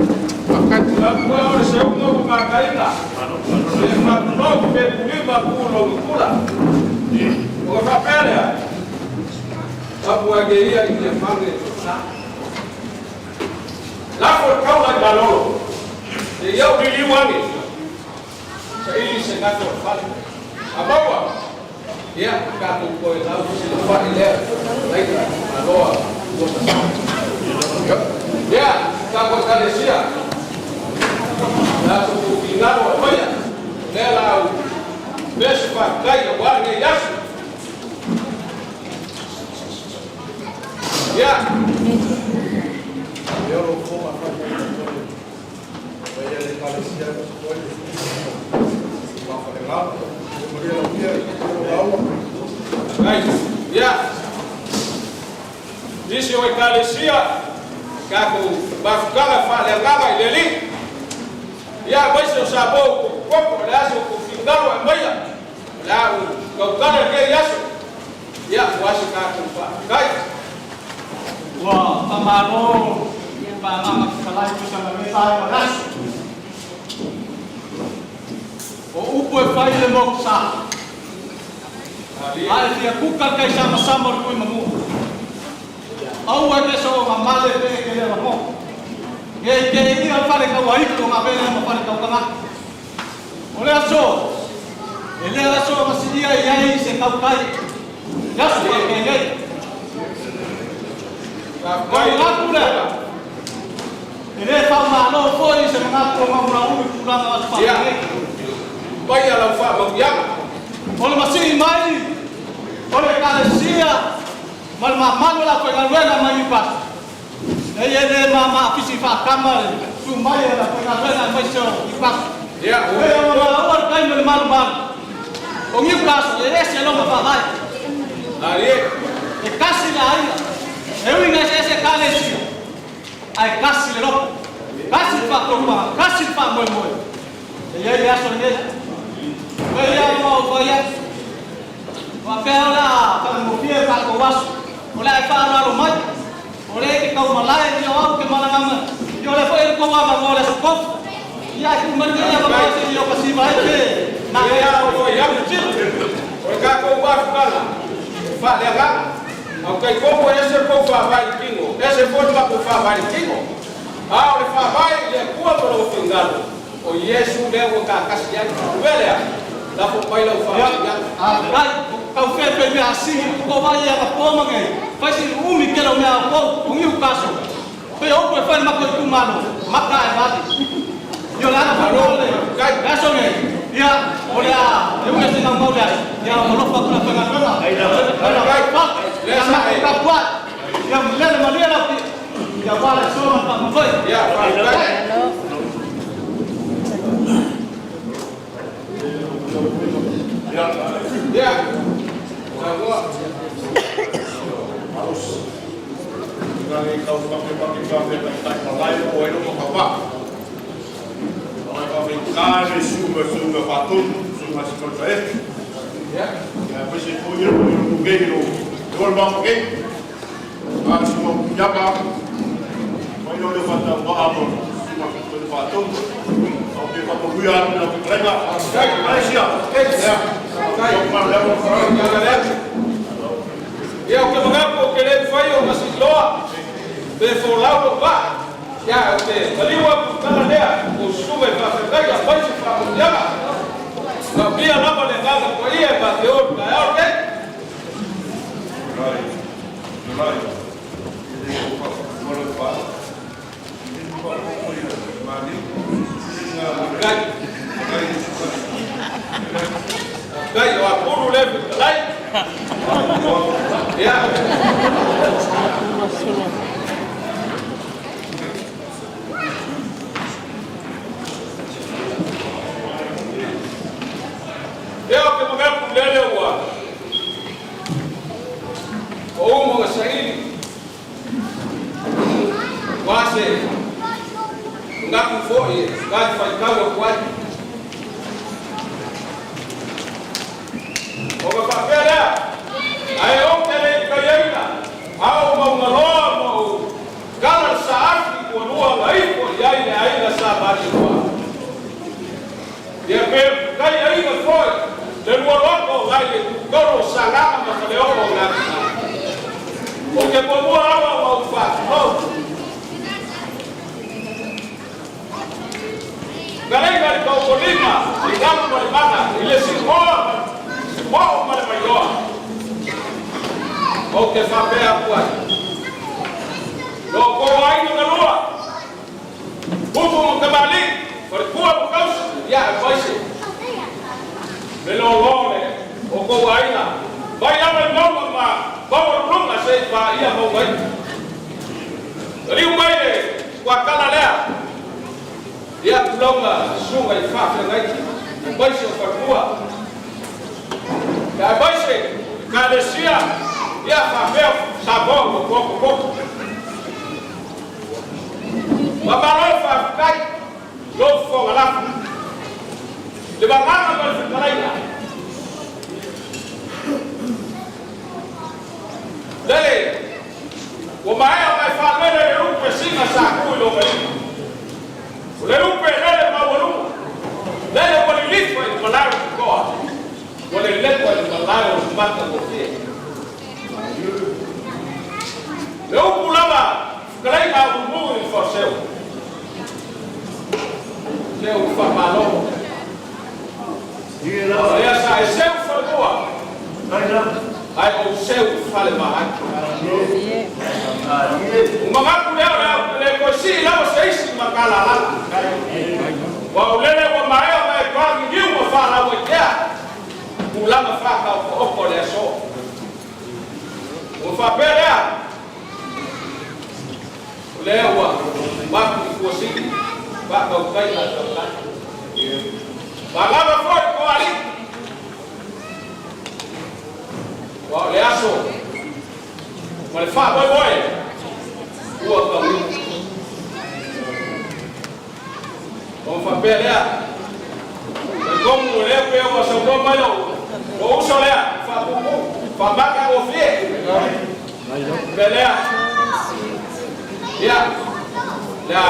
Fakai. Ia, kua ʻo se umo ko makaina. Se mako pe kuli mako lo kula. ʻO ka pele. Ka kua ke ia i te fange. Lafo kau ai malolo. E ia ʻo liliu ange. Sa ili se ngata o fale. A maua. Ia, ka ko ko e lau si lo fale lea. Lai, a loa. Ia, ka ko kalesia. Ia, ko ko finangalo, maia. Lea lau. Mesi fakai, ua ne yasu. Ia. Ia. Nisi ʻo e kalesia, ka ko Mafukala Falealea ʻi Leli. Ia, mai se o Samoa, ko, ko, ko, le asi ko finangalo e maia. Lau, kau kale ke yasu. Ia, ua si ka kupa. Kai. Ua, fakamālō, ia pa mama kalai kusa na me tai ua yasu. ʻO upu e fai le mokusa. ʻAi fia kuka kai sama sama kui mamu. ʻAua ke soʻo ma male pe ke leva mo. Ke, ke ia fale kau ai ko ma pele ma fale kau kama. ʻO le aso. E le aso ma si ia i ai se kau kai. Ia se ke ke. Kau ngaku le. E le fau ma lo fo i se ngaku ma mula ui kula ma fa. Ia. Pai ala fa ma ia. ʻO le masiʻi mai. ʻO le kalesia. Ma le mamalu la ko e galuega mai i pasi. Ei e le mama fisi fakama le. Su mai e la ko e galuega mai sio i pasi. Ia, ʻo e ʻo la ʻo le kai mo le malumalu. ʻO Niukaso, e ʻesi e longa faʻavae. ʻAi e. E kasi la ia. E ui ngai se ʻesi e kalesia. ʻAi kasi le loko. Kasi faʻakopa, kasi faʻamoemoe. E ia i aso nei. Ko ia ʻo mau ko ia. Ua pea o la, ka mo fie ka ko wasu. ʻO la e faʻaaloalo mai. ʻO le ke kau malae, ʻio au ke malanga mai. ʻIo le foʻi ko wa ma ʻo le soko. Ia ku mani ia ma se ʻio ka si mai pe. Na ia ʻo ia ku tipu. ʻO ka ko wa fukala. Fa le ga. ʻOku ʻikai ko mo ʻese ko fa vai kingo. ʻEse ko ma ko fa vai kingo. ʻA ʻo le fa vai le kua ko lo fingalo. ʻO Iesu lea ʻo ka kasi ai, ʻo vele ai. Lafo mai lau fā ia. ʻA, kai, kau fēfē mea asi, ko vai ia ka pō mange. Fai si umi ke lau mea ko, ʻo Niukaso. Pe ʻoku e fai ma ko i kumano, ma ka e vati. ʻIo la na fō le, kai. Kaso nge, ia, ʻo le a, e Ia, ʻoku ke mangako ke lele fai ʻo masiʻi loa, pe folau loa pā. Ia, ʻoku ke maliu ʻa e kala lea, ʻo sume pa fekai a pai se pa mo ia. Ka pia lava le kala ko ia, pa te o, ka e o ke. Kai. Kai, ʻo apulu le, kai. Ia. Ia, ʻoku ke mangako lele ua. ʻO umo ka saili. Wase, ngaku foʻi, ngaahi faikau ʻa kuai. ʻO ka faʻa pea lea, ʻa e o ke le kai aina, ʻa o mau ngaloa mau, kala saafi kua lua ngai ko i ai le aina sa mati kua. Ia pe kai ai ka foʻi, le lua loko ngai le kukolo sa lama ma fale olo ngai. ʻO ke mua mua lava mau fa, ʻo. Ka lei ngai kau ko lima, i ngamu ma le mana, i le sikoa, sikoa ma le maioa. ʻO ke faʻa pea kuai. Loko ai na lua. Pupu mo kamali, fale kua mo kausi, ia e paise. Me lolo le, ʻo kou aina. Vai lava i maunga ma, maunga lunga se i pa ia maunga i. Liu mai le, kua kala lea. Ia kulaunga sunga i fafe ngai. E paise ʻo fale kua. Ia e paise, ka le sia, ia fafea, sa bau, ko, ko, ko, ko. Ua mālō faʻafekai, lo fo ngalafu. Le vanganga ma le fekalaina. Lele, ua maea mai faʻalele le upe singa sa kui lo mai. Le upe lele ma ua luma. Lele ua lilifa i malaru koa. Ua lele ua le malaru mata ko fie. Le upu lava, kalai ka umu i fo seu. Seu fa malo. Ia sa e seu fa lua. Ai ʻo seu fa le mahaki. Uma ngaku lea lea, le ko si lava se isi makala lava. Ua ulele ua maea mai pa ni ua fa lava kea. Ulanga fa ka o ko le aso. Ua faʻapea lea. Lea ua, maku i kuo siki, fakaukai a taukai. Pagava foʻi ko ali. Ua le aso. Ua le faʻamoemoe. Ua kaui. ʻO faʻapea lea. Ko mu lea pea ua sa ua mai o. Ko uso lea. Faʻapupu. Faʻamaka o fie. Pea lea. Ia. Lea.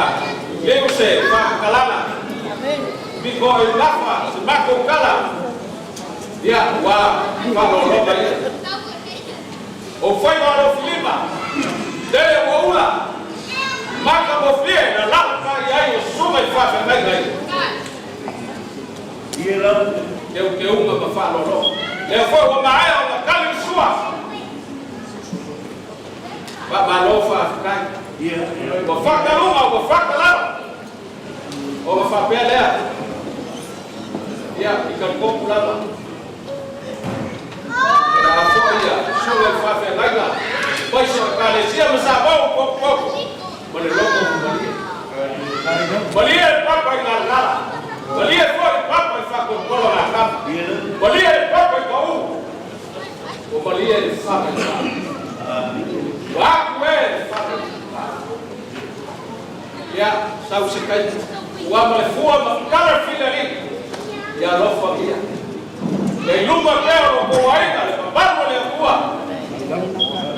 Leu se. Faʻakalana. Miko e lafa. Mako kala. Ia. Ua. Faʻaloloka ia. ʻO fai ma lo filima. Tele ua ula. Maka mo fie na laka i ai ʻo suma i fafengai ngai. Ia la. Keu keu ma ma fa lo lo. Lea fo ua maea ʻo ma kali sua. Fa ma lo fa kai. Ia. Ua fakaluma, ua fakalala. ʻO ma faʻapea lea. Ia, i ka koku lava. Ko e fakafeangai ʻa e paiso ʻo e ʻEkalesia mo Samoa ʻoku poko. Mālie e loko, mālie. Mālie e papa ʻi Ngalangala. Mālie foki e papa ʻi Fakakoloa Ngākama. Mālie e papa ʻi Kau. Ko mālie e faka. Wa ku e faka. ʻIa, Sausekaiki, ua ma le fua ma kala fila ni. ʻIa, ʻalofa ia. Ke luma pē ʻo ko ai ka le papa mo le akua.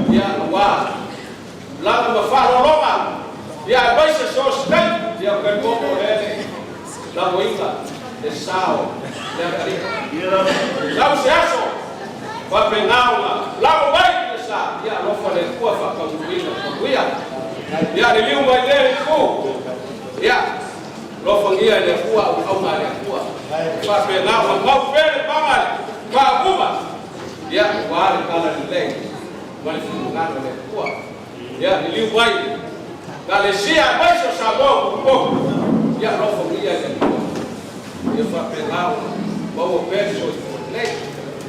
ʻIa, ua. Langa ma fakalolonga. ʻIa, e mai se Sausekaiki. ʻIa, ke koko lele. Langa ika. E sao. ʻIa, kali. Sau se aso. Fakapengāuga. Langa mai ke sa. ʻIa, ʻalofa le kua fakaukuina. Kuia. ʻIa, liliu mai le ku. ʻIa. Lofangia le kua, au, au ma le kua. Fakapengāuga. Mau pele manga. Fakuma. ʻIa, ua le kala lelei. Ua le fungana le kua. ʻIa, liliu mai. ʻEkalesia mai so sa mo kuko. ʻIa, lofangia le kua. ʻIa, fakapengāuga. Mau o pele so i fua nei.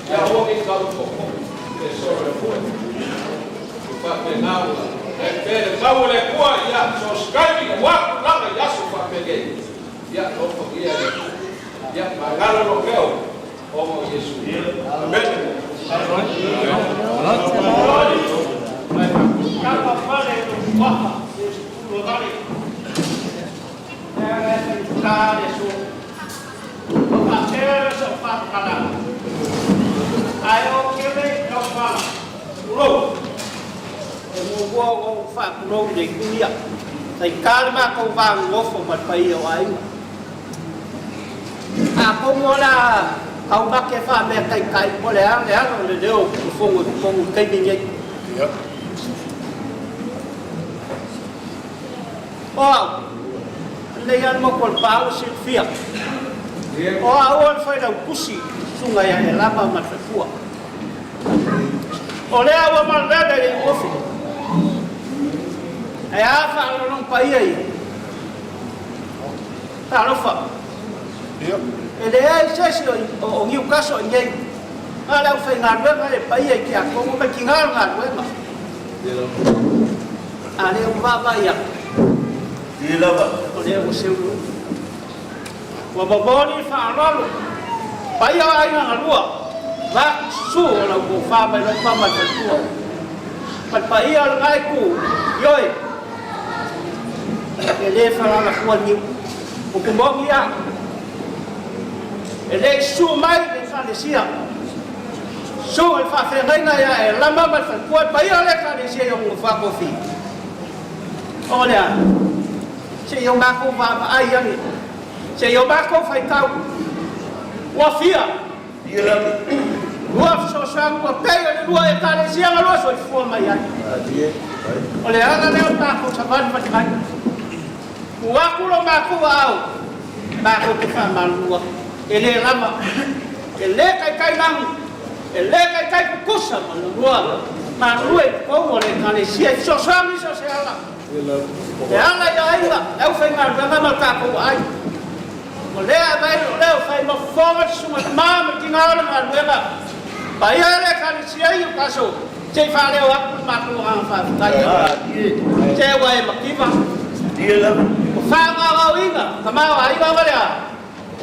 ʻIa, o ni kau koko. ʻE so le fua. Fakapengāuga. ʻE pele mau le kua. ʻIa, Sausekaiki ua ku langa ʻi aso fakapele. ʻIa, lofangia le kua. ʻIa, mālō lo keo. ʻO mo Sīsū. ʻĒmeni. Ē, mo ua o fakulou le kuia. Sai kale ma ko va ngofo ma pai o ai. A ko mo la au ma ke fa me kai kai mo le a le a le leo ko fongo fongo kai me ngai. ʻIa. O au. Le ia mo ko pau si fia. O au o fai la kusi. Sunga ia e lama ma fua. ʻO lea ua malele le ofi. ʻE a fakalolonga paia ia. Talofa. ʻIa. ʻE lea i sesi ʻo, ʻo, ʻo Niukaso ʻi nei. Ka le au fai ngā luenga e paia ki a kongo me ki ngā ngā luenga. ʻIa. A le u vava ia. ʻIa lava. ʻO lea ua seulu. Ua momoni faʻalalo. Paia ai ngā lua. Vaku su o lau ko fa mai lau fa mai fatua. Mai paia o le ngai ku. Ioe. E le falala kua niu. ʻOku momi a. E le su mai le falesia. Su e fafengai na ia e lama mai fatua. Paia le falesia i o mo fakofi. O lea. Se i o mako vava ai ange. Se i o mako faikau. Ua fia. ʻIa lava. Ua fesoasoagi ua pei o le lua ʻekalesia ma lua soifua mai ai. ʻIa. ʻO le ala lea o mako sa mali mali mai. Ua kulo mako au. Mako ke fa malua. E le lama. E le kaikai namu. E le kaikai kukusa malua. Malua e kou o le ʻekalesia. Sosoami so se ala. E ala ia ai la, e au fai ngā luenga ma ka kou ai. Mo lea vai lo leo fai ma fonga sunga ma ma ki ngā luenga. Paia le ʻekalesia i paso. Te i fale o aku ma kou hanga fa kai. Te ua e makiva. Ko fa ma wau inga, ka ma wau ai wa lea.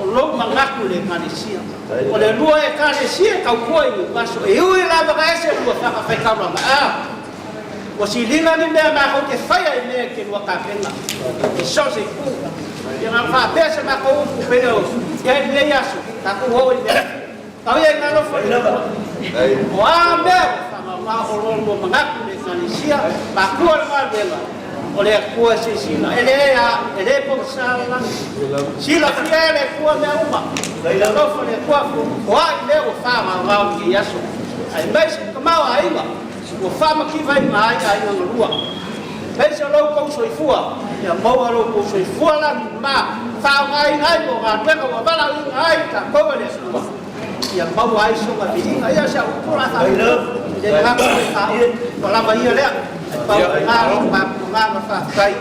ʻO lou mangaku le ʻekalesia. ʻO le lua ʻekalesia kau kua i paso. E ui lava ka ese lua faka fai kau lava. A. Ua silinga ni mea ma kou ke fai ai mea ke lua kapena. I so se ku. Ia ma fa pese ma kou ku pele o. Ia i le aso. Ka ku ho i mea. Kau ia i ngalo fo i lava. ʻO a mea. Fanga ma ʻo lou mangaku le ʻekalesia. Ma kua le ma vela. ʻO le Akua se sila, e le a, e le po sala. Sila fia e le Akua mea uma. Alofa le Akua fu, ko ai lea ua fa ma ma ki aso. Ai mai se ka mau ai ma. Ua fa ma ki vai ma ai ai na lua. Mai se lou kou soifua. Ia mau a lou kou soifua la ma. Fa ma ai ai mo ma, mea ka ua vala ai ai ka kou le Akua. Ia mau ai so ma vilinga, ia sa u kula sa. Ai love. Ia ngā kua sa. Ia. Kua lava ia lea. Pau ngā lo ma, ngā ma sa kai.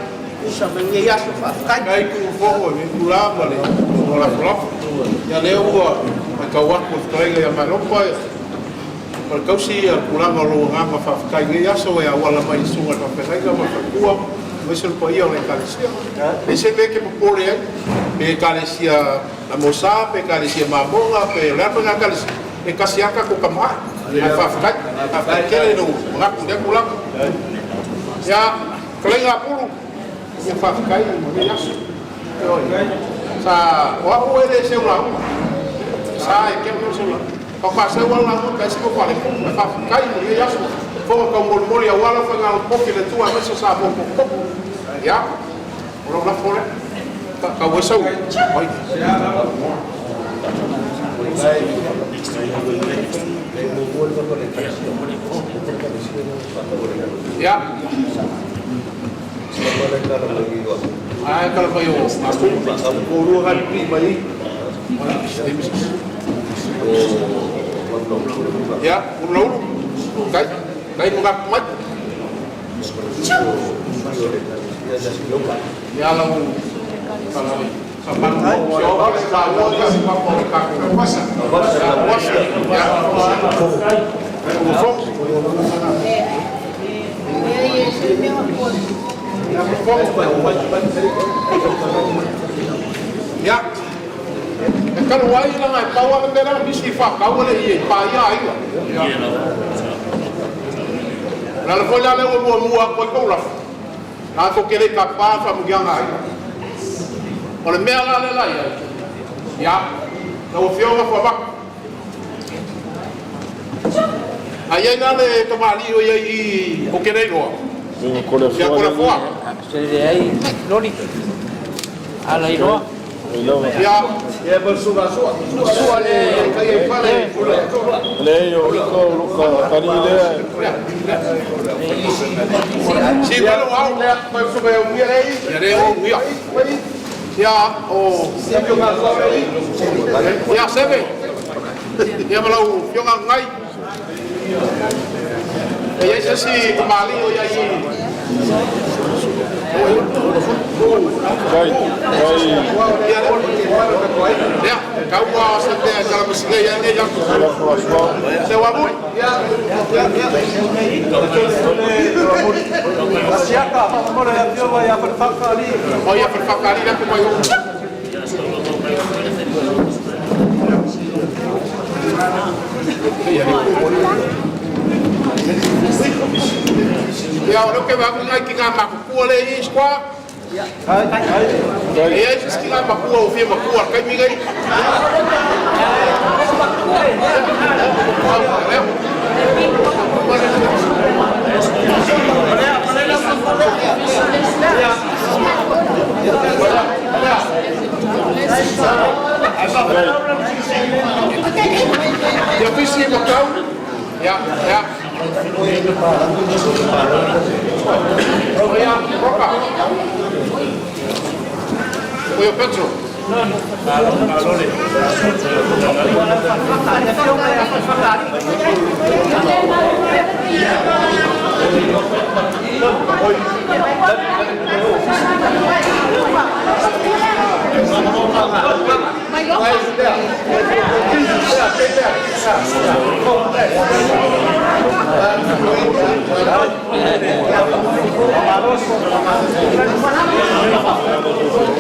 Usa ma nge ia so sa kai. Kai ku foko ni ku lava le. Ko la fo. Ia le ua. Ai ka wa ku kai ia ma lo pa. Kau ʻosi ʻa e kulaga ʻo e ʻulungaanga fakafeʻao ʻi he aso ʻe auala mai ʻi he suʻa ʻa e faifekau mo e faifekau, mo e selu paia ʻo e ʻekalesia. Pea ʻi ai pē meʻa ke popole ai, pe ʻekalesia Lamosa, pe ʻekalesia Māmonga, pe ʻe ʻi ai pē ha ʻekalesia ʻe kasiaka ko kama. ʻA e fakafeʻao, fakafeʻao ke le no, mangaku le kulaga. ʻIa, Kalainga Pulu. Ko e fakafeʻao mo e aso. Sa, ʻoua ʻe le se ula. Sa ʻe ke mo se ula. Pea ka se ula mo ka si ko fale ko e fakafeʻao mo e aso. Ko ka molimoli ʻa e ʻuluaki fanga ʻo poki le tua me so sa mo ko ko. ʻIa. Ula ula fole. Ka, ka ua sau. ʻOi. ʻIa. ʻA e kala mai ʻo. ʻIa, ula ula. Kai, kai mo ka mai. ʻIa, lau. ʻIa. ʻE kalu ai la ngai pau ala pela misi fakakaukau le ʻi he paia ai la. La la foʻi la le ua muʻomuʻa ko e koula. Na ko kele ka pa fa mu kianga ai. ʻO le meʻa la le la ia. ʻIa. Na ʻo fio ma fa ma. ʻA ia na le tamali ʻo ia ʻi ʻo kele loa. Ia ko le foa. Ia ko le foa. Sele ai lori. Ala ʻi loa. Ia. Ia pa suka sua. Sua le kai e fale. Le io iko luka kani le. Si malo au. Ia le o ia. Ia ʻo. Ia seve. Ia malau fionga ngai. ʻE ʻi ai se si kamali ʻo ʻi ai. Kai, kai. Ia, kau ua se te kala masiga ia ne ia. Kala fua sua. Se ua mui. Siaka, mole ia fio ia fakali. ʻO ia fakali la ko mai. Ia, ʻo loke wa ku ngai ki ngā makukua le i squad. Ia, ia, ia, ki ngā makua ʻo fie makua, kai mi ngai. Ia fisi e makau. Ia, ia. Ia, roka. Ko ia petro.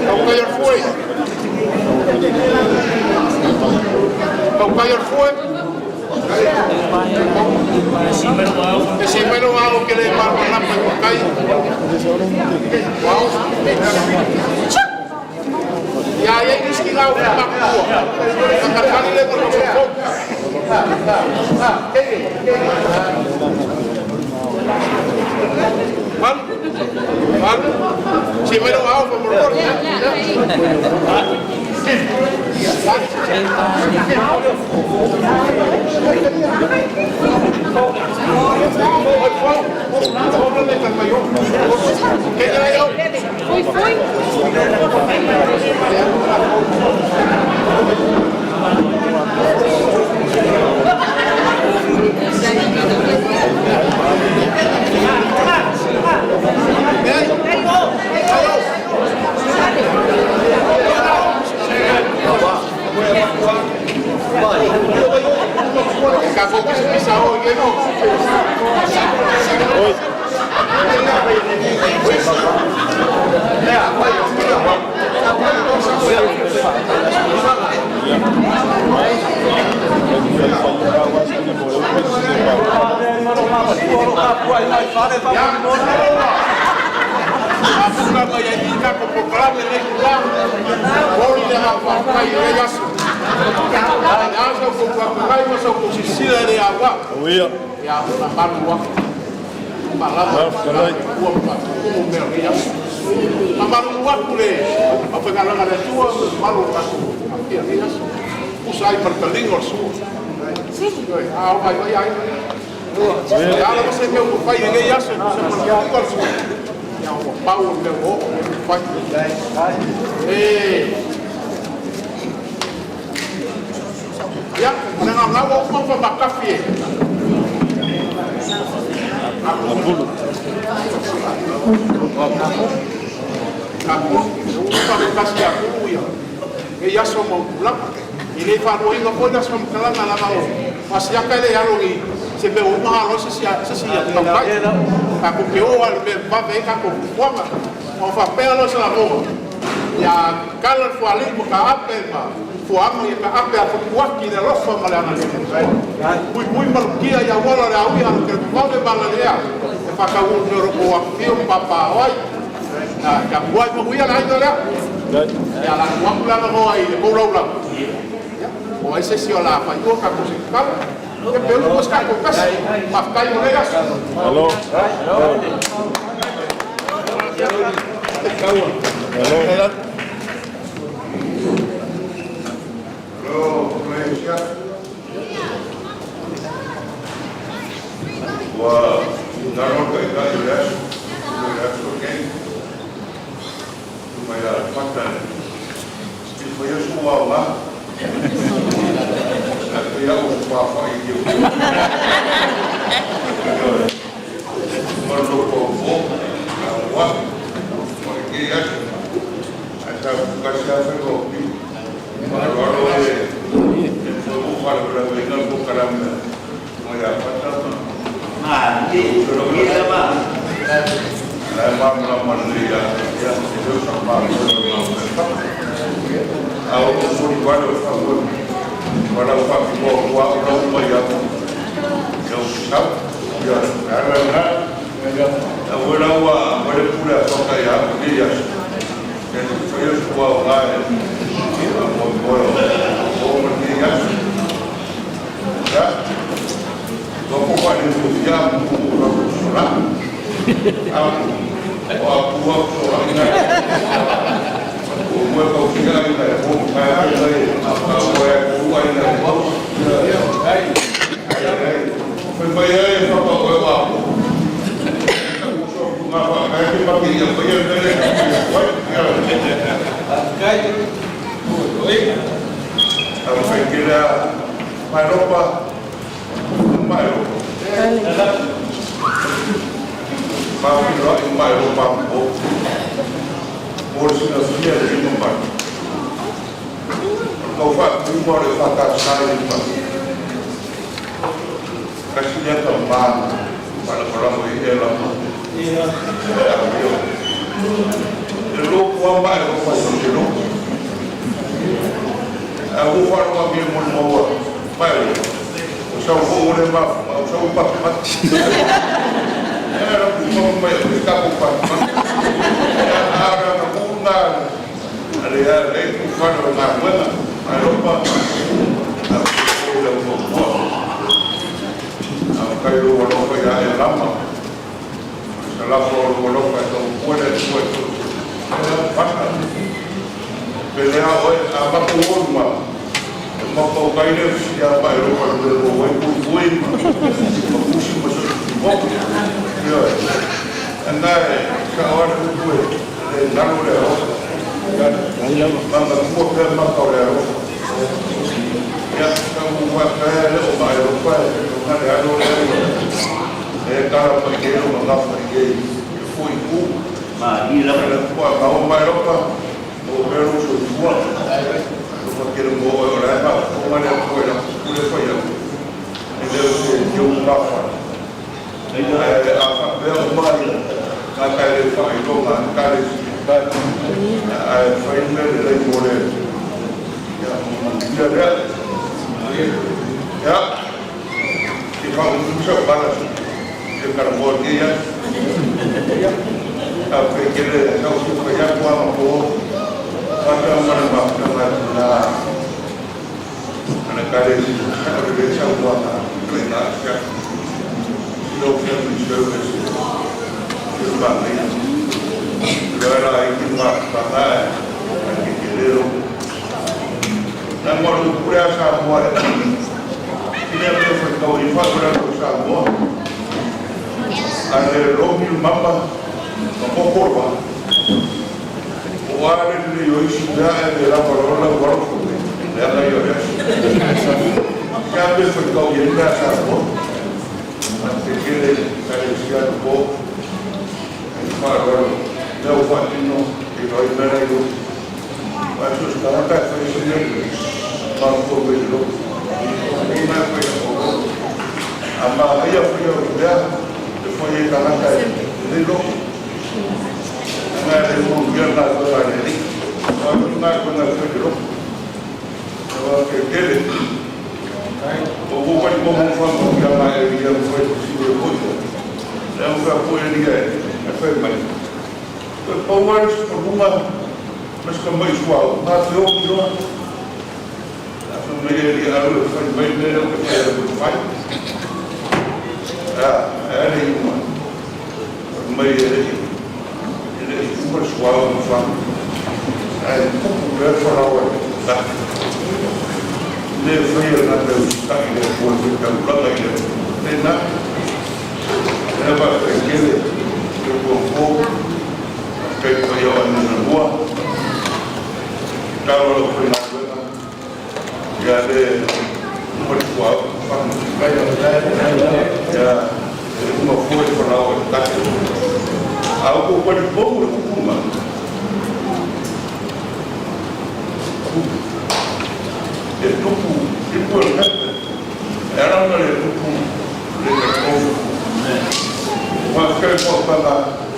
Kaukai ʻo e fue. Kaukai ʻo e fue. ʻE si melo au ke le mama na pa kai. Wow. Ia, ia, ʻi ski lau ka makua. Ka ka kali le mo ko. Mal, mal. Si melo au pa mo. Ke ia, ia. Foi, foi. Ka ko kisi kisa o i ke no. Oi. Ia, na malu aku. Malava, malava, ua, ua, ua, mea ia. Na malu aku le, a pe kalanga le Atua, malu aku. Ia, ia. Kusa ai, malava, lingo, su. Oi, a, o, vai, vai, ai. Ia, ala, se mea, ua, vai, ia, ia, se, se, malava, lingo, su. Ia, ua, pau, mea, o, vai. E. Ia, na ngā ngā o mama makafi e. Apulu. Apulu. Apulu kasi apulu ia. E ia so mau pula. I le faʻaruaʻi ngā ko ia so makalanga lava o. Masiaka le alo i. Se pe o maha lo se sia, se sia. Ka ko ke o ale me vave ka ko kuanga. O fa pe alo sa la mo. Ia kala fuali mo ka ape ma. Fuamu ia ka ape a fukuaki le lofa ma le ana. Pui pui malukia ia wala le au ia ke vave ma le ea. E fakau ne roko a fio papa oi. Na, ka buai mo ia la ia lea. Ia la kuaku la mo ai le koulau la. O ai se sio la fai o ka ko se ka. Ke pe ulu ko se ka ko kasi. Makai mo le asu. Hello. Hello. Hello, Malaysia. Ua, nalo ka ika i le asu, i le asu, okay. Tuma ia, mata. Tuma ia sua wa. Atu ia o papa i o. Malo ko ko, a wa. Ko i asu. Ata kasi a fe ko pi. Malo alo e. Ko ko fale ko la ko ina ko kalame. Mo ia, patama. Ma, ni, ni la ma. La ma, ma, ma, ni ia, ia, ia, sa ma, ma, ma, ma. A o ko soli wale o fa wale. Wale o fa ki mo, wa, o la uma ia. Ia, o sa, ia, la, la, la. A wela ua, wale pule a faka ia, ni ia. Ia, ko ia sua o ngai. Ia, mo, mo, o, o, ni ia. Ia. Ko ko fale mo ia mo ko la ko sora. A ko a ko a sora ina. Ko mo ko fia ina ko ka ina ko a ko a ina ko. Ia. Ia. Ia. Mai mai ai papa ko a ko. Ko so ko ma pa ka ke pa ke ia ko ia ko ia. Ia. Kai. Oi. A kai ke la. Mai lopa. Mai o. Pāpilo i mai o pāpilo. Mō sina fia le ino mai. Kau fā, i mō le fā ka sai i mai. Kasi le ka mā. Pala pala mo i e lama. Ia. E loko a mai o mai o te loko. A o fā loa mi mo mo. Mai o. O sau ko ore ma, o sau pa pa. E ra ku ma mai o ka ko pa pa. A ra na ku na. Ale a le ku fa lo na ku na. A lo pa. A ko le mo mo. A kai lo lo pa ia e lama. Sa lafo o loko loka e tau kuele kuele. Pata. Pele a oe a maku o luma. E maku o kai le fisi a pai loka lule ko wai kui kui ma. Ma kusi ma so. Moku. Ia. Anae sa oe le kue. Le nalo le o. Ia. Ma ma kua pe ma ka le o. Ia. Ka mu ma ka le o ma e o pa. Ma le ano le o. E kala mai ke o ma ka mai ke. Ko i ku. Ma i la. Kua ka o mai loka. O mea lo so i kua. Loka ke le mo o la e ma. O ma le ko e la. Kule ko ia. Leo se kio mafa. ʻA e ʻafa pea ʻomai. Ka ka le fai lo ma ka le si. ʻA e fai me le le mole. Ia, ia, ia. Ia. Ke fai un sa para. Ke ka mo ke ia. A pe ke le sa u su ka ia kua ma ko. Ka ka ma ma ka ma na. Ana ka le si, ka le le sa ua ka, le na sia. Lo ke mi se le si. Ke ma le. Lo la i ki ma pa na, a ki ke le lo. Na mo lo kule a Samoa e. Ki le me fai kau i fa kule lo Samoa. A le lo mi mama, ma ko ko ba. ʻO ʻale le ʻo isi pea ʻe le lava lola ua lo ko me. Le ala ʻi ʻo le asu. Kia pe fai kau i e nda sa ko. Ma te kele ka le sia ko. ʻE fa lo lo. Le ʻo fa tino. ʻE lo i mera ʻi ʻo. Ma su ska ka fai si le. Ma ko me lo. Ni ma ko ko. A ma ia fai ʻo ia. ʻE fai e ka ka. Le lo. Nga le mo ia na ko la le. Ko ni ma ko na ko lo. Ko ke kele. Ko ko ni ko mo fa mo ia ma e ia mo e si le ko. Le mo fa ko e ia e fai mai. Ko ko wa ko mo ma. Mas ka mai sua ma te o ki lo. Aka mai e ri aro e fai mai mea o ke fai aro e fai. ʻA, ʻa e ri uma. Mai e ri. E ri uma sua o fai. ʻA e kuku le fai aro e. ʻA. Le fai aro na te usi taki le kua te tau langa i le. Te na. E ba ke kele. Ke kua ko. Ke fai aro e na lua. Tau aro fai na lua. Ia le, mo le kua, fanga, ia, e uma fua e fanga o e taki. A o ko pali po mo le kukuma. E tupu, e tupu e kata. E ala ma le tupu, le kata. Wa kai po panga,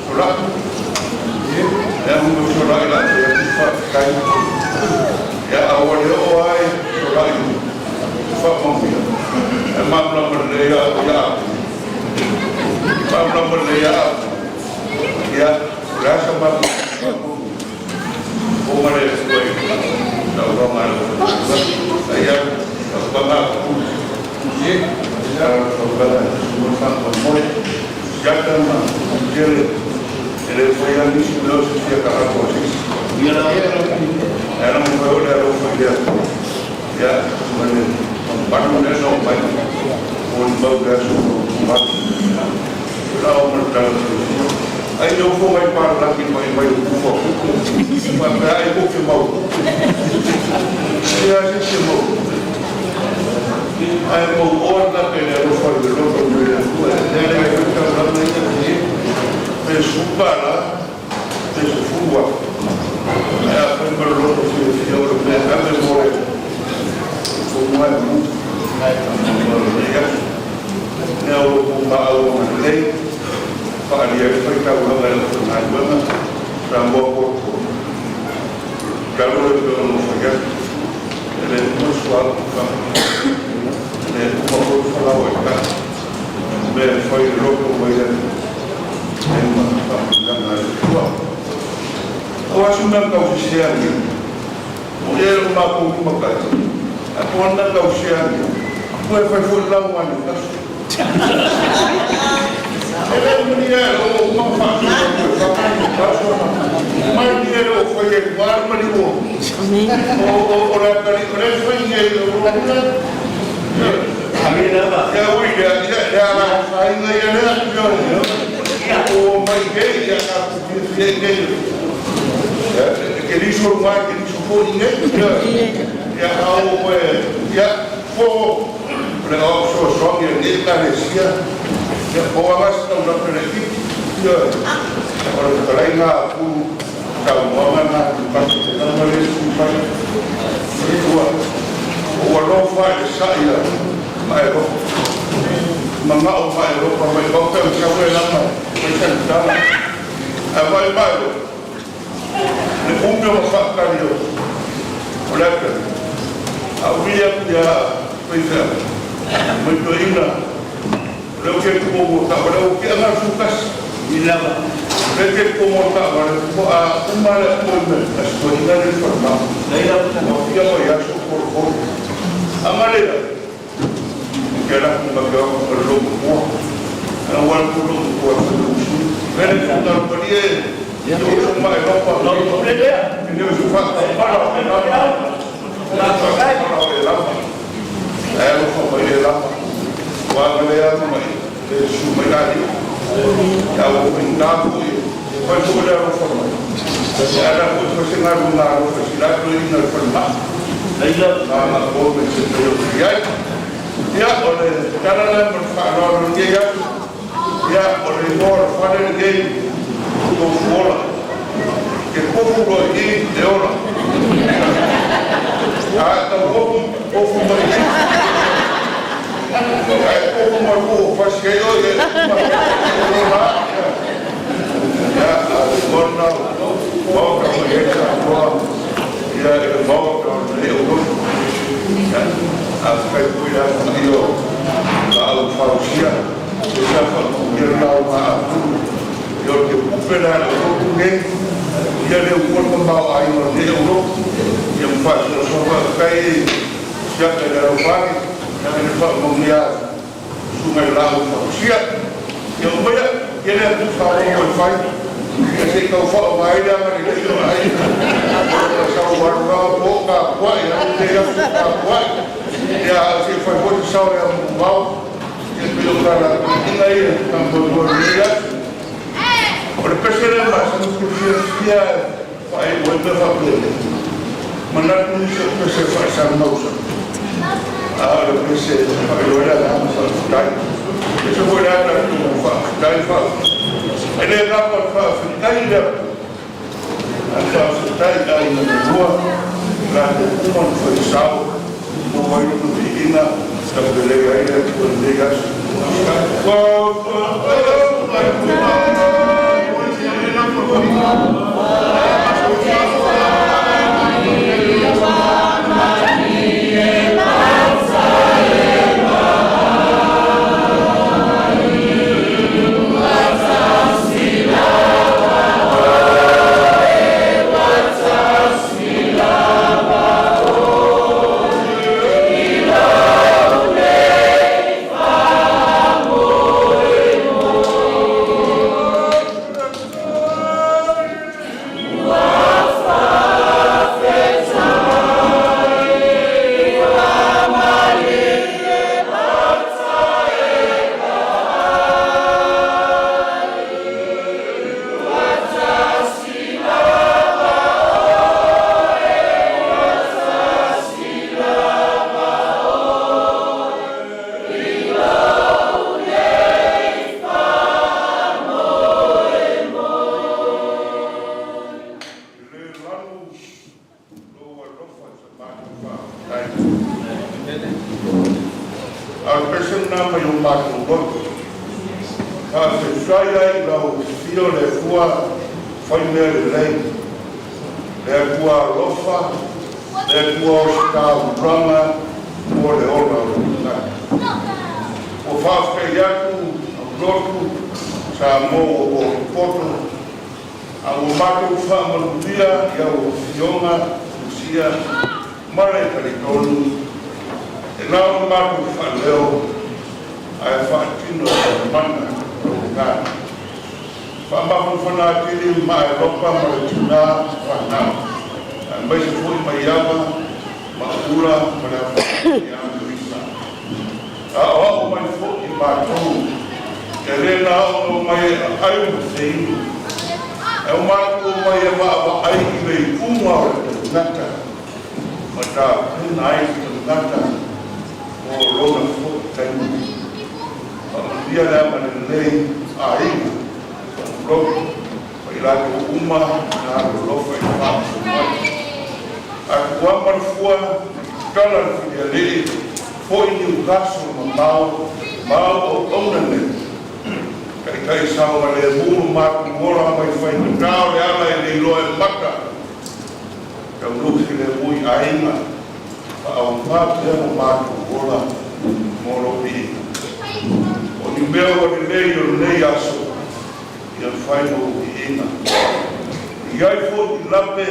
Solaku. Ia, ʻe amu mo solaku la, ʻe amu fa kai. Ia, ʻa ua le o ai, solaku. Fa mo ia. ʻE mamla mo le ia, ia. Mamla mo le ia. Ia, rasa mamla. Ko mare ko e, tau ka mare. Ia, tau ka mare. Ia, tau ka mare. Mo sa ko mo. Ia, ka ma. Ia, le. Ele fai a misi leo se fia ka ko si. Ia, la. Era mo fai o le aro fai ia. Ia, mane, manu ne no mai. Ko ni mau ke asu, manu. Lau manu tau. Ai, no ko mai pa la ki mai, mai, ko ko. Ma pe ai ko ke mau. Ia, si ke mau. Ai, mau o na pe le ro fa le ro fa le ro. Ia, ai, ko ka la mai ia. Pe su pa la. Te se fua. Ea, fai ma loto fiefia o le meʻa ka me more. Ko mai mu. Ai, ka me more. Ia. Nea o ko ma au o le lei. Faʻalia e fai kau langa e o ko ngai wema. Sa mo ko ko. Kalo e pe o no fai ia. Ele mo sua ko ka. Ele mo ko fala o e ka. Me fai loto mai ia. Ai ma ka ka na tua. Ko asu na kau sisiangi. Mo ia lo ma ko ki makai. A ko na kau siangi. Ko e fai fo lau ane kasu. E le muni e lo ma fa. Mai ni e lo fai e kua ma ni o. O, o, o la kari, o le fai e lo. Ia ui, ia, ia, ia, la fai ngai ia, ia, ia. O mai ke, ia, ka Ke, ke, ke, ke liso mai, ke liso foʻi nge. Ia, ia, au, ko e, ia, ko, le au so, so, ia, nge ka le sia. Ia, ko anga si tau na pele ki. Ia, ia, ko le kalai nga, ku, tau mo anga na, ku, ka, ka, ma le, ku, ka. Ia, ua, ua lo fa, ia, sa, ia. Maʻelopa. Mangaʻo Maʻelopa mai, kau pea ʻo kau e lama, mai Sanitala. ʻA e vai Maʻelopa. Ne ʻumi ʻo fakakali ʻo. ʻO laka. ʻA ui aku ia, pei fea. Mai to ina. Leo ke kuo mo ka, leo ke anga sukasi. Ina. Leo ke kuo mo ka, leo ko a, uma le ko me, a siko ina le fa ma. Nei la. Mo fia mo ia so ko ko. Amalea. Ke la kuma ke o ko lo ko. Ana wal ko lo ko ko. Vele ka ka pali e. Ia, o lo ma e lo pa. Lo ko le lea. Ine o sufa. Para, para. Alofa mai e lama. Ua mai e lama. Ua mai e lama. E su mai nani. Ia o mai na ko e. Mai ko le alofa mai. Ia na ko e ko se ngalu na alofa si la ko i na fa ma. Ia na na ko me se pe o ki ai. Ia o le tala na mo fa lo lo ki ai. Ia, ʻo le noa ʻo le fale le kei, ko fuola. Ke kofu loa ʻi te ola. ʻA, tau kofu, kofu mai ʻi. ʻA, kofu mai ko fasi ai ʻo e, ma, ola. Ia, ʻa, kona, mau ka mai e ka koa. Ia, e mau ka mai e o. Ia, ʻa, kai kui la, io, la au fausia. Ia, faʻa ia lau ma aku. Ia, ke pupe la, ia, ke pupe la, ia, le ua ka mau ai, ia, le ua. Ia, mo faʻa so, so, faʻa kai, ia, ke la lau fai, ia, ke faʻa mo ia, sunga la lau fausia. Ia, mo ia, ia, le aku faʻa mo fai. Ia, se kau faʻa mai, ia, ma le, ia, ai. Sa ua, ua, ua, ka, ua, ia, ia, ka, ua. Ia, se fai, ua, sa, ia, mau. Ke pio kala, ina ia, ka mo ua ia. ʻO le pese le ma, sa mo ke fia, fia, fai, ua ia, fai, ua ia. Manatu ni sa pese fai, sa mau sa. ʻA, ʻo le pese, fai, ua ia, la, sa, tai. Pese ua ia, la, tu, fai, tai, fai. Ele la, fai, fai, tai, ia. Ata se tai ai na lua, la te kuma fai sao, mo wai tu ina, ka pele ai le kua le gas. ʻA e pese na mai ʻo mātou lotu. Ka se sai ai lau fio le kua fai mea lelei. Le kua alofa, le kua ʻosi taulanga, mo le ola o le tangata. ʻO fakafeʻiloaki atu, ʻa lotu, sa mo o poto, ʻa ʻo mātou faʻamaluia, ʻi ʻa ʻo fionga, usia, male talitonu, ʻe nau mātou faʻaleo, ʻa e faʻatino, mana, ʻo ka. Faʻamafanafana ʻa Tini Maʻelopa mo e tinā fānau. ʻA mai se foʻi mai ava, ma ula, ma le ava, ia Luisa. ʻA ʻo aʻu mai foki mātou, ke lena ʻo mai e ʻai mo feinu. ʻE ʻo mātou mai e maʻa ʻai ʻi mei ʻunga ʻo le tangata. Ma tāpuna ai tangata, ʻo lona foki taimi. Faʻamaluia le ʻamanaki lelei, ʻa ia, ʻo lotu. Fai lātou uma, na alofa ʻi fāmili mai. ʻA Kuamalifua, tala fili a leʻi, Foʻi Niukasolo mamao, maʻu ʻo ʻouna nei. Kae ʻikai saunga lemu mātuʻa ola mai fai ni kao le ala e nei loa e mata. Kau luki lemu ʻi ʻāinga, faʻa ʻaupā pea mo mātuʻa ola mo lopi. ʻO ni meʻa ʻo lelei ʻo nei aso. ʻIa fai mo ʻuhinga. ʻI ai foki lape,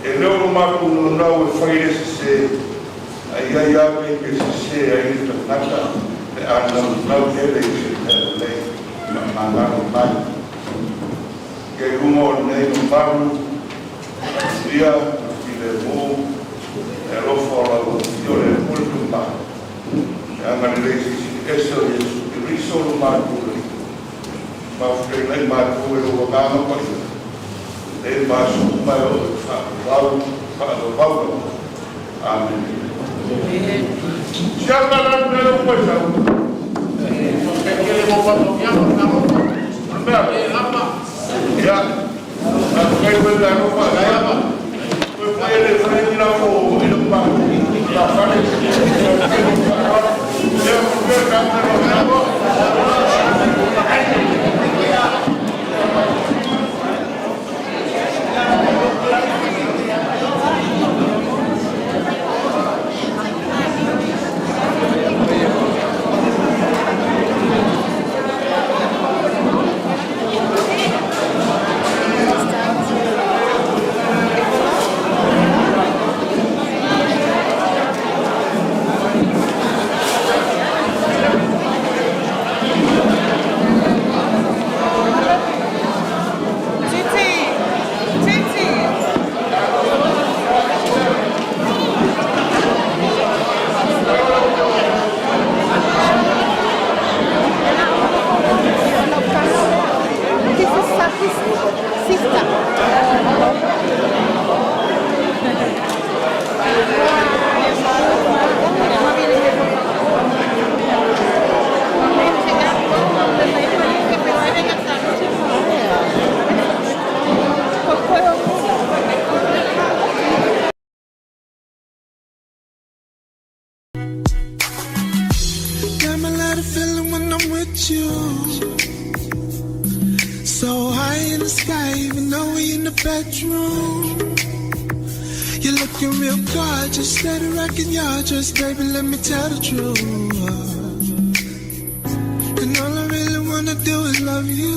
ʻe leo lo mātuʻa naunau e fai e sese, ʻa ʻi ai ape ke sese ai e tangata, pe ʻa naunau tele i se tele lei, ma mānalo mai. ʻI ai ʻuhinga ʻo nei no malu, ia, ki le mo, e lo fo la lo, ʻio le mo le tuma. E anga lelei siʻi ʻEsi ʻo Sīsū Kalaisi lo mātuʻa. Mau fai mai mātuʻa e lo wa kama pa. E masu mai ʻo fakavavevave. ʻĀmeni. Siapa la me lo pa sa. Ia. Damn, I love the feeling when I'm with you. So high in the sky, even though we in the bedroom. You're looking real gorgeous, steady rocking your dress, baby, let me tell the truth. And all I really wanna do is love you.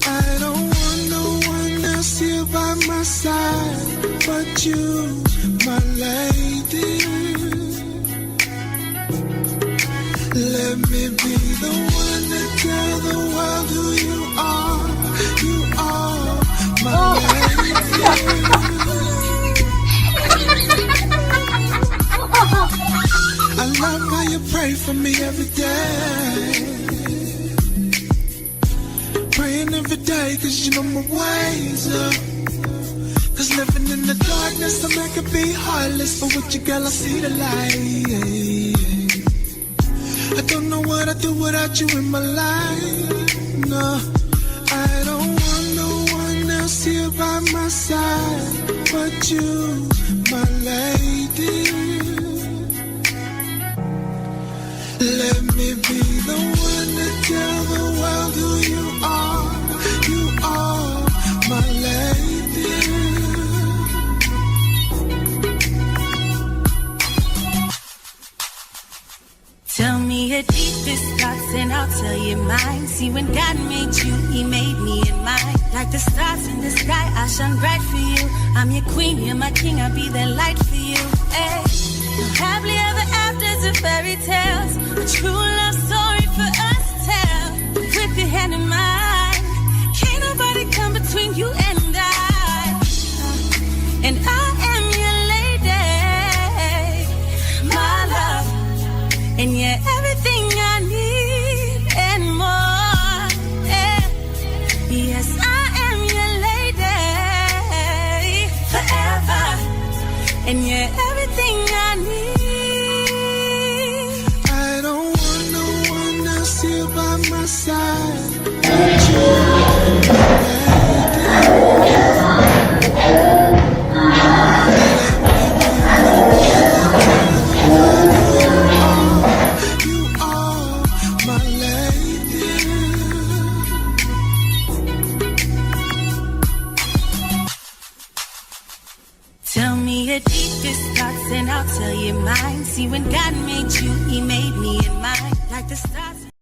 I don't want no one else here by my side but you, my lady. Let me be the one to tell the world who you are. You are my lady. I love how you pray for me every day. Praying every day 'cause you know my ways up. 'Cause living in the darkness, I make it be heartless. But with you, girl, I see the light. I don't know what I'd do without you in my life. No, I don't want no one else here by my side but you, my lady. Let me be the one to tell the world who you are. You are my lady. Tell me your deepest thoughts and I'll tell you mine. See, when God made you, he made me in mine. Like the stars in the sky, I shine bright for you. I'm your queen, you're my king, I'll be the light for you. Hey, no happily ever afters or fairy tales. A true love story for us to tell. With your hand in mine, can't nobody come between you and I. And I am your lady, my love. And you're everything I need and more. Yeah. Yes, I am your lady forever. And you're everything I need. I don't want no one else here by my side. God made you, he made me in my, like the stars.